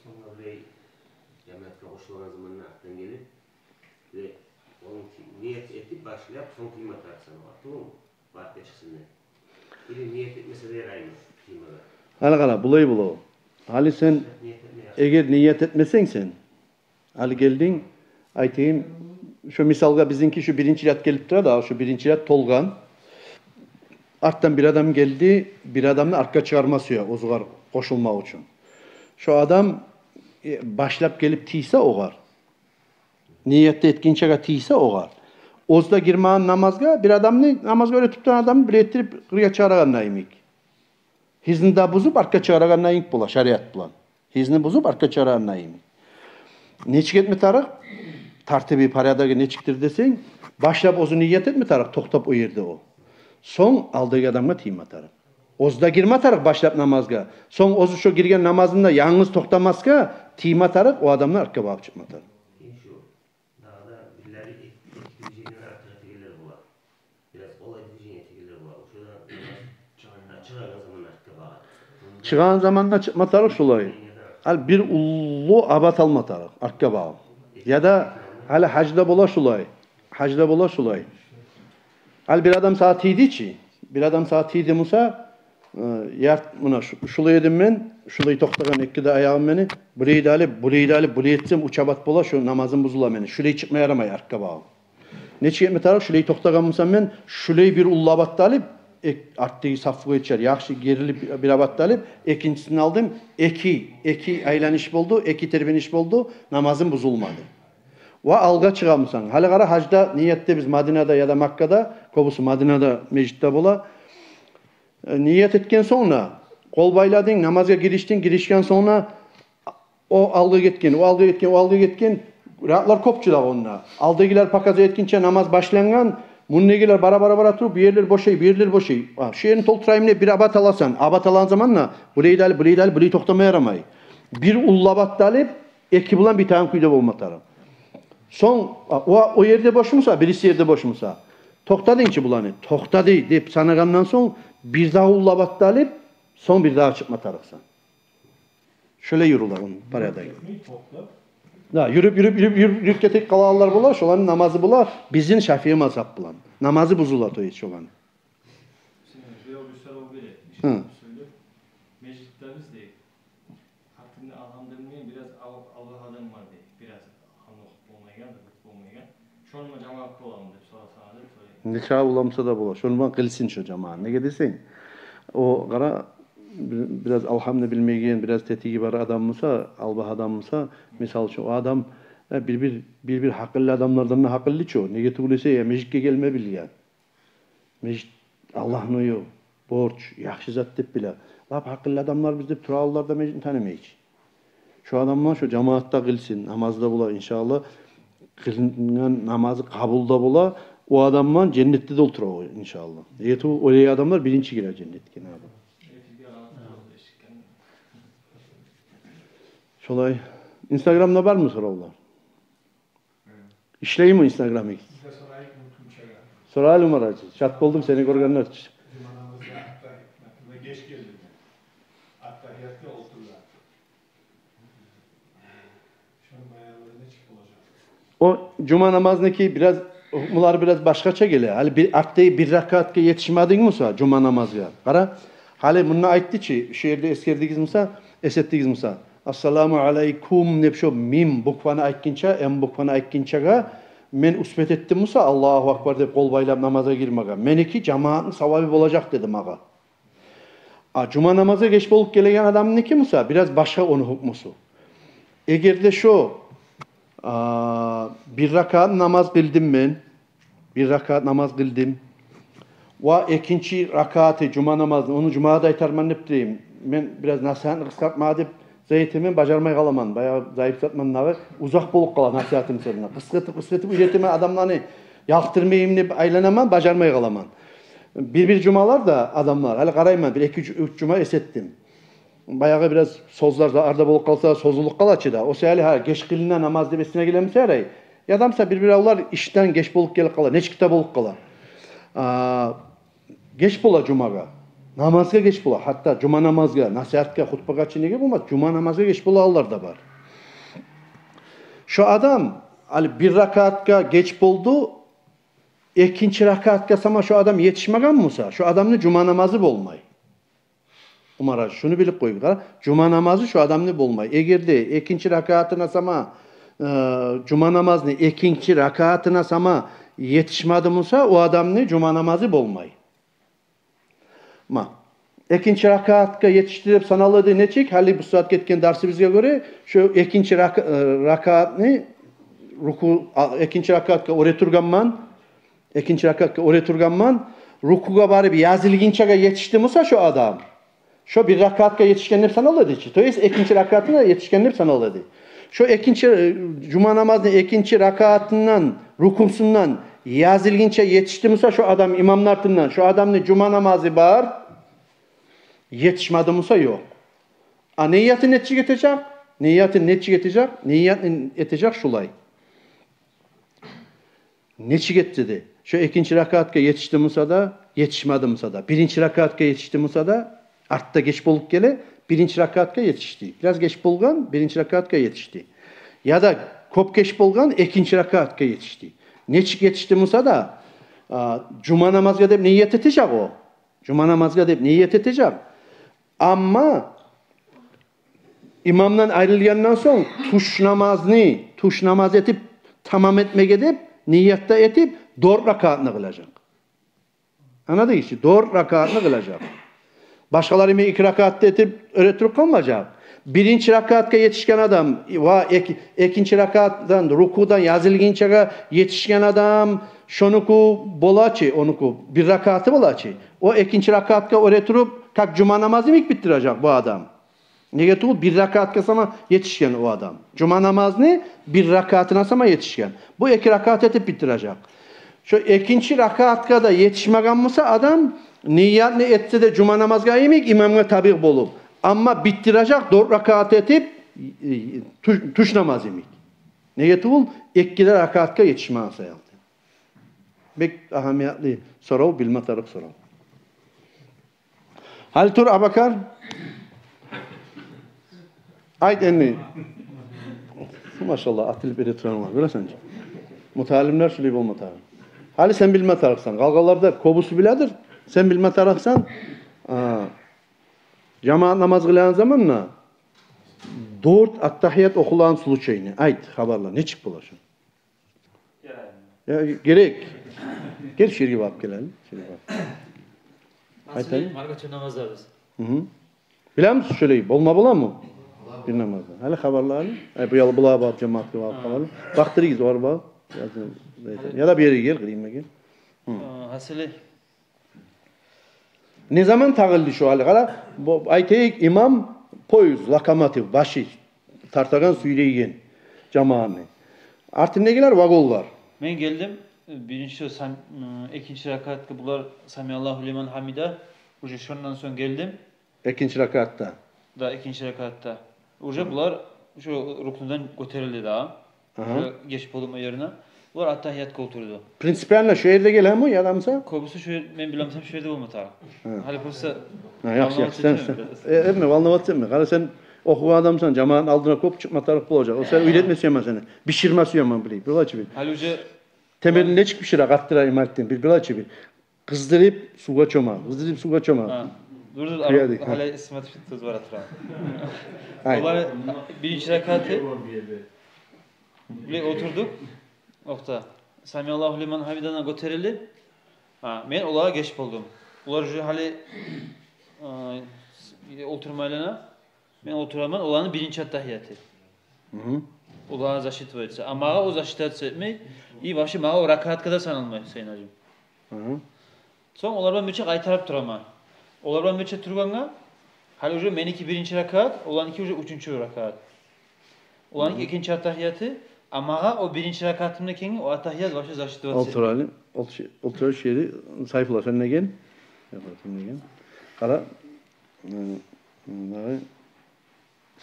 Сонг булай жамиятгъа къошулагъан заманда артдан гелип, булай ону ният этип башлап, сонг тийме тарыкъсан огъар, тюгюлмю? Барып да чыкъсын деп. Или ният этмесе де яраймы тиймеге? Гьали къара, булай бола. Гьали сен, ният этме ярай, эгер ният этмесенг сен, гьали гелдинг, айтайым, Шо мисалгъа, бизинки шо биринчи ряд гелип тура да, шо биринчи ряд толгъан. Артдан бир адам гелди, бир адамны артгъа чыгъарма сюе, оьзюгер къошулмакъ учун. Шо адам, э, башлап гелип тийсе огъар, ният этгинчеге тийсе огъар, оьзю де гирмеген намазгъа, бир адамны, намазгъа оьре туруп турагъан адамны бир этдирип къыргъа чыгъарагъанда йимик. Гьызны да бузуп, артгъа чыгъарагъанда йимик бола, шариат булан. Гьызны бузуп, артгъа чыгъарагъанда йимик. Нечик этме тарыкъ? Тартиби, порядогу нечикдир десенг, башлап оьзю ният этме тарыкъ, токътап о ерде о. Сонг алдагъы адамгъа тийме тарыкъ. Оьзю де гирме тарыкъ башлап намазгъа. Сонг оьзю шо гирген намазында янгыз токътамасгъа, тийме тарыкъ, о адамны артгъа багъып чыкъма тарыкъ. Дагъы да бирлери эки, эки движениени артыкъ этегенлер бола. Бираз къолай движение этегенлер бола. Ошо да намаз чыгъагъан заман артыкъ багъа. Чыгъагъан заманда чыкъма тарыкъ шолай. Гьали бир уллу абат алма тарыкъ артгъа багъып. Яда гьали гьажда бола шолай. Гьажда бола шолай. Гьали бир адам сагъа тийди чи. Бир адам сагъа тийди буса, э, ярт, муна шу-, шулай эдим мен, шулай токътагъан эки де аягъым мени, булай да алып, булай да алып, булай этсем, уьч абат бола, шо намазым бузула мени. Шулай чыкъма ярамай артгъа багъып. Нечик этме тарыкъ? Шулай токътагъан бусам мен, шулай бир уллу абат да алып, эк-, артдагъы сафгъа етишер, яхшы герилип бир абат да алып, экинчисин алдым, эки, эки айланыш болду, эки тербениш болду, намазым бузулмады. Ва алгъа чыгъа бусанг, гьали къара, гьажда, ниятда биз Мадинада яда Маккада, кёбюсю Мадинада межитде бола. Э, ният этген сонг да, къол байладынг, намазгъа гиришдинг, гиришген сонг да, о алгъа гетген, о алгъа гетген, о алгъа гетген, рядлар кёп чы дагъы онда. Алдагъылар показать этгинче намаз башлангъан, мундагъылар бара, бара, бара туруп, бу ерлер бошай, бу ерлер бошай. А, шу ерни толтурайым деп бир абат аласан. Абат алагъан заманда булай да алып, булай да алып, булай токътама ярамай. Бир уллу абат да алып, эки булан битеген кюйде болма тарыкъ. Сонг, а, о, о ерде бош буса, бириси ерде бош буса, токътадынг чы буланы, токътады деп санагъандан сонг, бир дагъы уллу абат да алып, сонг бир дагъы чыкъма тарыкъсан. Шолай юрюле ону порядогу. Юрюп гетмей, токътап. Да, юрюп, юрюп, юрюп, юрюп, юрюп гетип къалагъанлар бола, шоланы намазы бола, бизин Шафии мазгьаб булан. Намазы бузула, то есть, шоланы. Сен бирев бир сорав бере, Гьы. Иши сёйлеп, межитде биз де, хатимни алгъан билмеймен, бираз ал-, алгъа адам бар дей, бираз Аны охуп болмайгъан, охуп болмайгъан. Шону булан жамаат боламы деп сораса деп сорайым. Нече адам буса да бола. Шону булан къылсын шо жамаат. Неге десенг, о, къара, бир-, бираз алгьамны билмейген, бираз тетиги бар адам буса, алгъа адам буса, мисал учун, о адам, э, бир-бир, бир-бир гьакъыллы адамлардан да гьакъыллы чы о. Неге тюгюл эсе, я межитге гелме билген. Межит Аллагьны уью, борч, яхшы зат деп биле. Лап гьакъыллы адамлар биз деп турагъанлар да межитни танымай чы. Шо адамлар шо жамаатда къылсын, намазда бола, иншааллагь, къылынгъан намазы къабул да бола, о адам булан женнетде де олтура о, иншааллагь. Эт о, олай адамлар биринчи гире женнетге, не адам. Шолай. Инстаграмда бармы соравлар? Ишлейми инстаграмынг? Бизде сорайыкъ, унутгъунчагъа. Сорайыкъ, Умар-гьажи. Шат болдум сени гёргенде. Жума намазгъа атта-, геч гелдим мен. Аттагьиятгъа олтурдум. Шону баягъы нечик болажакъ? О жума намазныки бираз, гьукмулары бираз башгъача геле. Гьали бир, артдагъы бир ракаатгъа етишмединг буса жума намазгъа. Къара, гьали мунда айтды чы, шу ерде эсгердигиз буса, эс этдигиз буса, «Ассаламу алайкум» деп шо мим букваны айтгъынча, М букваны айтгъынчагъа мен успеть этдим буса, «Аллагьу акбар» деп къол байлап намазгъа гирмеге, меники жамаатны савабы болажакъ деди магъа. А жума намазгъа геч болуп гелеген адамныки буса, бираз башгъа ону гьукмусу. Эгер де шо, а, бир ракаат намаз къылдым мен, бир ракаат намаз къылдым. Ва экинчи ракааты жума намазны, ону жумагъа да айтарман деп турайым. Мен бираз насигьатны къысгъартма деп зат этемен, бажармай къаламан. Баягъы зайып затман дагъы, узакъ болуп къала насигьатым сырына. Къысгъартып, къысгъартып уьйретемен адамланы, ялкъдырмайым деп айланаман, бажармай къаламан. Бир-бир жумалар да адамлар, гьали къарайман, бир эки-уьч, уьч жума эс этдим. Баягъы бираз сёзлер де арда болуп къалса, созулуп къала чы да. О саялы, гьа, геч къылына намаз деп эсине геле буса ярай. Яда буса бир-биревлер ишден геч болуп гелип къала, нечик де болуп къала. А, геч бола жумагъа. Намазгъа геч бола. Гьатта жума намазгъа, насигьатгъа, хутбагъа чы неге болмас, жума намазгъа геч болагъанлар да бар. Шо адам, гьали бир ракаатгъа геч болду, экинчи ракаатгъа сама шо адам етишмеген буса, шо адамны жума намазы болмай. Умар-гьажи, шуну билип къой, къара. Жума намазы шо адамны болмай. Эгер де экинчи ракаатына сама э, жума намазны экинчи ракаатына сама етишмеди буса, о адамны жума намазы болмай. Ма, экинчи ракаатгъа етишди деп санала эди нечик? Гьали бу сагьат гетген дарсыбызгъа гёре, шо экинчи рака-, э, ракаатны руку, а, экинчи ракаатгъа оьре тургъанман, экинчи ракаатгъа оьре тургъанман, рукугъа барып язылгъынчагъа етишди буса шо адам, шо бир ракаатгъа етишген деп санала эди чи. То есть экинчи ракаатына етишген деп санала эди. Шо экинчи, э, жума намазны экинчи ракаатындан, рукусундан язылгъынча етишди буса шо адам имамны артындан, шо адамны жума намазы бар. Етишмеди буса, ёкъ. А ниятын нечик этежек? Ниятын нечик этежек? Ниятын этежек шулай. Нечик этди де, шо экинчи ракаатгъа етишди буса да, етишмеди буса да, биринчи ракаатгъа етишди буса да, артда геч болуп геле, биринчи ракаатгъа етишди. Бираз геч болгъан, биринчи ракаатгъа етишди. Яда кёп геч болгъан, экинчи ракаатгъа етишди. Нечик етишди буса да, а, жума намазгъа деп ният этежек о. Жума намазгъа деп ният этежек. Амма имамдан айрылгъандан сонг тюш намазны, тюш намаз этип тамам этмеге деп, ният да этип, дёрт ракаатны къылажакъ. Англайгъыз чы, дёрт ракаатны къылажакъ. Башгъалар йимик эки ракаатны этип, оьре туруп къалмажакъ. Биринчи ракаатгъа етишген адам ва эки-, экинчи ракаатдан, рукудан язылгъынчагъа етишген адам, шонуку бола чы, онуку бир ракааты бола чы. О экинчи ракаатгъа оьре туруп, как жума намазы йимик битдиражакъ бу адам. Неге тюгюл, бир ракаатгъа сама етишген о адам. Жума намазны бир ракаатына сама етишген. Бу эки ракаат этип битдиражакъ. Шо экинчи ракаатгъа да етишмеген буса адам, ниятны этсе де жума намазгъа йимик, имамгъа табиъ болуп, амма битдиражакъ дёрт ракаат этип, э, тюш, тюш намаз йимик. Неге тюгюл, эки де ракаатгъа етишмеген саялы. Бек агьамиятлы сорав, билме тарыкъ сорав. Гьали тур, Абакар. Айт энни. Машаллагь, атылып бере турагъан бар, билесен чи. Муталимлер шулай болма тарыкъ. Гьали сен билме тарыкъсан. Къалгъанлар да кёбюсю биледир. Сен билме тарыкъсан. А, жамаат намаз къылагъан заманда дёрт аттагьият охулагъан случайны. Айт, хабарла, нечик бола шо? Я, герек. Гел, шу ерге барып гелели. Шу ерге барып. Айтайым. Маркача намазда биз. Гьы. Билемисиз, шолай болма боламы? Бир намазда. Гьали хабарла гьали. Ай, бу ял-, булагъа барып, жамаатгъа барып хабарла. Бакъдырыгъыз, огъар барып. Яда бу ерге гел, къырыйыма гел. Гьы. Гьасили, не заман тагъылды шо гьали? Къара, бу, айтайыкъ, имам поезд, локомотив, башы тартагъан, сюйрейген жамаатны. Артындагъылар вагонлар. Мен гелдим, биринчи сам-, экинчи ракаатгъа булар «Самиаллагьу лиман гьамида», уже шондан сонг гелдим. Экинчи ракаатда. Да, экинчи ракаатда. Уже булар шо рукнудан гётерилди да. Агьа. Уже геч болдум о ерине. Булар аттагьиятгъа олтурду. Принципиально шо ерде геле ми, яда буса? Кёбюсю шо ер-, мен билемесем, шо ерде болма тарыкъ. Гьа. Гьали просто... Гьа, яхшы, яхшы. Сен, сен, э, этме, волноваться этме. Къара, сен охугъан адамсан, жамаатны алдына кёп чыкъма тарыкъ болажакъ. О сен уьйретме сюемен сени. Биширме сюемен, билей. Булай чы бир. Гьали уже... Темирни нечик бишире, къатдыра, ималитден. Бир, булай чы бир. Къыздырып, сувгъа чома, къыздырып, сувгъа чома. Гьа, дур, дур, гьали эсиме тюшдю, тюз бара тура. Ай. Олар биринчи ракааты булай олтурдукъ. Окъта. «Самиаллагьу лиман гьамидадан» гётерилди. Гьа, мен олагъа геч болдум. Олар уже гьали, э, олтурма айлана. Мен олтураман, оланы биринчи аттагьияты. Гьы. Олагъа засчитывается. А магъа о засчитаться этмей, и вообще магъа о ракаатгъа да саналмай, Сайын-гьажим. Гьы. Сонг олар булан бирче къайтарып тураман. Олар булан бирче тургъангъа, гьали уже меники биринчи ракаат, оланыки уже уьчюнчю ракаат. Оланыки экинчи аттагьияты, а магъа о биринчи ракаатымда экенге о аттагьият вообще засчитываться этмей. Олтур гьали, олтур, олтур шу ерде, Сайфулла, сен де гел. Къара, м, м,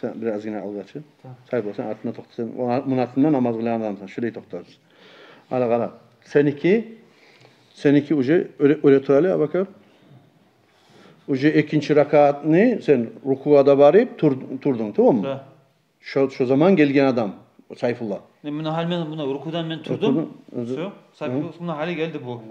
Сен бираз гьана алгъа чыкъ. Тамам. Сайфулла, сен артына токъта. Сен о, муну артында намаз къылагъан адамсан, шулай токътарсыз. Ала къара. Сеники, сеники уже оьре, оьре тур гьали, Абакар. Уже экинчи ракаатны сен рукугъа да барып тур-, турдунг, тамаммы? Да. Шо, шо заман гелген адам, Сайфулла. Не, муна гьали мен, муна рукудан мен турдум. Турдум. Всё, Сайфулла, муна гьали гелди бу.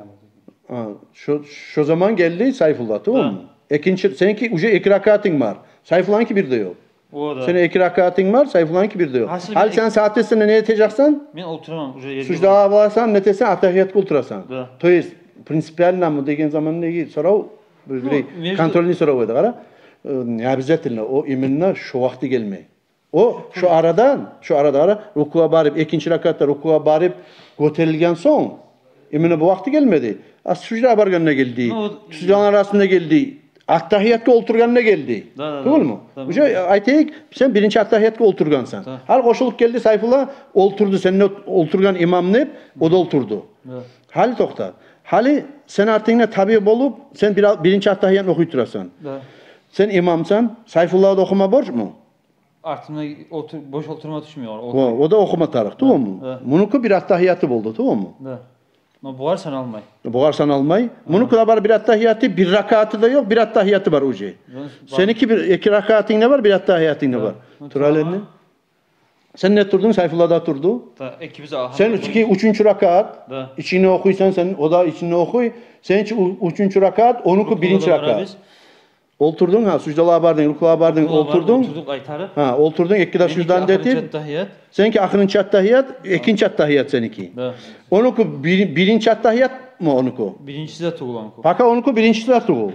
А, шо, шо заман гелди Сайфулла, тамаммы? Да. Экинчи, сеники уже эки ракаатынг бар. Сайфулланыки бир де ёкъ. О да. Сени эки ракаатынг бар, Сайфулланыки бир де ёкъ. Гьасили, гьали бир сен саат этсенг де не этежексен? Мен олтураман уже ерге. Суждагъа барасан, не этесен, аттагьиятгъа олтурасан. Да. То есть, принципиально му деген заман неге сорав, бир, бир контрольный сорав эди, къара. Э, не обязательно, о именно шо вакъти гелмей. О, шо арадан, шо арада, къара, рукугъа барып, экинчи ракаатда рукугъа барып гётерилген сонг, именно бу вакъти гелмеди. А суждагъа баргъанда гелди. Ну, суждаланы арасында гелди. Аттагьиятгъа олтургъанда гелди. Да, да, да. Тюгюлмю? Уже айтайыкъ, сен биринчи аттагьиятгъа олтургъансан. Да. Гьали къошулуп гелди Сайфулла, олтурду, сен де олтургъан имам деп, о да олтурду. Да. Гьали токъта. Гьали сен артынгда табигъ болуп, сен бир, биринчи аттагьиятны охуй турасан. Да. Сен имамсан, Сайфуллагъа да охума борчму? Артымда олтур-, бош олтурма тюшмей огъар. О, о да охума тарыкъ, тюгюлмю? Да. Мунуки бир аттагьияты болду, тюгюлмю? Да. Но бугъар саналмай. Бугъар саналмай. Мунуки де бар бир аттагьияты, бир ракааты да ёкъ, бир аттагьияты бар уже. Сеники бир, эки ракаатынг да бар, бир аттагьиятынг да бар. Тур гьали энни. Сен де турдунг, Сайфулла да турду. Да, экибиз. Сен уьч-, уьчюнчю ракаат. Да. Ичингде охуйсан сен, о да ичинде охуй. Сен чи-, у-, уьчюнчю ракаат, онуки биринчи ракаат. Олтурдунг, гьа, суждалагъа бардынг, рукугъа бардынг, олтурдунг. Олтурдукъ, къайтарып. Гьа, олтурдунг, эки де сужданы да этип. Сеники ахырынчы аттагьият, экинчи аттагьият сеники. Да. Онуки бир-, биринчи аттагьиятмы онуки? Биринчиси де тюгюл онуки. Пока онуки биринчиси де тюгюл.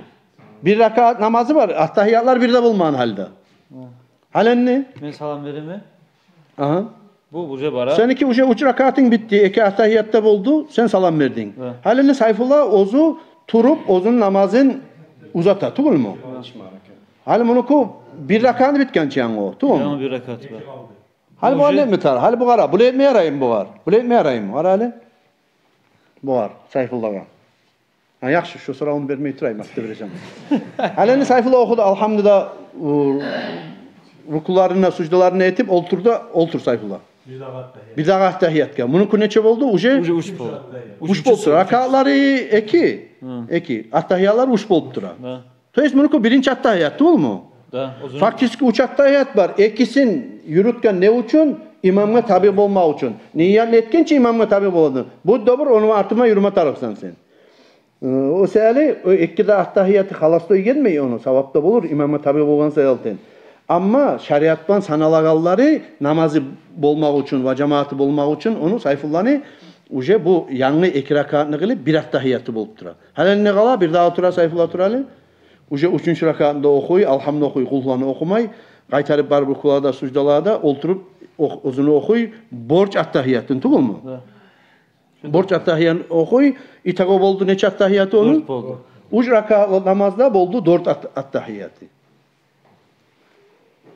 Бир ракаат намазы бар, аттагьиятлар бир де болмагъан гьалда. Гьали энни? Мен салам беремен. Агьа. Бу уже бара. Сеники уже уьч ракаатынг битди, эки аттагьият да болду, сен салам бердинг. Да. Гьали энни Сайфулла оьзю туруп, оьзюню намазын узата, тюгюлмю? Гьали мунуки бир ракааты битгенче янгы о, тюгюлмю? Янгы бир ракааты бар. Гьали бугъар не этме тарыкъ? Гьали бугъар, булай этме яраймы бугъар? Булай этме яраймы? Къара гьали. Бугъар, Сайфуллагъа. Гьа, яхшы, шо соравну бермей турайым, акъ деп бережем. Гьали энни Сайфулла охуду, алгьамдулиллагь, рукуларын да, суждаларын да этип, олтур да, олтур, Сайфулла. Бирдагъы аттагьиятгъа. Бирдагъы аттагьиятгъа. Мунуки нече болду? Уже уьч болду. Уьч болду. Ракаатлары эки. Гьы. Эки. Аттагьиятлар уьч болуп тура. Да. То есть мунуки биринчи аттагьият тюгюлмю? Да, узун. Фактически уьч аттагьият бар. Экисин юрютген не учун? Имамгъа табиъ болмакъ учун. Ниятны этгенче имамгъа табиъ боладынг. Бу да бир, ону артындан юрюме тарыкъсан сен. Э, о саялы, о эки де аттагьияты халастой гелмей ону, савап да болур, имамгъа табиъ болгъан саялы. Амма шариатдан саналагъанлары намазы болмакъ учун ва жамааты болмакъ учун ону Сайфулланы уже бу янгы эки ракаатны къылып бир аттагьияты болуп тура. Гьали энни къала, бирдагъы тура Сайфулла, тур гьали. Уже уьчюнчю ракаатында охуй, алгьамны охуй, къулгьуланы охумай, къайтарып барып рукулагъа да, суждалагъа да олтуруп, ох-, оьзюню охуй, борч аттагьиятын, тюгюлмю? Да. Борч аттагьиятын охуй, итого болду нече аттагьияты ону? Дёрт болду. Уьч ракаатлы намазда болду дёрт ат-, аттагьияты.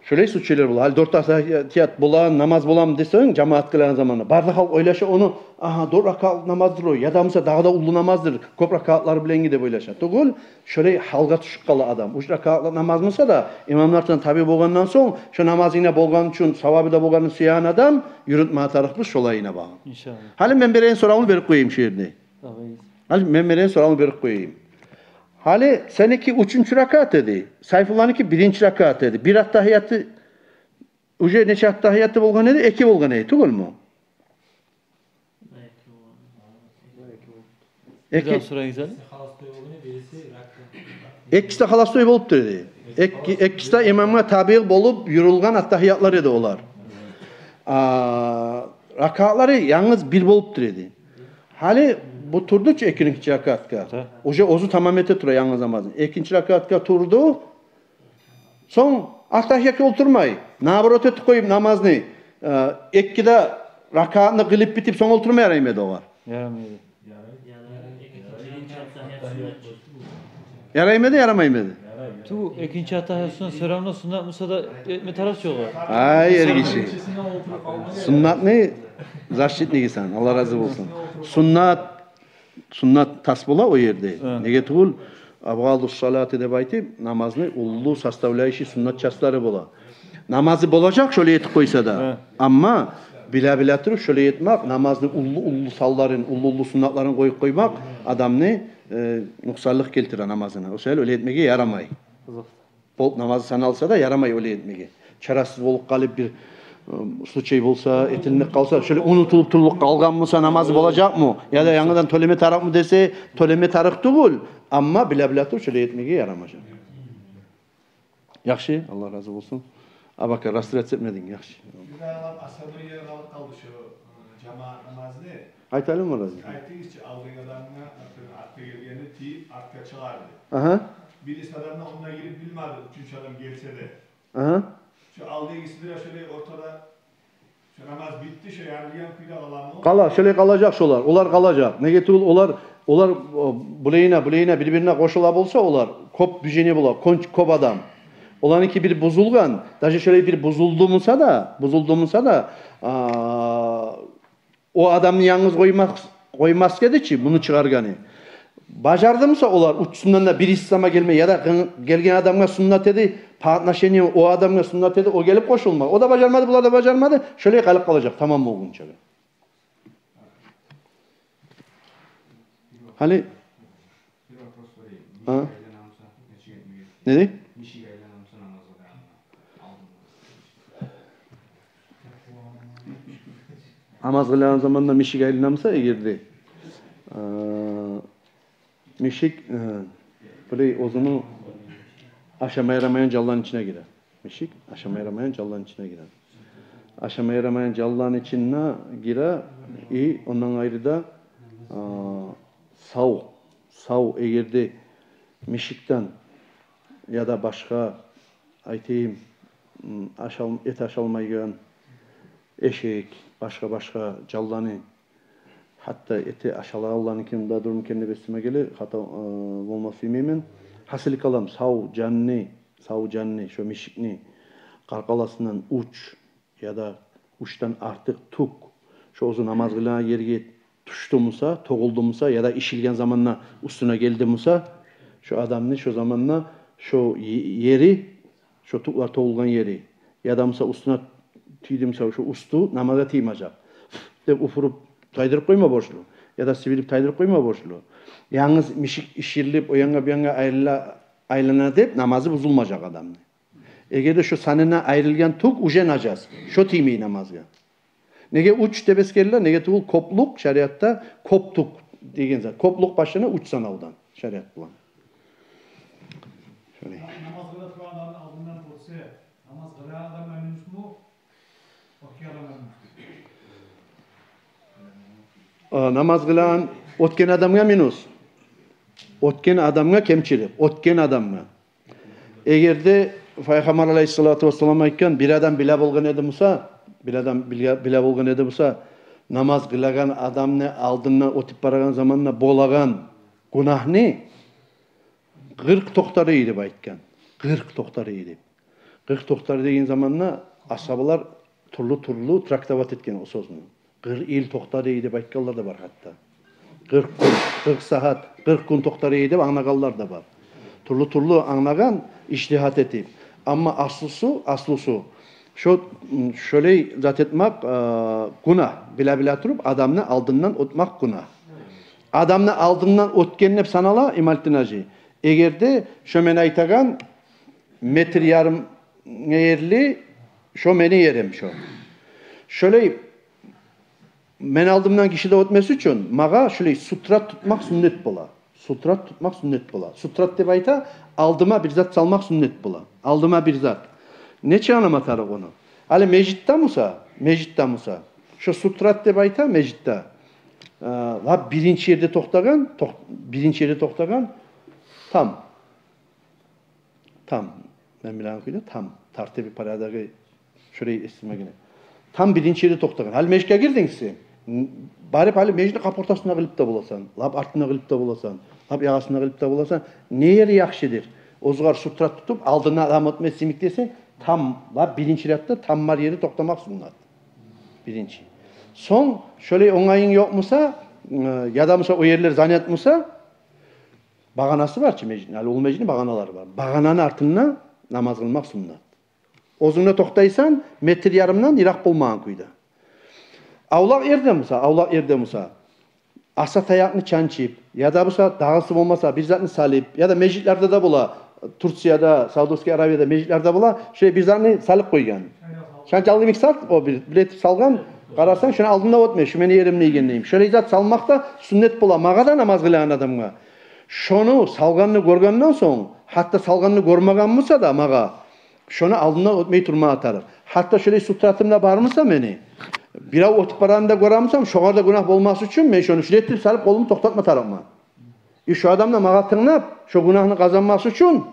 Шолай случайлар бола. Гьали дёрт аттагьият бола, намаз боламы десенг, жамаат къылагъан заманда. Барлы халкъ ойлаша ону, агьа, дёрт ракаатлы намаздыр о, яда буса дагъы да уллу намаздыр, кёп ракаатлар булангъы деп ойлаша. Тюгюл, шолай гьалгъа тюшюп къала адам. Уьч ракаатлы намаз буса да, имамлардан табиъ болгъандан сонг, шо намазына болгъан учун, савабы да болгъанын сюеген адам, юрютме тарыкъбыз шолайына багъып. Иншаллагь. Гьали мен береген соравну берип къояйым шу ерде. Давай. Гьали мен береген соравну берип къояйым. Гьали сеники уьчюнчю ракаат эди, Сайфулланыки биринчи ракаат эди. Бир аттагьияты, уже нече аттагьияты болгъан эди? Эки болгъан эди, тюгюлмю? Эки. Бир дагъы сурагъыз гьали. Экиси де халастой болуп тура эди. Эки, экиси де имамгъа табиъ болуп юрюлген аттагьиятлар эди олар. А, ракаатлары янгыз бир болуп тура эди. Гьали бу турду чу экинчи ракаатгъа. Уже оьзю тамам эте тура янгыз намазын. Экинчи ракаатгъа турду. Сонг аттагьиятгъа олтурмай, наоборот этип къоюп намазны, э, эки де ракаатны къылып битип, сонг олтурма яраймы эди огъар? Ярамай эди. Яраймы эди, ярамаймы эди? Ту экинчи аттагьият суннат, всё равно суннат буса да этме тарыкъ чы огъар. Ай, эргиши. Суннатны защитнигисан, Аллагь рази болсун. Суннат Суннат тас бола о ерде. Гьа. Неге тюгюл, абгъалу ссалати деп айтып, намазны уллу составляющий суннат частлары бола. Намазы болажакъ шолай этип къойса да. Гьа. Амма биле-биле туруп шолай этмек, намазны уллу-уллу санларын, уллу-уллу суннатларын къоюп къоймакъ адамны, э, нукъсанлыкъ гелтире намазына. О саялы олай этмеге ярамай. Къызыкъ. Болуп намазы саналса да, ярамай олай этмеге. Чарасыз болуп къалып бир, ы, случай болса, этилмей къалса, шолай унутулуп, тутулуп къалгъан буса, намазы болажакъмы? Яда янгыдан тёлеме тарыкъмы десе, тёлеме тарыкъ тюгюл. Амма биле-биле туруп шолай этмеге ярамажакъ. Яхшы, Аллагь рази болсун. Абакар, расстрелять этмединг, яхшы. Бир де адам асабы ерге алып къалды шо, э, жамаат намазны. Айтайым оразы. Айтыгъыз чы, алдагъы адамгъа, артда, артда гелгени тийип, артгъа чыгъарды. Агьа. Бириси адам да онда гирип билмеди, уьчюнчю адам гелсе де. Агьа. Шо алдагъысы бир шолай ортада, шо намаз битди, шо ярылгъан кюйде къаламы? Къала, шолай къалажакъ шолар. Олар къалажакъ. Неге тюгюл олар, олар, о, булайына, булайына, бир-бирине къошула болса олар, кёп движение бола, конч-, кёп адам. Оларныки бир бузулгъан, даже шолай бир бузулду буса да, бузулду буса да, а, о адамны янгыз къоймас, къоймас эди чи муну чыгъаргъаны. Бажарды буса олар, уьчюсюнден де бириси сама гелме, яда гы-, гелген адамгъа суннат эди, по отношению о адамгъа суннат эди, о гелип къошулма. О да бажармады, булар да бажармады, шолай къалып къалажакъ, тамам болгъунча. Гьали... Бир вопрос берейим. Гьа? Мишик айланамса, нечик этмеге? Не дей? Мишик айланамса намаз къылгъанда. Намаз къылагъан заманда мишик айланамса, эгер де, э, мишик, э, булай оьзюню ашама ярамайгъан жанланы ичине гире. Мишик ашама ярамайгъан жанланы ичине гире. Ашама ярамайгъан жанланы ичине гире, и ондан къайры да, а, сав, сав, эгер де мишикден яда башгъа, айтайым, м, ашал-, эт ашалмайгъан эшек, башгъа-башгъа жанланы, гьатта эти ашалагъанланы ким де дюр мюкен деп эсиме геле, хата, э, болмас билмеймен. Гьасили калам, сав жанны, сав жанны, шо мишикни къаркъарасындан уьч яда уьчден артыкъ тюк, шо оьзю намаз къылагъан ерге тюшдю буса, тёгюлдю буса, яда ишилген заманда уьстюне гелди буса, шо адамны шо заманда шо е-, ери, шо тюклер тёгюлген ери, яда буса уьстюне тийди буса, шо уьстю намазгъа тиймежек деп уьфюрюп тайдырып къойма борчлу, яда сибирип тайдырып къойма борчлу. Янгыз мишик иширилип, о янгъа, бу янгъа айрыла, айлана деп намазы бузулмажакъ адамны. Эгер де шо санына айрылгъан тюк уже нажас, шо тиймей намазгъа. Неге уьч деп эсгериле? Неге тюгюл кёплюк шариатда кёп тюк деген зат. Кёплюк башлана уьч санавдан шариат булан. Шолай. Намаз къыла турагъан адамны алдындан оьтсе, намаз къылагъан адамгъа минусму, оьтген адамгъа минусму? А, намаз къылагъан, оьтген адамгъа минус. Оьтген адамгъа кемчилик, оьтген адамгъа. Эгер де Пайхаммар алайгьиссалату вассалам айтгъан, бир адам биле болгъан эди буса, бир адам биле, биле болгъан эди буса, намаз къылагъан адамны алдындан оьтюп барагъан заманда болагъан гюнагьны къыркъ токътар эди деп айтгъан. Къыркъ токътар эди деп. Къыркъ токътар деген заманда асгьабалар тюрлю-тюрлю трактовать этген о сёзню. Къыркъ йыл токътады деп айтгъанлар да бар гьатта. Къыркъ гюн, къыркъ сагьат, къыркъ гюн токътады деп англагъанлар да бар. Тюрлю-тюрлю англагъан, ижтигьат этип. Амма аслусу, аслусу, шо, шолай зат этмек, э, гюнагь, биле-биле туруп адамны алдындан оьтмек гюнагь. Адамны алдындан оьтген деп санала, Ималитдин гьажи, эгер де шо мен айтагъан метр ярым ерли, шо мени ерим шо. Шолай мен алдымдан гиши де оьтмес учун магъа шолай сутрат тутмакъ суннет бола. Сутрат тутмакъ суннет бола. Сутрат деп айта, алдыма бир зат салмакъ суннет бола. Алдыма бир зат. Нече анама тарыкъ ону? Гьали межитде буса, межитде буса, шо сутрат деп айта межитде. Э, лап биринчи ерде токътагъан, токъ-, биринчи ерде токътагъан там. Там. Мен билеген кюйде там. Тартиби, порядогу шолай эсиме геле. Там биринчи ерде токътагъан. Гьали межитге гирдинг сен. Н-, барып гьали межитни къап ортасында къылып да боласан, лап артында къылып да боласан, лап ягъасында къылып да боласан. Не ери яхшыдыр? Оьзюгер сутрат тутуп, алдына адам оьтмес йимик десенг, там, лап биринчи рядда там бар ерде токътамакъ суннат. Биринчи. Сонг шолай онгайынг ёкъ буса, э, яда буса о ерлер занят буса, багъанасы бар чы межитни, гьали ол межитни багъаналары бар. Багъананы артында намаз къылмакъ суннат. Оьзюнг де токътайсан метр ярымдан йыракъ болмагъан кюйде. Авлакъ ерде буса, авлакъ ерде буса, аса таякъны чанчып, яда буса дагъысы болмаса бир затны салып, яда межитлерде де бола, Турцияда, Саудовский Аравияда межитлерде бола, шолай бир затны салып къойгъан. Шанчалгъы йимик зат, о бир, бир этип салгъан, къарасанг, шону алдында оьтме, шу мени ерим деген йимик. Шолай зат салмакъ да суннет бола магъа да, намаз къылагъан адамгъа. Шону салгъанны гёргенден сонг, гьатта салгъанны гёрмеген буса да магъа, Шону алдындан оьтмей турма тарыкъ. Гьатта шолай сутраты да бар буса мени, бирев оьтюп барагъанда гёре бусам, шогъар да гюнагь болмас учун мен шону шулай этип салып къолумну токътатма тарыкъман. И шо адам да магъа тынглап, шо гюнагьны къазанмас учун,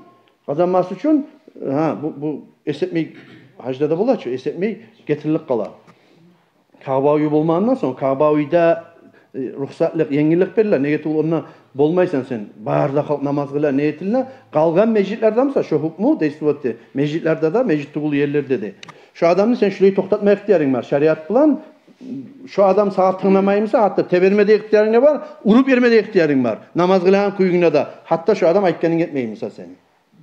къазанмас учун, гьа, бу, бу эс этмей, гьажда да бола чы, эс этмей гетирилип къала. Кагъбавий болмагъандан сонг, Кагъбавийде, э, рухсатлыкъ, енгиллик бериле. Неге тюгюл, онда болмайсан сен, бары да халкъ намаз къыла, не этиле. Къалгъан межитлерде буса шо гьукму действовать эте. Межитлерде де, межит тюгюл ерлерде де. Шо адамны сен шулай токътатма ихтиярынг бар шариат булан. Шо адам сагъа тынгламай буса, гьатта теберме де ихтиярынг да бар, уруп йиберме де ихтиярынг бар. Намаз къылагъан кююнгде де, гьатта шо адам айтгъанынг этмей буса сени.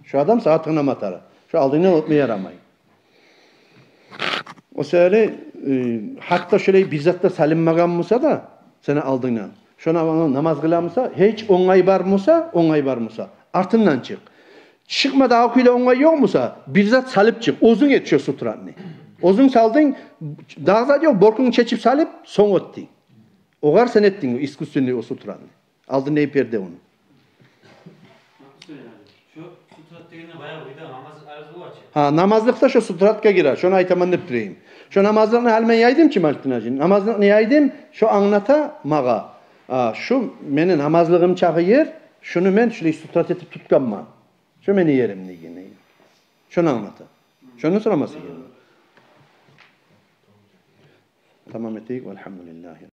Шо адам сагъа тынглама тарыкъ. Шо алдынгдан оьтме ярамай. О саялы, э, гьатта шолай бир зат да салынмагъан буса да сени алдынгдан, шо нама-, намаз къыла буса, гьеч онгай бар буса, онгай бар буса, артындан чыкъ. Чыкъма, дагъы кюйде онгай ёкъ буса, бир зат салып чыкъ. Оьзюнг эт шо сутраны. Оьзюнг салдынг, дагъы зат ёкъ, боркунгну чечип салып, сонг оьтдюнг. Огъар сен этдинг о искусственный о сутраны. Алдын не перде ону. Шо сутрат дегенде баягъы уьйде намазлыкъ арыз бола чы. Гьа, намазлыкъ да шо сутратгъа гире. Шону айтаман деп тура эдим. Шо намазлыкъны гьали мен яйдым чы, Мажитдин-гьажи. Намазлыкъны яйдым, шо англата магъа. А, шу мени намазлыгъым чакъы ер, шуну мен шулай сутрат этип тутгъанман. Шо мени ерим деген. Шону англата. Шону сорамасы гелди. Тамам этейик, валгьамдулиллагьи.